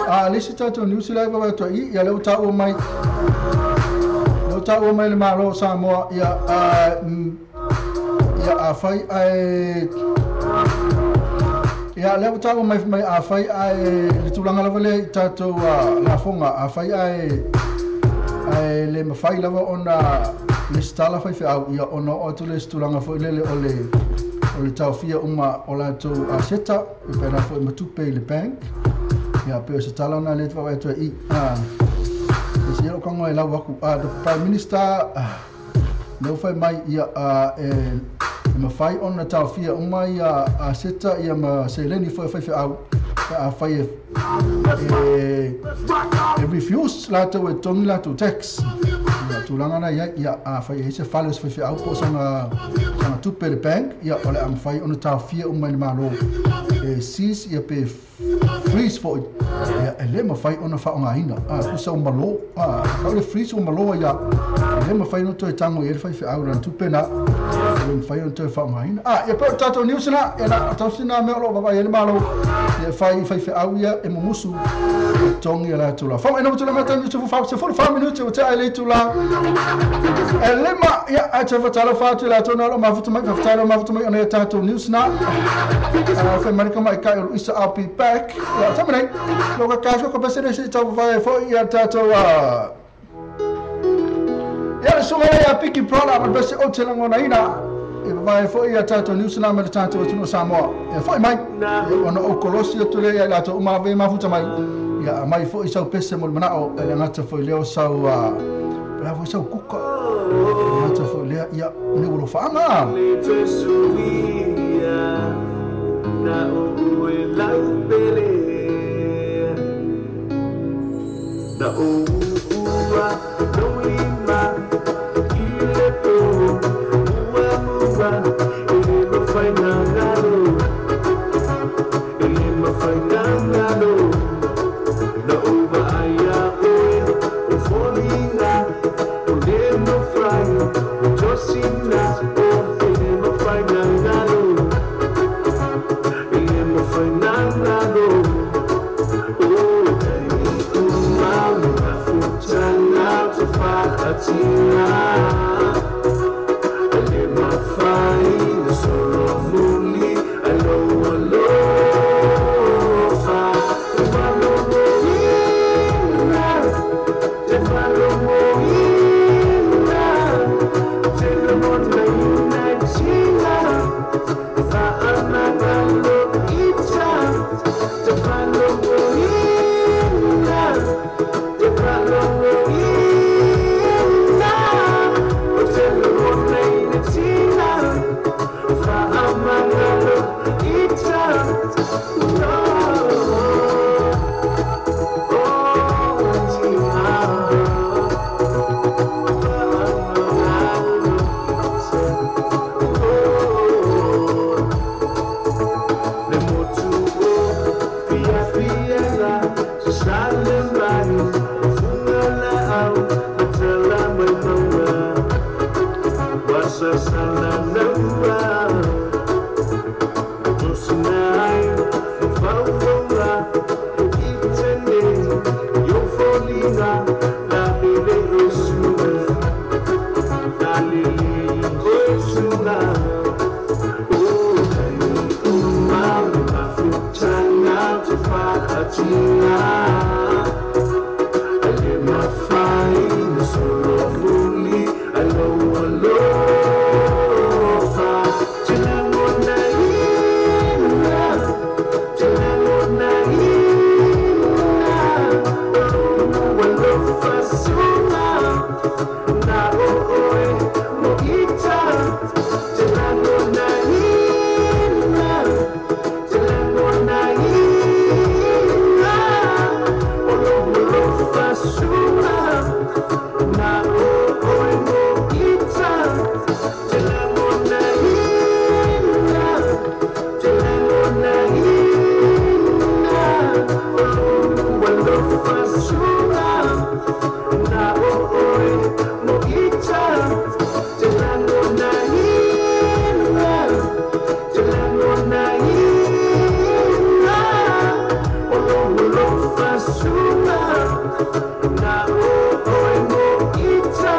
A le se tatou news la va toe i ia le o mai le o mai le malo o Samoa ia ia a fai ai ia le o mai mai a fai ai le tulaga lava le tatou lafoga a fai ai le mafai lava ona le stala fai feau ia ona o atu le tulaga foi lele o le taofia uma o latou aseta e pena foi matupe i le bank ia pe o se tala na le te atu i e se o kongo e lau aku the Prime Minister leo fai mai ia e mafai ona taofia uma ia aseta ia ma seleni foi fai feau a fai e refuse latou e togi latou tax ia tulaga na ia ia a fai e se fale se fai feau po sanga tupe le bank ia o le a mafai ona taofia uma i le malo e seize ia pe freeze foi ia e le mafai ona faaaogaina tusa o malo o le freeze o malo ia e le mafai ona toe tango i le fai feau lana tupe na e le mafai ona toe faaaogaina. Ia pe o tatou news na ia na tausi na mea o loo vavaai ai le malo ia fai feau ia e mumusu e togi ia latou lafoga. E na mata news fu se 45 minutes o te ai le itula e lima ia ae te fatalofa atu i latou na o loo mafuta mai faafetai mafuta mai ona ia tatou news na fai mai ka mai kai o Luisa. I'll be back. Ia tamai loga kaso ko pese se tau vai foi ia tatou ia le sunga ia piki prola ma pese o te langona ina e vai foi ia tatou news na ma le tatou atunuu Samoa ia foi mai ona o kolosi atu le ia latou uma ve mafuta mai ia mai foi sau pese mo le manao e le gata foi leo sau la foi sau kuka gata foi lea ia ne ua lofaanga na o e lau pele na o ua lima i le po ua mua e le mafai na galo e le mafai na galo na o vaai a oe o foliga o le mafai o tosina o e le mafai na galo Fatina Ale mafai na solo muli alo alofa Telangona ina Telangona ina Alofa suma na oe mo ita Telangona ina Telangona ina Alofa suma na oe mo ita Telangona ina Telangona ina Alofa suma na oe mo ita Telangona ina Telangona ina Alofa suma na oe mo ita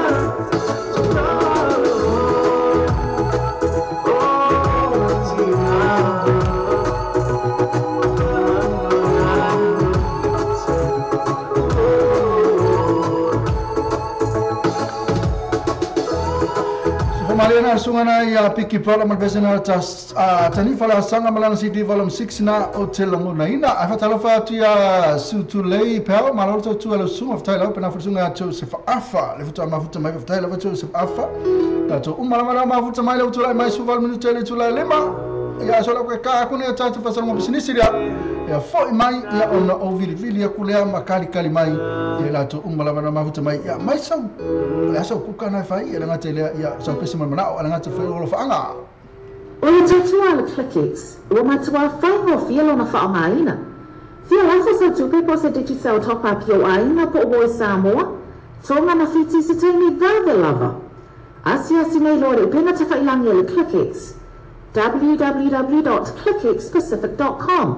Mariana sungana ia piki pala malvesena tanifa la sanga malana CD volume 6 na o te langona ina a fatalofa atu ia sutulei peo malolo tu ala sunga fatai lau pena fusunga atu se faafa le futa mafuta mai fatai lau atu se faafa tato umala mafuta mai lau tulai mai suval minute le tulai lema ia sola ko ka ku ne tatu fasal mo bisinisi ia ia foi mai ia ona o vili vili aku lea makali kali mai ia la tu umala mafuta mai ia mai sau ia sau kuka na fai ia ngate lea ia sau pesi mana o ngate fai o faanga O le tautua le ClickX, ua matua faigofie lona faaaogaina. Fia lafo sau tupe po o se Digicel top-up i ou aiga po o ua i Samoa, Tonga ma Fiti i se taimi vave lava. Asiasi nei loa le upega tafailagi a le ClickX, www.clickxpacific.com.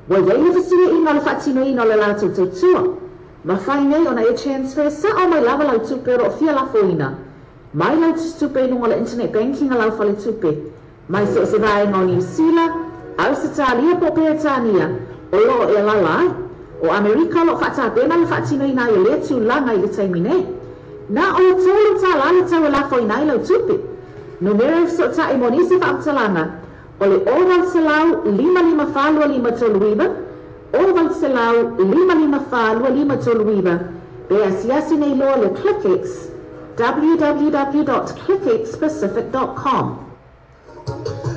Ua iai le fesiliaiga o le faatinoina o le latou tautua. Mafai nei ona e transfer sa'o mai lava lau tupe o loo fia lafoina. Mai lau tusitupe i luga o le internet banking a lau faletupe. Mai so o se vaega o Niu Sila, Ausetalia po o Peretania, o loo e alaala ai. O Amerika o loo faatapena le faatinoina ai o lea tulaga i le taimi nei. Na o le $3 le tau e lafoina ai lau tupe. Numera e fesoota'i mo nisi faamatalaga o le 800 554 2539, 800 554 2539, pe asiasi nei loa le ClickX, www.clickxpacific.com.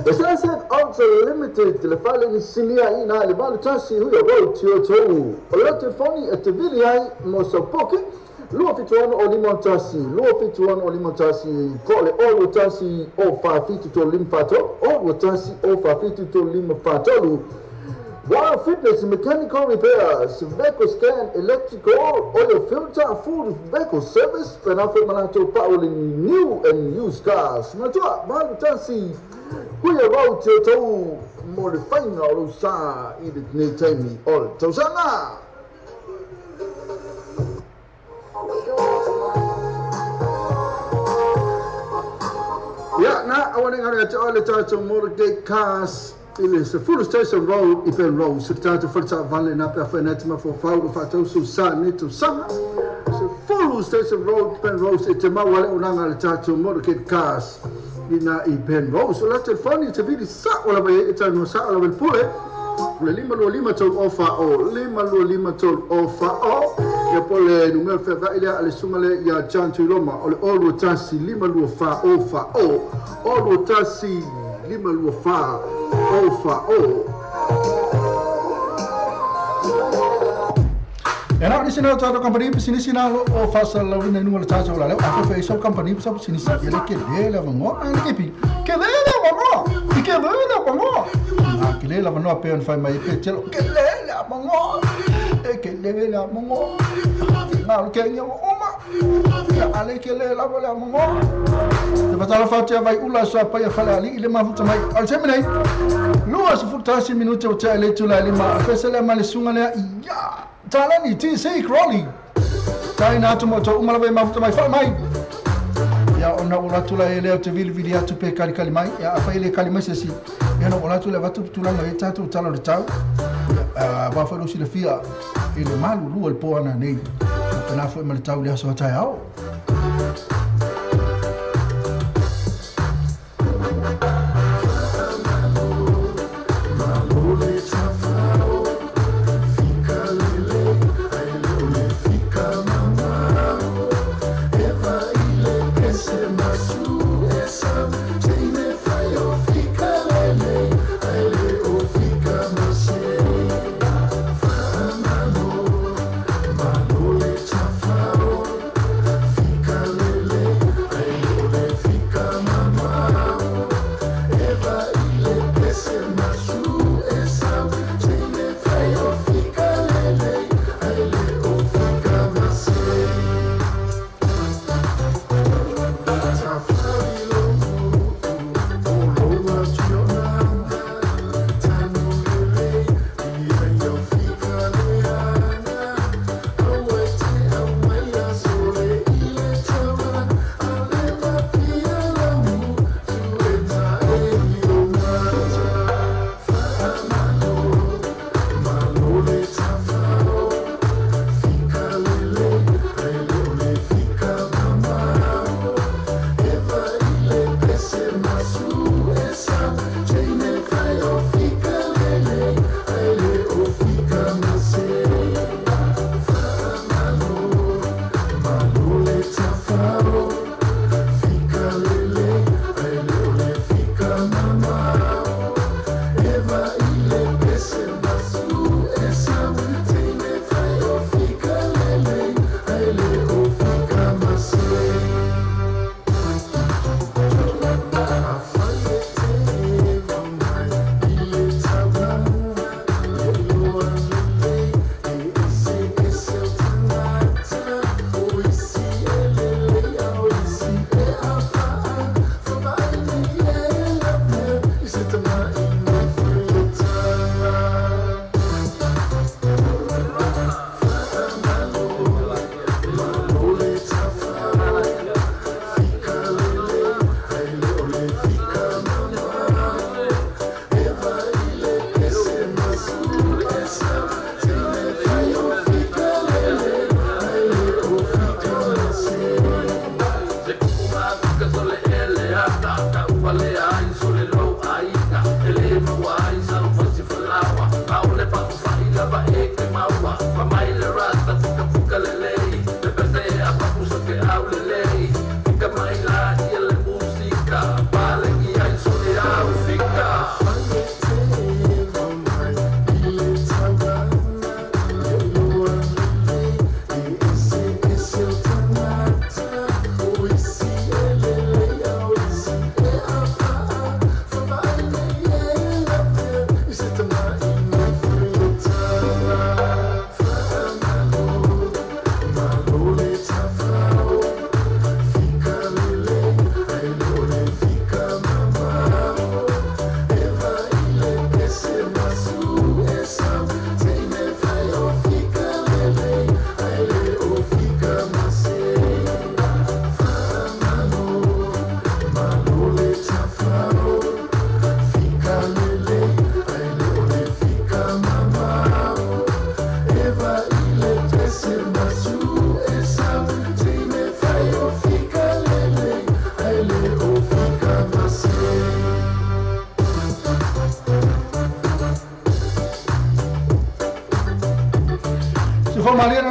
The Sunset Auto Limited le fale ni sinia ina le valu tasi huia wau tio tau. O le telefoni e te vili ai mo sau poke, 271 o lima tasi, 271 o lima tasi, ko le o tasi o fa fitu to lim fa to, o tasi o fa fitu to lim fa tolu. Wild Fitness Mechanical Repairs, Vehicle Scan, Electrical, Oil Filter, Full Vehicle Service, Penafo Malato Paoli New and Used Cars. Matua, valu tasi, huia wau tio tau, mo le whainga o lau sa i le nei taimi o le tausaga. Ia, na, awane ngare ate o le tātou Motorgate Cars i le Sefulu Station Road i Penrose. Se tātou whaleta vale nā pea whainā te mafo whau o whaatau su sa ne tausaga. Sefulu Station Road, Penrose, e te maua le unanga le tātou Motorgate Cars i nā i Penrose. O la telefoni te vili sa o la vai e tau no sa o la pule. O le 525 tolu ofa o, 525 tolu ofa o. Ia po le numero whewha ilea a le sunga le ia John Tuiloma o le olua tasi lima lua fa o fa o. Olua tasi lima lua fa o fa o. E nā nisi nā tātou company pisinisi nā lo o fasa lauina inunga le tātou la leo. A fe isau company pisa pisinisi ia le ke le le vangoa a le kepi. Ke le le vangoa! I ke le le vangoa! A ke le le vangoa pe on whai mai pe telo. Ke le le vangoa! E ke le le vangoa! Ngā lo ke ngia oma! Ia ale ke le lava le vangoa! Te patala whātea vai ula sa pai a whale ali i le mafuta mai. Al te menei! Lua se futasi minute o te ale tula lima. A fese lea ma le sunga lea ia! Talani TC Crowley. Tai nā atu mo tō umala vai mafuta mai wha mai. Ia ona o latu la e lea te vili vili atu pe kali kali mai. Ia a whai le kali mai se si. Ia na o latu le watu tulanga e tātou tala le tau. Ia Wa foi lo silafia i le malulu o le po ana nei. Pena foi ma le tau le aso taeao.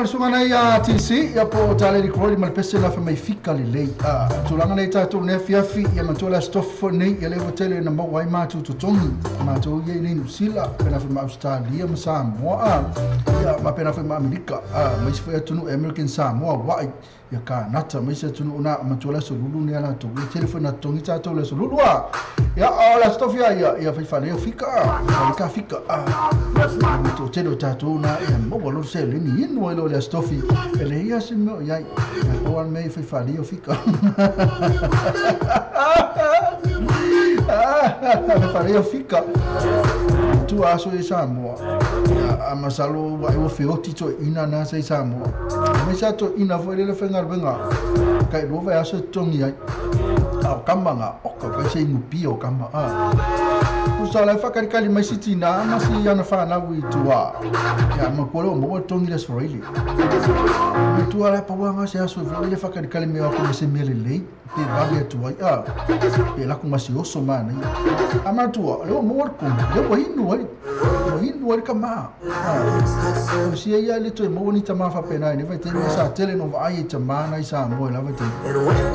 Sunga nei a TC ia po tale ri kroli mal pese la fa mai fika le lei a tulanga nei tatou ne fiafi ia matola stof nei ia le hotele na mo wai ma tu tongi ma tu ia nei New Zealand pena fa ma Australia ma Samoa ia ma pena fa ma Amerika a mai se fa tunu American Samoa wai ia ka nata mai se tunu na matola so lulu ne ala to telefona tongi tatou le so lulu a ia ala stof ia ia fa fa le fika ka fika a to tele tatou na ia mo lo se le ni no lo le stofi ele ia se mo ia o al me fa fa le fika fa le fika tu aso e Samoa a masalo wa o feoti to ina na se Samoa me sa to ina fo le fenga benga kai lo va aso tongi ai a kamba nga o ka se mu pio kamba a Usa la whakalikali mai si tina ma si ana whanau i tua. Ia ma kua leo maua tongi le sforaili. Me tua la pawanga se aso e le whakalikali me wako me se mele lei. Pe vave atu ai. A, pe laku masi oso mana ia. A matua, leo maua le kongi. Leo wa hinu ai. Wa hinu ai ka maa. A, o si ia le toe maua ni tama whapena i ne vai te mea sa tele no vaai e tama na i sa moe lava te.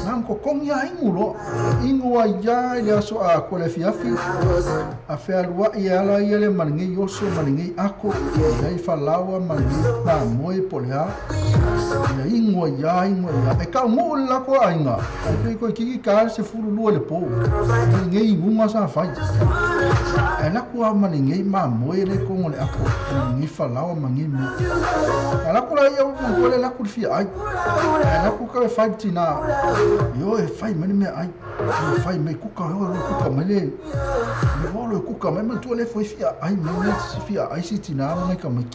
Nā ko kongi a ingu loa. Ingu a ia i le aso a koa le fiafi. A whealua i ala ia le maringei oso, maringei ako, ia i whalawa, maringei nā moe po le a. Ia ingu a ia, ingu a ia. E ka mo le lako a inga. Ai pe koe kiki ka se fulu lua le pō. Maringei ingunga sa whai. E lako a maringei mā moe le kongo le ako. Maringei whalawa, maringei me. A lako la ia upu le lako le fia ai. E lako ka e whai tina. Io e whai mani mea ai. E whai me kuka, io e kuka mai le. Me walo e kuka mai matua le foi fia ai mai me fia ai si tina mai ka mai.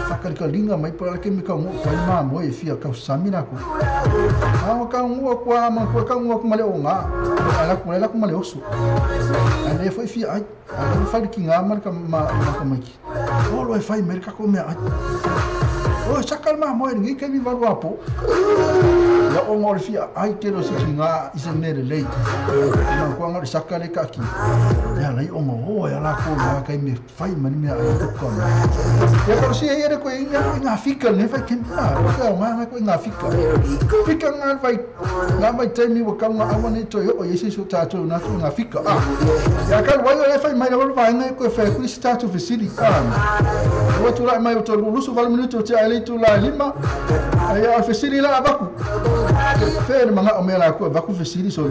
Whakarikalinga mai para ke me ka ngo whai mā moe e fia kau sami nako. A ka ngo kua ma kua ka ngo ku male o ngā. A lako le lako male oso. A le foi fia ai. A le whai ki ngā mar ka ma ka mai. Olo e whai mai ka ko mea ai. O sakal mā moe ngi ke mi valu apo. Ia o ngā fia ai te ro si ki ngā i se mere lei. Ma kua ngā sakale ka ki. Ia lei o ngā o e ala ko ngā kai me whai mani mea ai kuka mai. Ia ka si e ere koe i ngā fika ne whai ke mea. O te au ngā ngā koe ngā fika. Fika ngā whai, ngā whai teimi wa kau ngā awa nei toi o ese so tātou nā tō ngā fika. Ia ka wai o e whai mai na waru whainga koe whai kuri si tātou fesili. Ua tūrai mai o tō lusu valu minutu o te aile tu la lima. Ai a fesili la avaku. Whē manga o mea la koe vaku fesili so.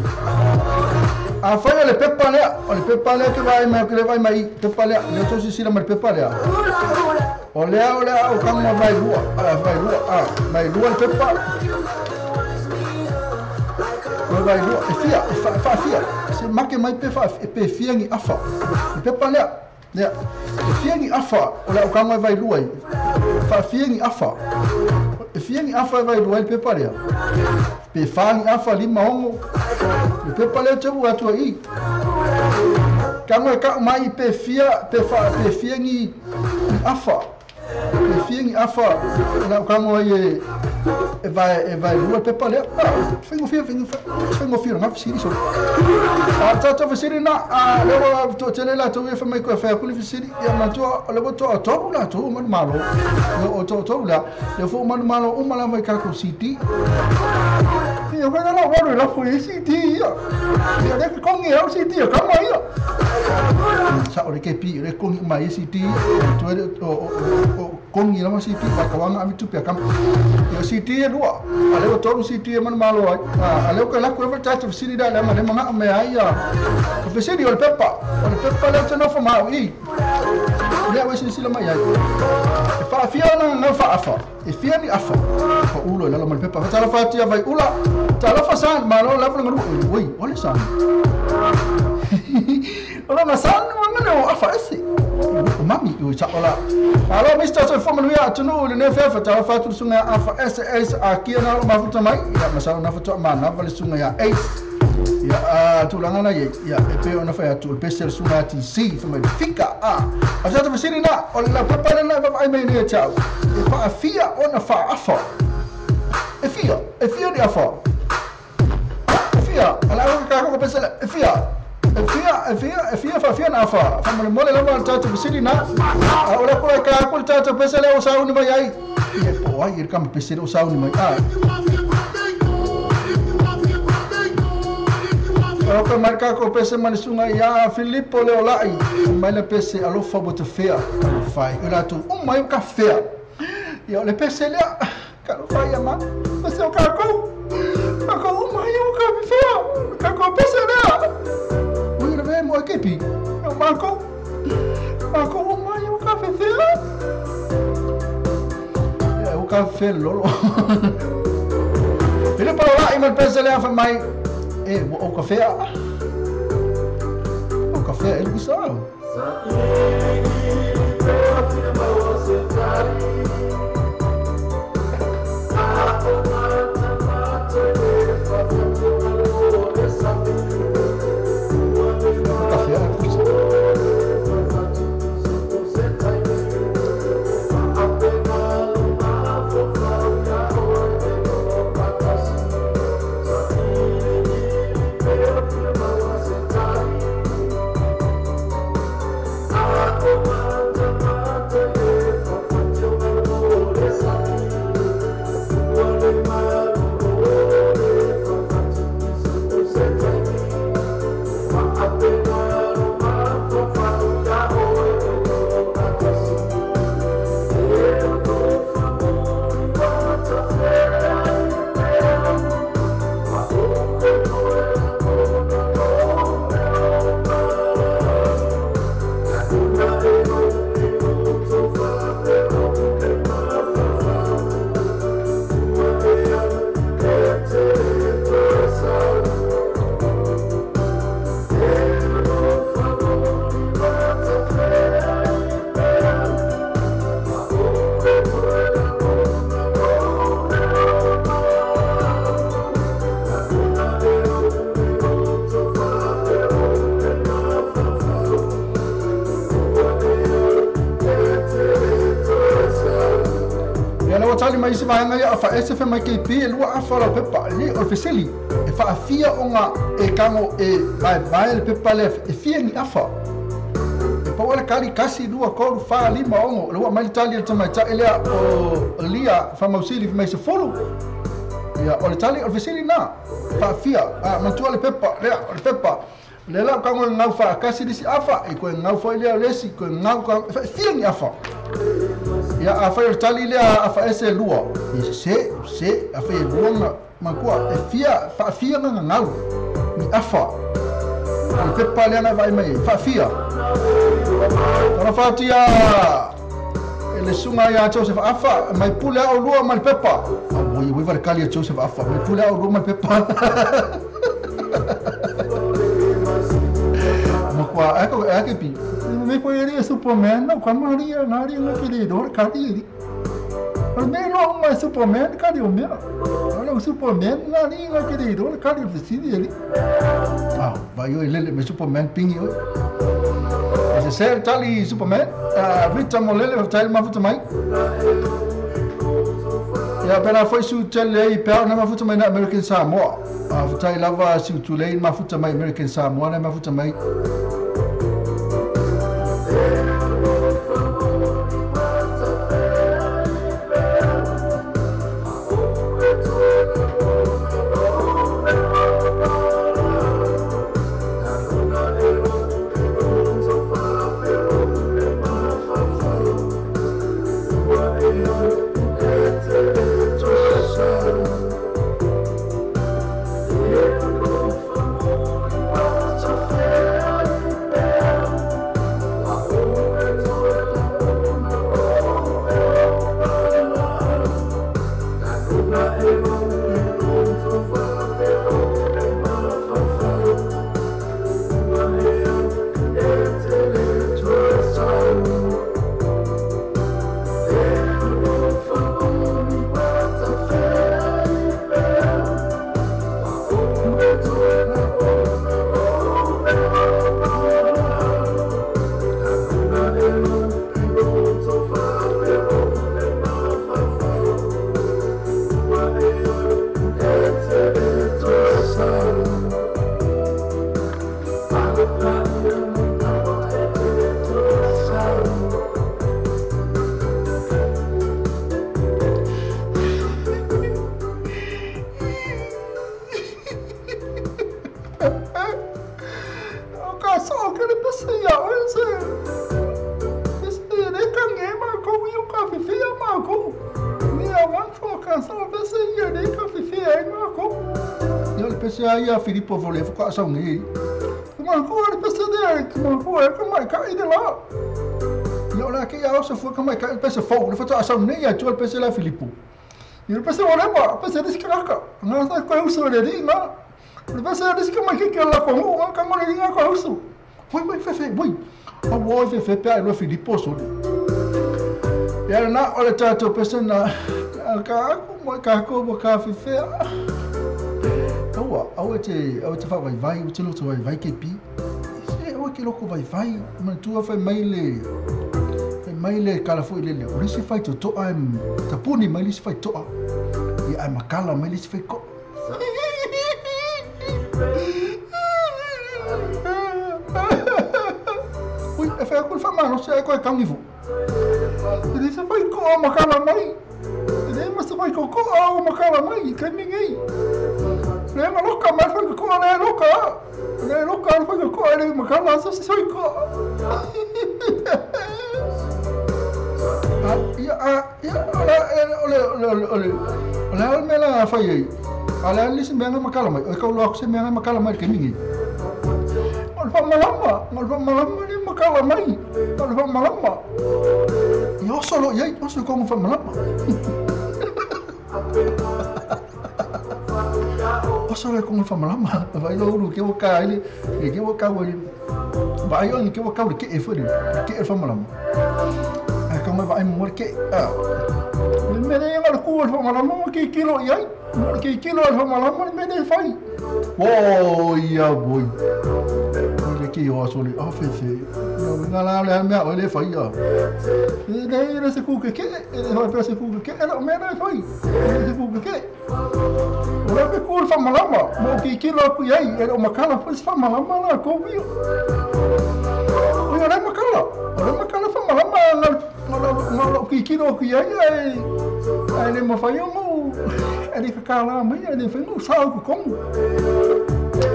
A whai o le pepa lea, o le pepa lea ke vai mai, ke le vai mai, pepa lea, le tō sisila mai le pepa lea. O lea o kanga vai lua, a, vai lua le pepa. O vai lua, e fia, e whaafia, se make mai pe wha, e pe fia ngi afa. Le pepa lea, lea, e fia ngi afa, o lea o kanga vai lua i, whaafia ngi afa. E fia ngi afa vai lua i le pepa lea. Pe wha ngi afa lima hongo. Le pepa lea te ua atua i. Ka ngoe ka mai pe fia, pe wha, pe fia ngi afa. Pe fia ngi afa, la ka ngoe e vai lua pepa lea. Whengo fia, whengo fia, ngā fisiri so. A tātou fisiri nā, a lewa tō tele la tō e whamai koe whea kuli fisiri. Ia matua, lewa tō a tōru la tō manu malo. O tō tōru la, leo fō manu malo o malawa i kako CD. Ia koe ngā waru i lako i CD ia. Ia le kongi au CD ia, kama ia. Sa o le kepi, le kongi mai i CD ia. Tuere o kongi lama CD, wakawanga avi tupe a kama. Ia CD e lua, a leo tōru CD e manu malo ai. A leo koe lako ewa tātou fisiri da lea ma le manga mea ai ia. O fisiri o le pepa leo te nofo mau i. Lea wei sinisila mai ai. E whaafia na ngā whaafa. E fia ni afa. Fa ulo i lalo ma le pepa. Talofa atu ia vai ula. Talofa san, malo lava ngaru. Oi, ole san. Ola na san, mangane o afa ese. O mami, o sa ola. Alo, Mr. Soi Foma Nuia, atunu le ne fefa, talofa atu sunga afa ese ese a kia na lo mafuta mai. Ia masalo na futa ma na vale sunga ia ace. Ia tūlanga na ia, ia e pe ona whai atu, o le pese sunga ati C, wha mai fika, a. A tātou fesiri nā, o la pepa le nā whai mai nei e tau. E whaafia ona whaafa. E fia ni afa. E fia, ala au ka kako pese le, e fia. E fia, whaafia na afa. Wha mole mole lama tātou fesiri nā. A o le kura ka aku le tātou pese le o sauni mai ai. Ia po ai, e kama pese le o sauni mai ai. O ka marka ko pese manisunga ia Filippo le olai mai le pese alofa bo te fea alofa i la tu mai ka fea ia le pese le ka lo fai ma pese o ka ko mai o ka fea ka ko pese le ui le ve mo ke pi o ma ko mai o ka fea ia o ka fea lolo Filippo le olai mai pese le fa mai. E, o café. O café, ele gostava. O café, ele gostava. mai se vaega ia afa ese fe mai KP e lua afa lau pepa le o le fesili e faafia ona e kago e vaevae le pepa lea e fia ni afa e pau le kali kasi lua kolu fa lima ono le ua mai le tali le tamaitaʻi lea o lia famausili mai se fulu ia o le tali o le fesili na faafia a matua le pepa lea o le pepa le la kago ngau fa kasi lisi afa e koe ngau foi lea lesi koe ngau ka fia ni afa ia a fai o le tali lea afa ese lua ia se se a fai lua nga makua e fia faafia nga ngau ni afa o le pepa lea na vai mai faafia Tala fatia e le sunga ia Joseph afa mai pule au lua mai pepa oi oi var kali Joseph afa mai pule au lua mai pepa makua e ko e ke pi me ko eri Superman no ka Maria na ri na ke le do ka ri o me lo mai Superman ka ri o me o Superman na ri na ke le do ka ri o sidi eri ah vai oi lele me Superman pingi oi se se tali Superman Victor Molele tali mafuta mai ia pena foi su tele i pea na mafuta mai na American Samoa fatai lava su tulei mafuta mai American Samoa na mafuta mai ia Filipo vole fo ka nei. Ma ko le pese de ma ko e ka mai ka ide la. Ia la ke ia o fo ka mai ka pese fo le fo ta sa nei ia tu le pese la Filipo. Ia le pese vole ba pese de skraka. Na sa ko uso le ri na. Le pese de ska mai ke la ko mo ka mo le ri ko uso. Foi foi fe fe foi. A wo fe fe pe le Filipo so. Ia na o le tato pese na ka ko mo ka ko mo ka fe fe. Aua, aua te wha vai, o te loto vai vai ke pi. Se aua ke loko vai vai, matua fai mai le kala foi lele. O lisi fai totoa e tapuni mai lisi fai toa. Ia ai makala mai lisi fai ko. Ui, e whai aku le whamano se ai koe kaungifu. E lisi fai koa makala mai. E le masa fai kokoa o makala mai, kai mingei. Le ma loka mai fai koa le loka. Le loka fai koa le makala so se ko. Ia ia ole ole ole ole me la fai ai. Ala li se me makala mai. O ka lo se me makala mai ke mingi. O fa malama, o fa malama le makala mai. O fa malama. Ia solo ia o se ko fa malama. Solo con fa malama vai lo uru ke o ka ile ke o ka o vai o ke o ka ke e foi ke e fa malama a ka mai vai mo ke a me ne nga ku fa malama ke kilo ia ke kilo fa malama me ne fai o ia boi le ki o soli o fe fe. Nga la le mea o le fai ia. E le le se ku ke ke e le hoi se ku ke ke le mea le fai. E se ku ke ke. O le pe ku fa malama mo ki ki lo ku ai e o makala fo fa malama la ko wi. O le makala. O le makala fa malama la la la ki ki lo ku ai ai. Ai le mo fai mo. E le ka la mai e le fai mo sa ku komu.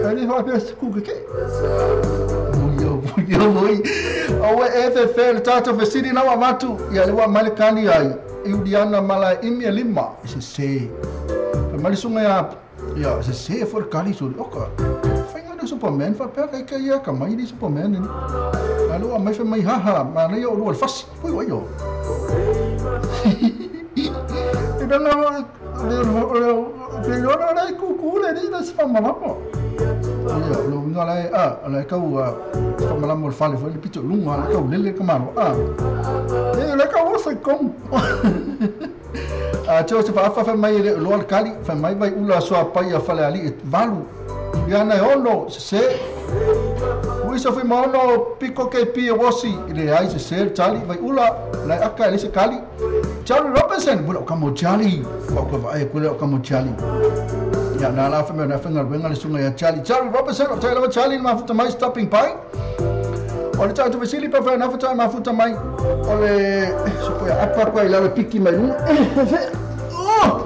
Ai le fa pe se ku ke ke. Yo voi. O e fe le tatou fesili na avatu ia le ua mai le kali ai Iuliana mala imi e lima se se. Fa mai sunga ia ia se se fo le kali soli oka. Fainga le Superman fa pe kai kai ia ka mai le Superman ni. Alo mai fa mai haha ma na yo lu fasi. Pui wa yo. E na na le le le ku ku le ni le fa malama. Ia lo nga la a la kau fa malama le fale le pito lunga la kau lele ka malo a. E le kau se kom. A teo se fa fa mai le lo al kali fa mai vai ula so pa ia fale ali valu. Ia na ono se ui so fi mono piko ke pi wosi le ai se se tali vai ula la aka le se kali. Charlie Robinson bula ka mo Charlie ko ko vai ko le ka mo Charlie. Ia na la fa me na fa nga le sunga ia Charlie. Charlie Robinson o taila Charlie ma futa mai stopping by. O le tatou fesili pa fa na futa ma futa mai. O le so ko ia apa ko ila le piki mai lu. Oh!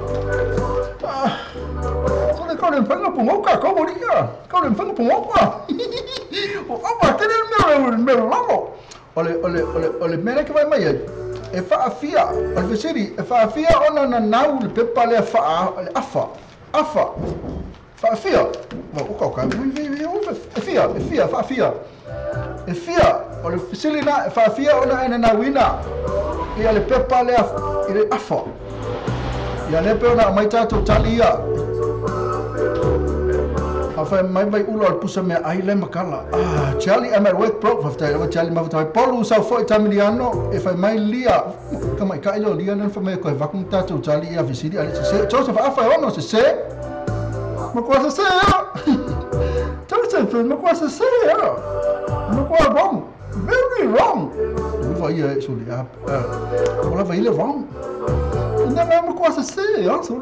So le ko le fanga po ka ko mo ia. Ko le fanga po ka. O apa ke le me me lo. O le o le o le o le mele ke vai mai ai. E faafia, o le fesili, e faafia ona na nau le pepa le fa le afa. Afa. Faafia. O ka ka e fia, e fia, faafia. E fia, o le fesili na faafia ona na nauina. Ia le pepa le i le afa. Ia le pe ona mai tatou tali ia. Afa mai vai ulo al pusa mea ai le makala. Ah, Charlie, I'm at work bro. Fa tai Charlie ma fa Polu sa fo Italiano e fa mai lia. Ka mai ka ilo lia nan fa mai ko va kun tatou tali ia fesili ale se Joseph afa ono se se. Ma ko se se. Joseph ma ko se se. Ma ko wrong. Very wrong. Va ia so lia. O la va ile wrong. Na ma ko se se, so.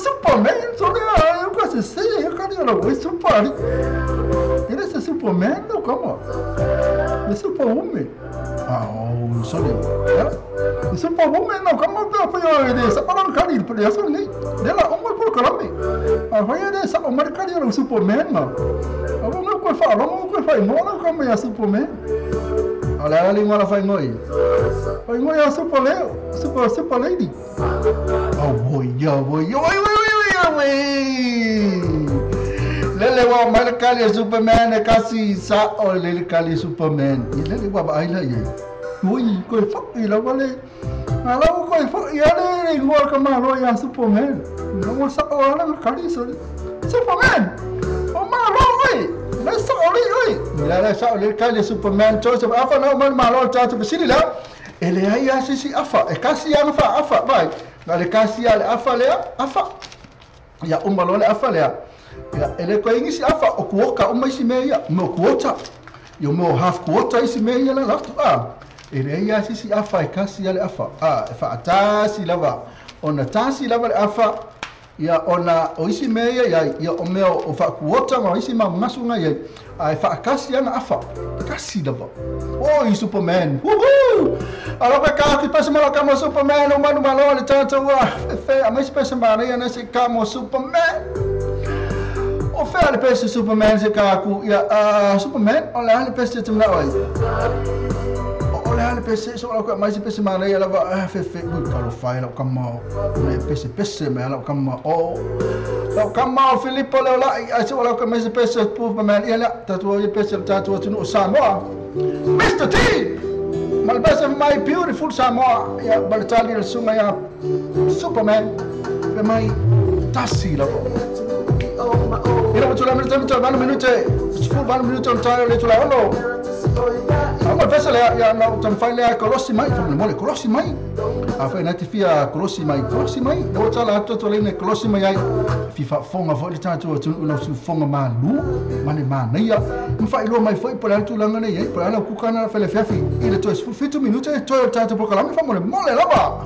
Superman, so eu gosto se eu quero ir super. Ele é Superman, não como? É Superwoman. Ah, oh, sorry. É Superwoman, não como eu fui ele, só para não cair, por isso nem. Dela um por caramba. Ah, foi ele só o marcar era o Superman, não. Eu não quero falar, não quero falar, não como é Superman. Olha ali, mora vai noi. Vai noi é super leo, super super lady. Oh boy, yo boy, yo boy, yo boy. Lele wa mai kali Superman e kasi sa o lele kali Superman. I lele wa ba ai la ye. Ui, ko fa i la vale. Ala ko fa i ale ngor ka ma lo ya Superman. No sa o ala kali so. Superman. O ma lo oi. Le sa o le oi. La la sa o le kali Superman Joseph afa no man ma lo Joseph sili la. Ele ai a sisi afa e kasi ana fa afa vai. Na le kasi ale afa le afa. Ia uma lo le afa le. Ia ele ko ingisi afa o kuoka o mai si me ia mo kuota. Ia mo half kuota isi me ia la latu a. Ele ai a sisi afa e kasi ale afa. A e fa tasi lava. Ona tasi lava le afa. Ia ona o isi me ia ia o mea o fa kuota ma isi ma ngasunga ia. A e fa kasi ana afa. Kasi lava. Oi Superman. Woohoo! Alo ka ka ki pesa mala ka mo Superman o manu malo le tata wa. Fe a mais pesa mala ia nesse ka mo Superman. O fe le pesa Superman se ka ku ia Superman o le pesa te mna oi. O le pesa so la ka mais pesa mala ia lava fe fe bu ka lo fai la ka mo. Le pesa pesa me la ka mo. O la ka mo Filippo le la a so la ka mais pesa Superman ia la tatu ia pesa tatu tu no Samoa. Mr. T! Malbasa my beautiful Samoa. Ya balatali le sunga ya Superman. Pe mai tasi la. Ira mo tula minuto minuto valo minuto. Full valo minuto tala le tula ono. Ma vesa le ia na tamfai le kolosi mai fa mo le kolosi mai. A fa na te fia kolosi mai no tala atu to le kolosi mai ai fi faafofoga foi le tatou atunuu lau siufofoga malū ma le manaia ma faailoa mai foi po o le a le tulaga nei ai po o le a lau kuka na felefeafi i le toe 17 minute e toe o le tatou polokalame faamolemole lava.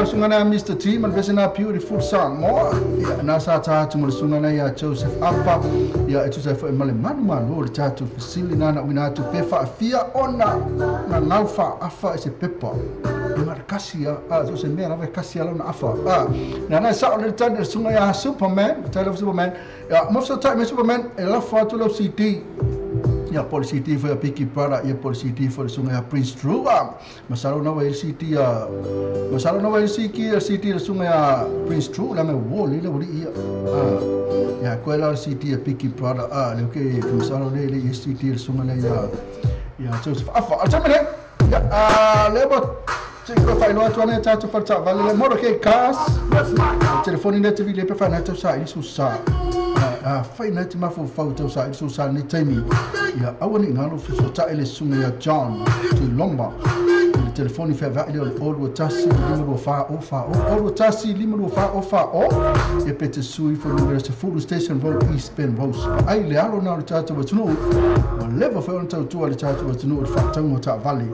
Sungana Mr. T, man vesena beautiful Samoa. Ya na sa ta tu mo sungana ya Joseph Apa. Ya e tusa foi male manu manu le tatu fisili nana wina tu pe fa fia ona na ngalfa afa se pepa. Ma kasia a so se mera ve kasia lona afa. A na na sa le tatu sunga ya Superman, tatu Superman. Ya mo so ta me Superman e la fa tu lo CD. Ya policy D for Biggie Brother, ya policy D for sunga ya Prince Drew. Masalo na wa CD ya masalo na wa CD CD sunga ya Prince Drew la me wo le le wori ya. Ya ko la CD ya Biggie Brother a le ke masalo le le CD sunga le ya ya Joseph Afa. A tamene ya a le bo ko fa ilo atu ana tatu fa ta vale le moro ke kas. Telefoni ne te vi le pe fa na tau sa i su sa. A fai na te mafo fau tau sa i su sa ni taimi. Ia aua ni ngalo fiso ta ele sunga ia John Tuiloma. Le telefoni fa va ile o lua tasi lima lua fa o fa o lua tasi lima lua fa o fa o e pete sui fo numero se Fulu Station Road East Penrose. Ai le alo na le tatu atunuu. Ua leva foi ona tautua le tatu atunuu le faatauga o taavale.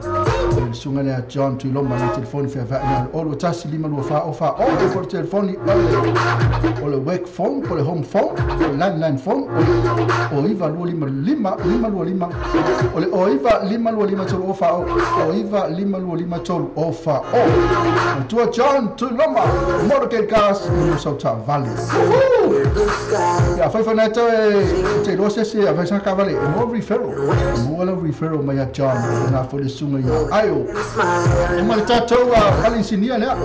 Le sunga lea John Tuiloma le telefoni fa va ile o lua tasi lima lua fa o fa o e fo le telefoni o le work phone o le home phone o le landline phone o iva lua lima lima lima lua lima o le o iva lima lua lima tolu o fa o o iva lima lua 2 5 3 o fa o. Matua John Tuiloma, Motorcade Cars, i Sauta Valley. Ia, fai whanau tau e te roa se a vaisa ka vale, e mo referral. Mo ala referral mai a John, ngā fo le sunga ia aio. E ma le tātou a whale insinia lea,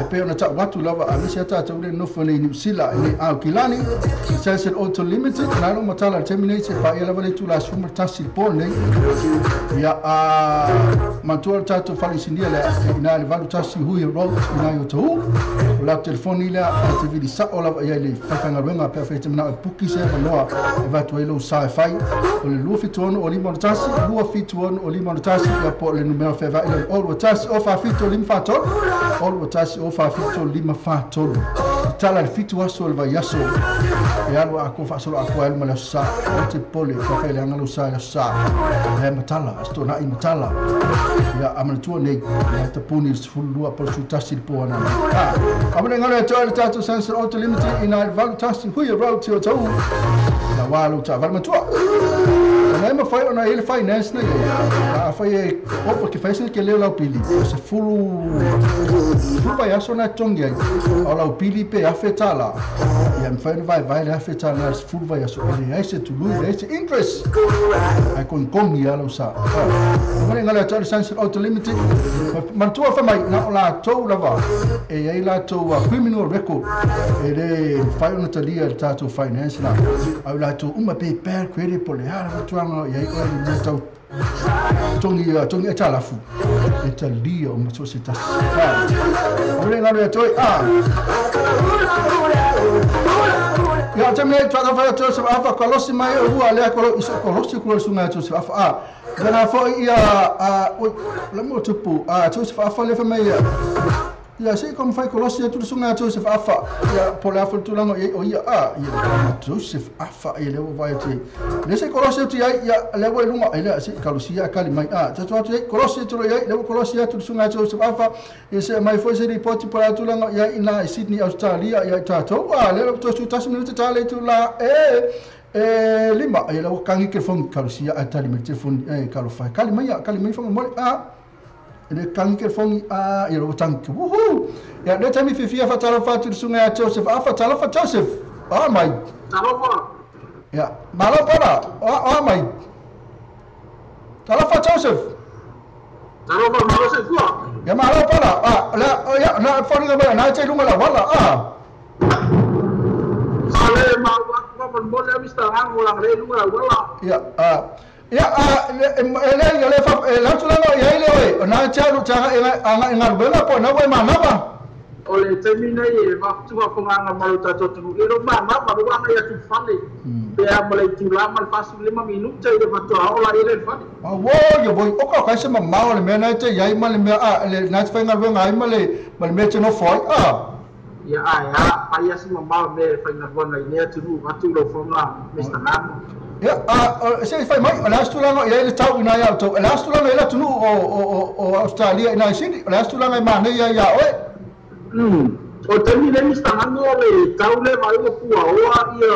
e pe ona tā watu lava a misi a tātou le nofo nei New Zealand, nei Aokilani, Sunset Auto Limited, nā ro matala terminate se wha ia lava le tūla suma tasi po nei. Ia, a matua le tātou whale insinia lea, ina le valu tasi hui road, ina i o tahu, o lau telefoni lea, a te vili sa o lava ia le whaiwhainga pea whai te mana e puki se manoa e vatu ai lau sa e whai o le 271 o 51 271 o 51 ia po le numero whaeva ila o 21 o 47 5 3 o 21 o 47 5 3 tala le fitu aso le vai aso e alu a ko whaasolo a kua ma le sa o te pole ka whai le anga lau sa le sa e matala asto na i matala ia amanatua nei ia tapuni sefulu lua po le sutasi le po ana amana ngalo e toa le tātou Sunset Auto Limited ina le valu tasi hui road te o tau na wā lau tā valu matua na e mawhai ona ele finance nei a whai e opa ke whaisina ke leo lau pili o se fulu vai aso na tongi ai o lau pili pe afe tala ia mwhai na vai vai le afe tala na se fulu vai aso ele ai se tului le ai se interest ai kongi a lau sa mane ngale atoa le Sunset Auto Limited mantua wha mai na o la tau lava e ai la tau a criminal record e le whai ona talia le tātou finance na au la tau uma pe bad credit po le hara watuanga ia i oe le mea tau tongi e talafu e talia o matua se tasi o le ngalo e toi a ia te mea tuata whaia Joseph Afa kolosi mai o hua lea kolo iso kolosi kolo sunga Joseph Afa a tena foi ia a oi le mo tupu a Joseph Afa le mai ia ia se como fai kolosi atu sunga Joseph Afa ia po le afa tulanga ia o ia a ia Joseph Afa ia le vai te le se kolosi atu ia ia le vai lunga ia se kalosia kali mai a tatu atu kolosi atu ia le kolosi atu sunga Joseph Afa ia se mai foi se report po la tulanga ia ina Sydney Australia ia tatou a le to su tasi minuta tale tu la e lima ia le kangi ke fong kalosia a tali me telefoni e kalofai kali mai fong mo a le kangi ke fongi a ia lo tangi woohoo ia le tami fifia fatala fatu sunga Joseph Afa tala Joseph ah mai talofa ia malo para ah mai tala Joseph talofa malo se tua ia malo para ah la ia na fongi na na che lunga la wala ah ale ma wa ma mo le mista rango la le lunga la wala ia ah ia ele le fa la tulanga ia ile oi na cha cha anga anga bela po na wai mana o le termina e va tu va fonga malo ta to tu le ma ma ma wa ia tu fale pe a mo le tu la mal fasu le ma minuta ile va to ola ile fale a wo yo boy o ka se ma ma le me na te ia ma le me a le na te fanga venga ai ma le me te no foi a ia a a ia si ma ma me fanga vona ile tu va tu lo fonga Mr. Namo ia a se fai mai la stulanga ia le tau ina ia to la stulanga ila tunu o Australia ina Sydney la stulanga ma nei ia ia oi o temi le mista ngano le tau le vai o pua o ia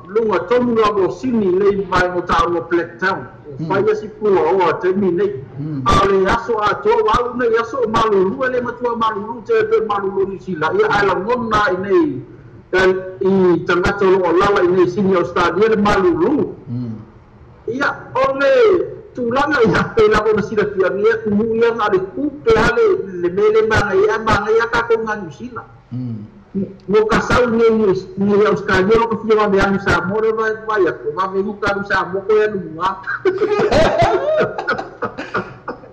lunga tonu la mo Sydney le vai mo tau o Blacktown fai si pua o temi nei a le aso a to wa nei aso malulu le matua malulu te pe malulu ni sila ia ala ngona nei i tangata o lala i nei Sydney Australia le malulu ia o le tulaga ia pe la o sila fia ia kumu ia nga le kupe hale le mele manga ia manga ia ka ko nga New Zealand mo ka sau ni ni Australia lo ko fia me sa mo re vai vai ko va me ka sa mo ko ia lunga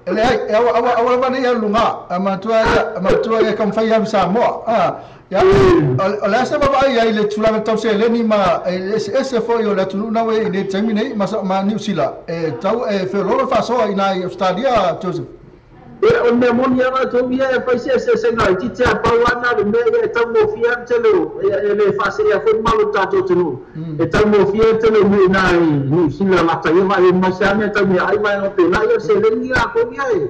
ele ai awa awa va nei lunga amatua ia kam fai am sa mo a ya o la se va ai le tulaga tau se le ni ma ese fo yo la tunu na we ne termine ma ma New Zealand e tau e fe lo fa so ina Australia Joseph e o me mo ni ara to ia e fai se se na ti te pa wa na le me e tau mo fia te lo e le fa se ia fo malo ta to tunu e tau mo fia te lo ni na New Zealand la ta ia va e mo se ame tau me ai va no pe la ia se le ni a ko ia e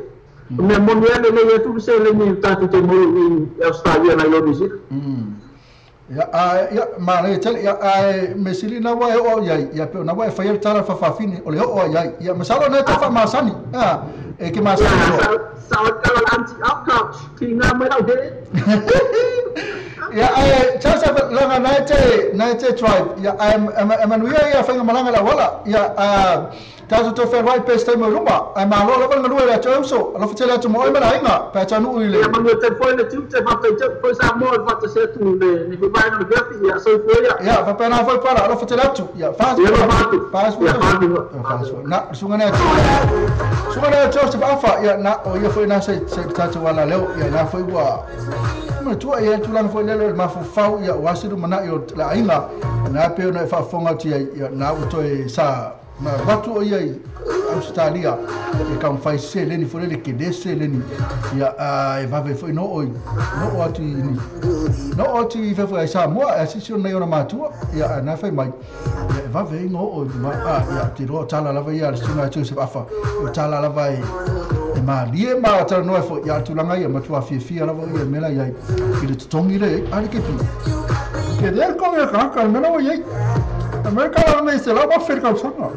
me mo ni le le tu se le ni ta to te mo i Australia na yo New Zealand. Ia a ia ma le tele ia a me sili na wa e o ia ia pe na wa e fai tala fa fa fini o le o ia ia masalo na ta fa masani a e ke masani sa kala anti up ki nga mai lau he ia ai chasa langa na te tribe ia ai manuia ia fai malanga la wala ia a taso to fe right best time ruma ai malo lava ngalue la chauso lo fitela tu mo ai mala inga pa chanu ile ia manu te foi le tu te fa te foi sa mo fa te se tu le ni vai no gafi ia so foi ia ia fa pena foi para lo fitela tu ia fa fa na sunga na Joseph Afa ia na o ia foi na se tato wala leo ia na foi ua ma tua ia tulanga foi lelo ma fofau ia wasiru mana ia la inga na pe na fa fonga ti ia na o toe sa ma watu o ia i Australia e ka fai se leni foi le ke dese leni ia e vave foi no oi no atu ni no atu i fe foi sa mo a sisi nei ona matua ia na fai mai ia e vave no oi ma ia ti ro tala lava ia sunga Joseph Afa o tala lava e ma lie ma tala no foi ia tulanga ia matua fiafia lava ia mela ia i le totongi le ale ke pi ke del ko ka ka mela o ia Amerika la me se la va fer causanga.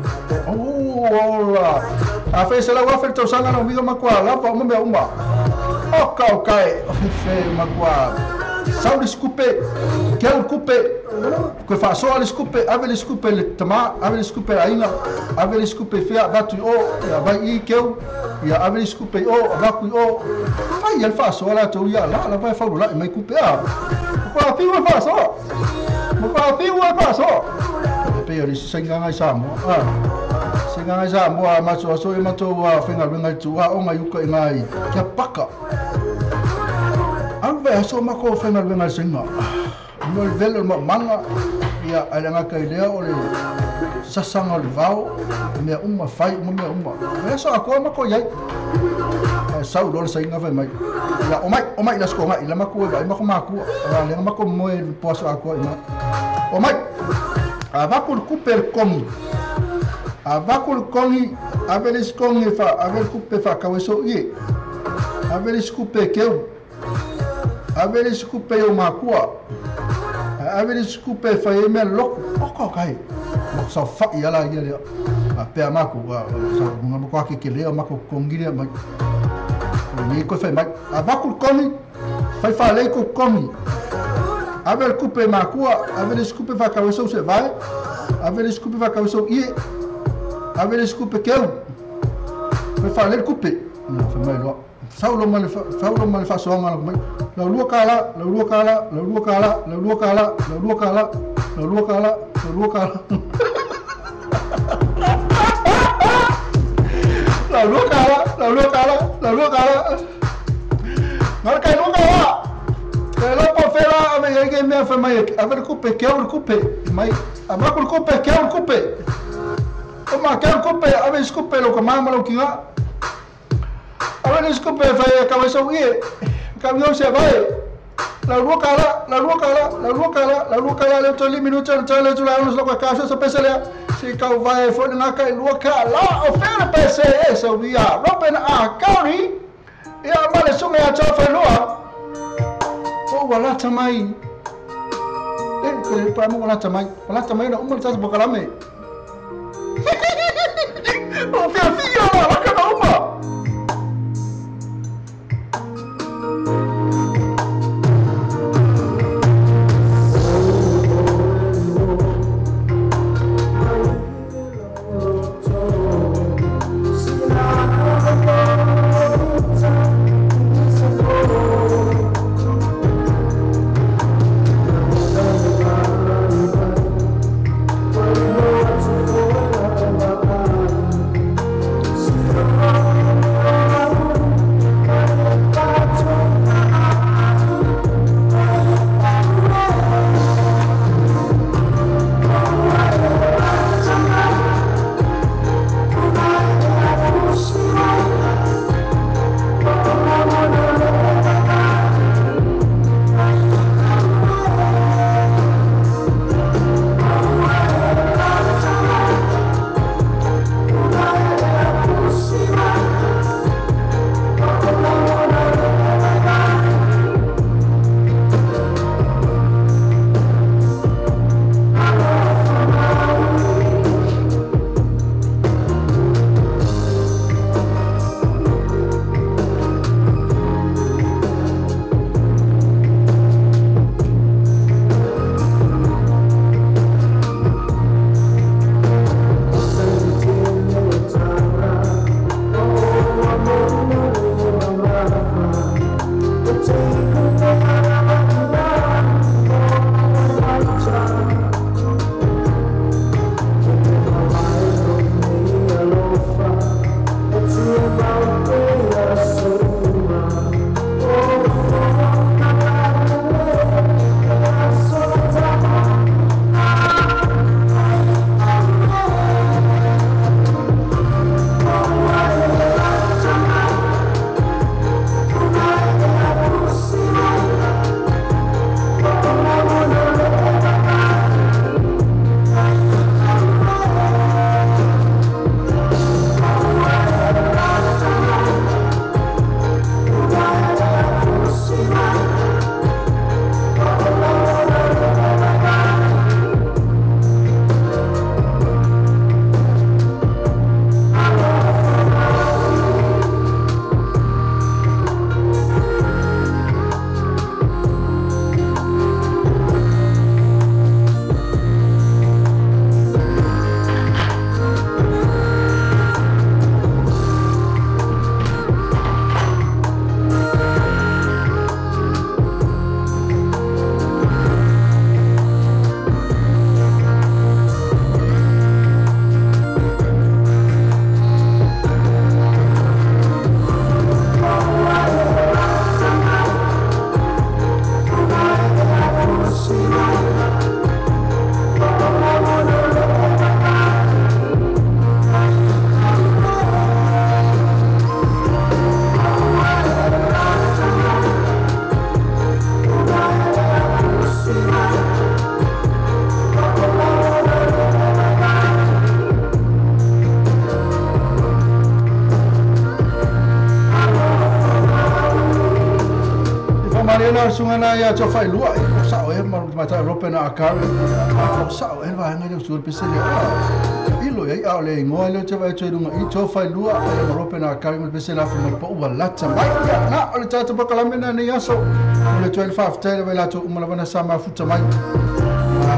Oh, hola. A fe se la va fer causanga no mido makwa la pa me uma. O ka kai fe makwa. Sau le scupe, ke o kupe. Ko fa so le scupe, ave le scupe le tama, ave le scupe ainga, ave le scupe fea batu o, ya vai i keu, ya ave le scupe o, va ku o. Ai el fa so la to ya la la vai fa la mai kupe a. Ko a fi fa so. Ko a fi fa so. Pe o le senga ngai sa mo a senga ngai sa mo a maso so e mato wa fenga lenga tu a o ngai uka ngai kia paka au ve so mako fenga lenga senga mo velo mo manga ia ala nga kai lea o le sasanga le vao me uma fai uma me uma ve so akua mako iai sau lo le senga fai mai ia o mai la sko ngai la mako vai mako makua a le mako mo e poso akua ina o mai Avaku kupe kongi. Avaku kongi, avelis kongi fa, avel kupe fa kaweso ie. Avelis kupe keu. Avelis kupe o makua. Avelis kupe fa e me lok. Oko kai. Sa fa ia la ia le. A pe maku sa nga mo ke le mako kongi le mai. Ni ko fa mai. Avaku kongi. Fa fa le ko kongi. Avel kupe makua, avel skupe fa kaweso se vai, avel skupe fa kaweso ie, avel skupe keu. Fa fa le kupe. No fa mai lo. Saulo mal fa so nga mai. La lua kala, la lua kala, la lua kala, la lua kala, la lua kala, la lua kala, la lua kala. La lua kala, la lua kala, la lua kala. Ngal kai lua kala. La pofela ave ye me fa mai ave kupe ke o kupe mai ave kupe ke o kupe o ma ke o kupe ave skupe lo kama lo kinga ave skupe fa ka so ye ka yo se vai la lua kala la lua kala la lua kala la lua kala le to li minuto le le la lo ka so pesele si ka vai fo na ka lua kala o fela pese eso via Robin A Curry ya male sunga ya chofa lua o wala tamai e ke pa mo wala tamai na uma tas bokalame o fia fia la ka uma Oh. Sunga na ia tau whailua o sao e matai rope na akare o sao e vaenga le usur pese le ilo ia a le ingoa le te vai te runga i tau whailua e ma rope na akare ma pese la fuma po ua lata mai ia na o le tātou pakalame na nei aso o le tuai le whaaftai le vai latou umalavana sa mafuta mai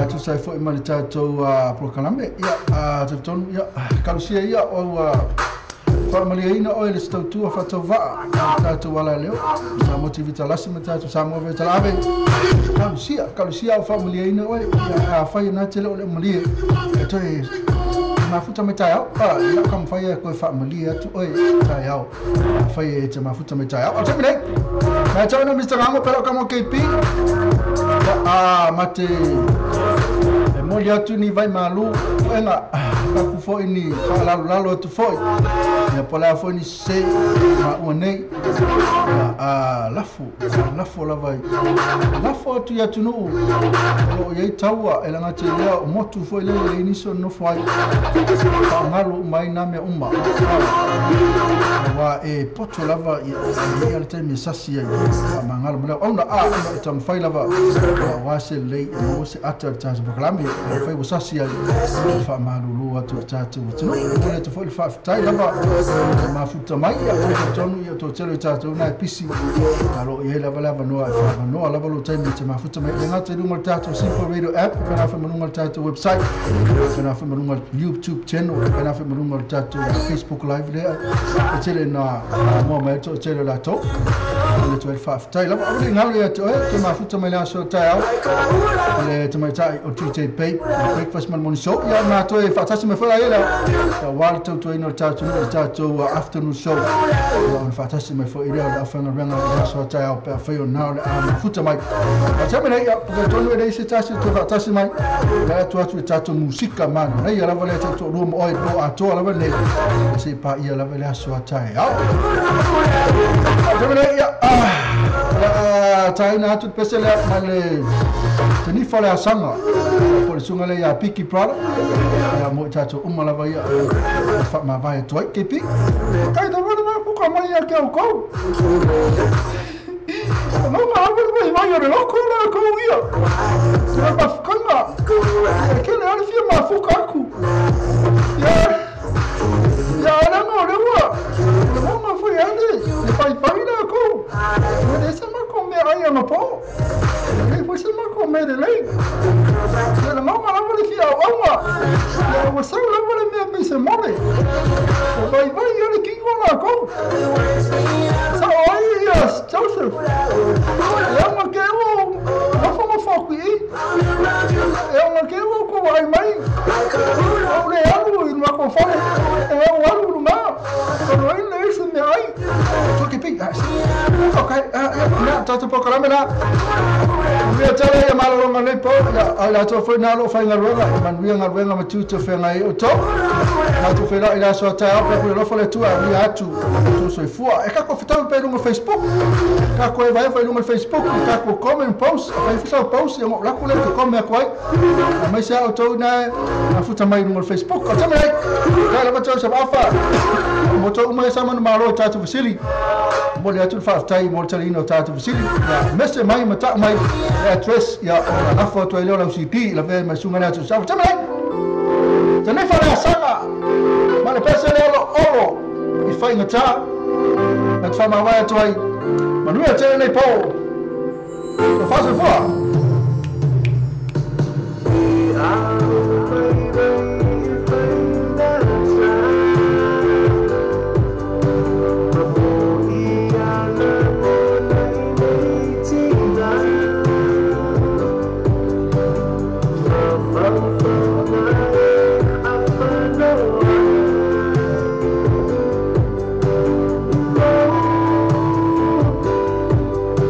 tu sai foi ma le tātou prokalame ia tau ia kalusia ia o Whaamaliaina oe le stautua whatauva'a tātou ala leo sa motivita lasi ma tātou sa mua vetala ave kalusia o whaamaliaina oe ia a whai nā tele o le umalie e toe mafuta me tai au ia ka mwhai e koe whaamalia atu oe tai au whai e te mafuta me tai au o te minei mai tau na Mr. Rango pero ka mo KP a mate e moli atu ni vai malu enga aku foi ni whaalalolalo atu foi ia pola foi ni se ma ua nei a lafo lava lafo atu ia tunuu o iai taua e langa te lea o motu foi le le niso no foi whaangalo mai nā mea uma wa e poto lava ia le taimi sasi ai mangalo mo ona a e tamawhai lava wa se lei e mo se ata le tātou pakalame e whai wa sasi ai whaamalulu atu tātou tunu o le te foi le whaaftai lava mafuta mai ia o tonu ia tō telo i tātou nā e pisi alo i hei lava lava noa e whaavanoa lava lo taimi te mafuta mai e ngā te runga le tātou Simple Radio app e pēnā whamanunga le tātou website e pēnā whamanunga le YouTube channel e pēnā whamanunga le tātou Facebook Live lea e tele nā mua mai to tele la tau le tuai whaaftai lava au le ngalo ia te oe te mafuta mai le aso tai au le te maitai o TJ Babe Breakfast Man Morning Show ia nā toe whaatasi mai whala ia ia wā le tau tuaina o le tātou le tātou afternoon show ia ona whaatasi mai wha irea o le awhanga renga le aso tai au pea whai o nā o le a mafuta mai a te mene ia puka tonu e reise tasi te whaatasi mai le atu atu e tātou musika mana nei ia lava le te tō rua mo oe po atoa lava nei se pa ia lava le aso tai au a te mene ia taina atu pese lea ma le te nifa le asanga po le sunga le ia Piki Prada ia mo i tātou uma lava ia whaamavae atu ai KP kai ta wana mafuka mai ia ke au kou no ma awe mai mai o le loko la kou ia te mafukanga e ke le ale fia mafuka aku ia ia ana ngo le ua le mama fui ale le pai pai la kou le se ma ko me ai ana po le foi se ma ko me le lei le mama la le fia aua ia o sa la le me me se mole o vai vai ia le kingo la kou sa oi ia Joseph ia ma ke o ma fo ma fo ku i ia ma ke o ko ai mai o le alu i ma ko fale e o alu ma ko le le se me ai to ke pi okay na tātou pakalame na Mea tele ia malolonga nei po ia ai latou foi nā loo whai ngaruega e manuia ngaruega ma tū te whenga i o tau tātou whenga i la soa tai au pea kule lofa le tua mia atu tō soifua e kako whitau pe lunga Facebook kako e vai whai lunga Facebook kako comment post whai whitau post ia ngō laku le te comment aku ai a mai se au tau nā a futa mai lunga Facebook o tame ai kai lava tau sa afa mo tau umai sa manu malo tātou vasili mo le atu le whaaftai mo le talina o tātou vasili ia mese mai ma tau mai le address ia o la lafo atu ai leo lau CD la vea mai sunga le atu sa tame ai tane whare asanga ma le pese leo lo olo i whai ngata na te whamawai atu ai manuia tele nei pō so whasa fua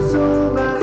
So my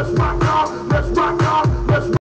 Let's rock, y'all. Let's rock.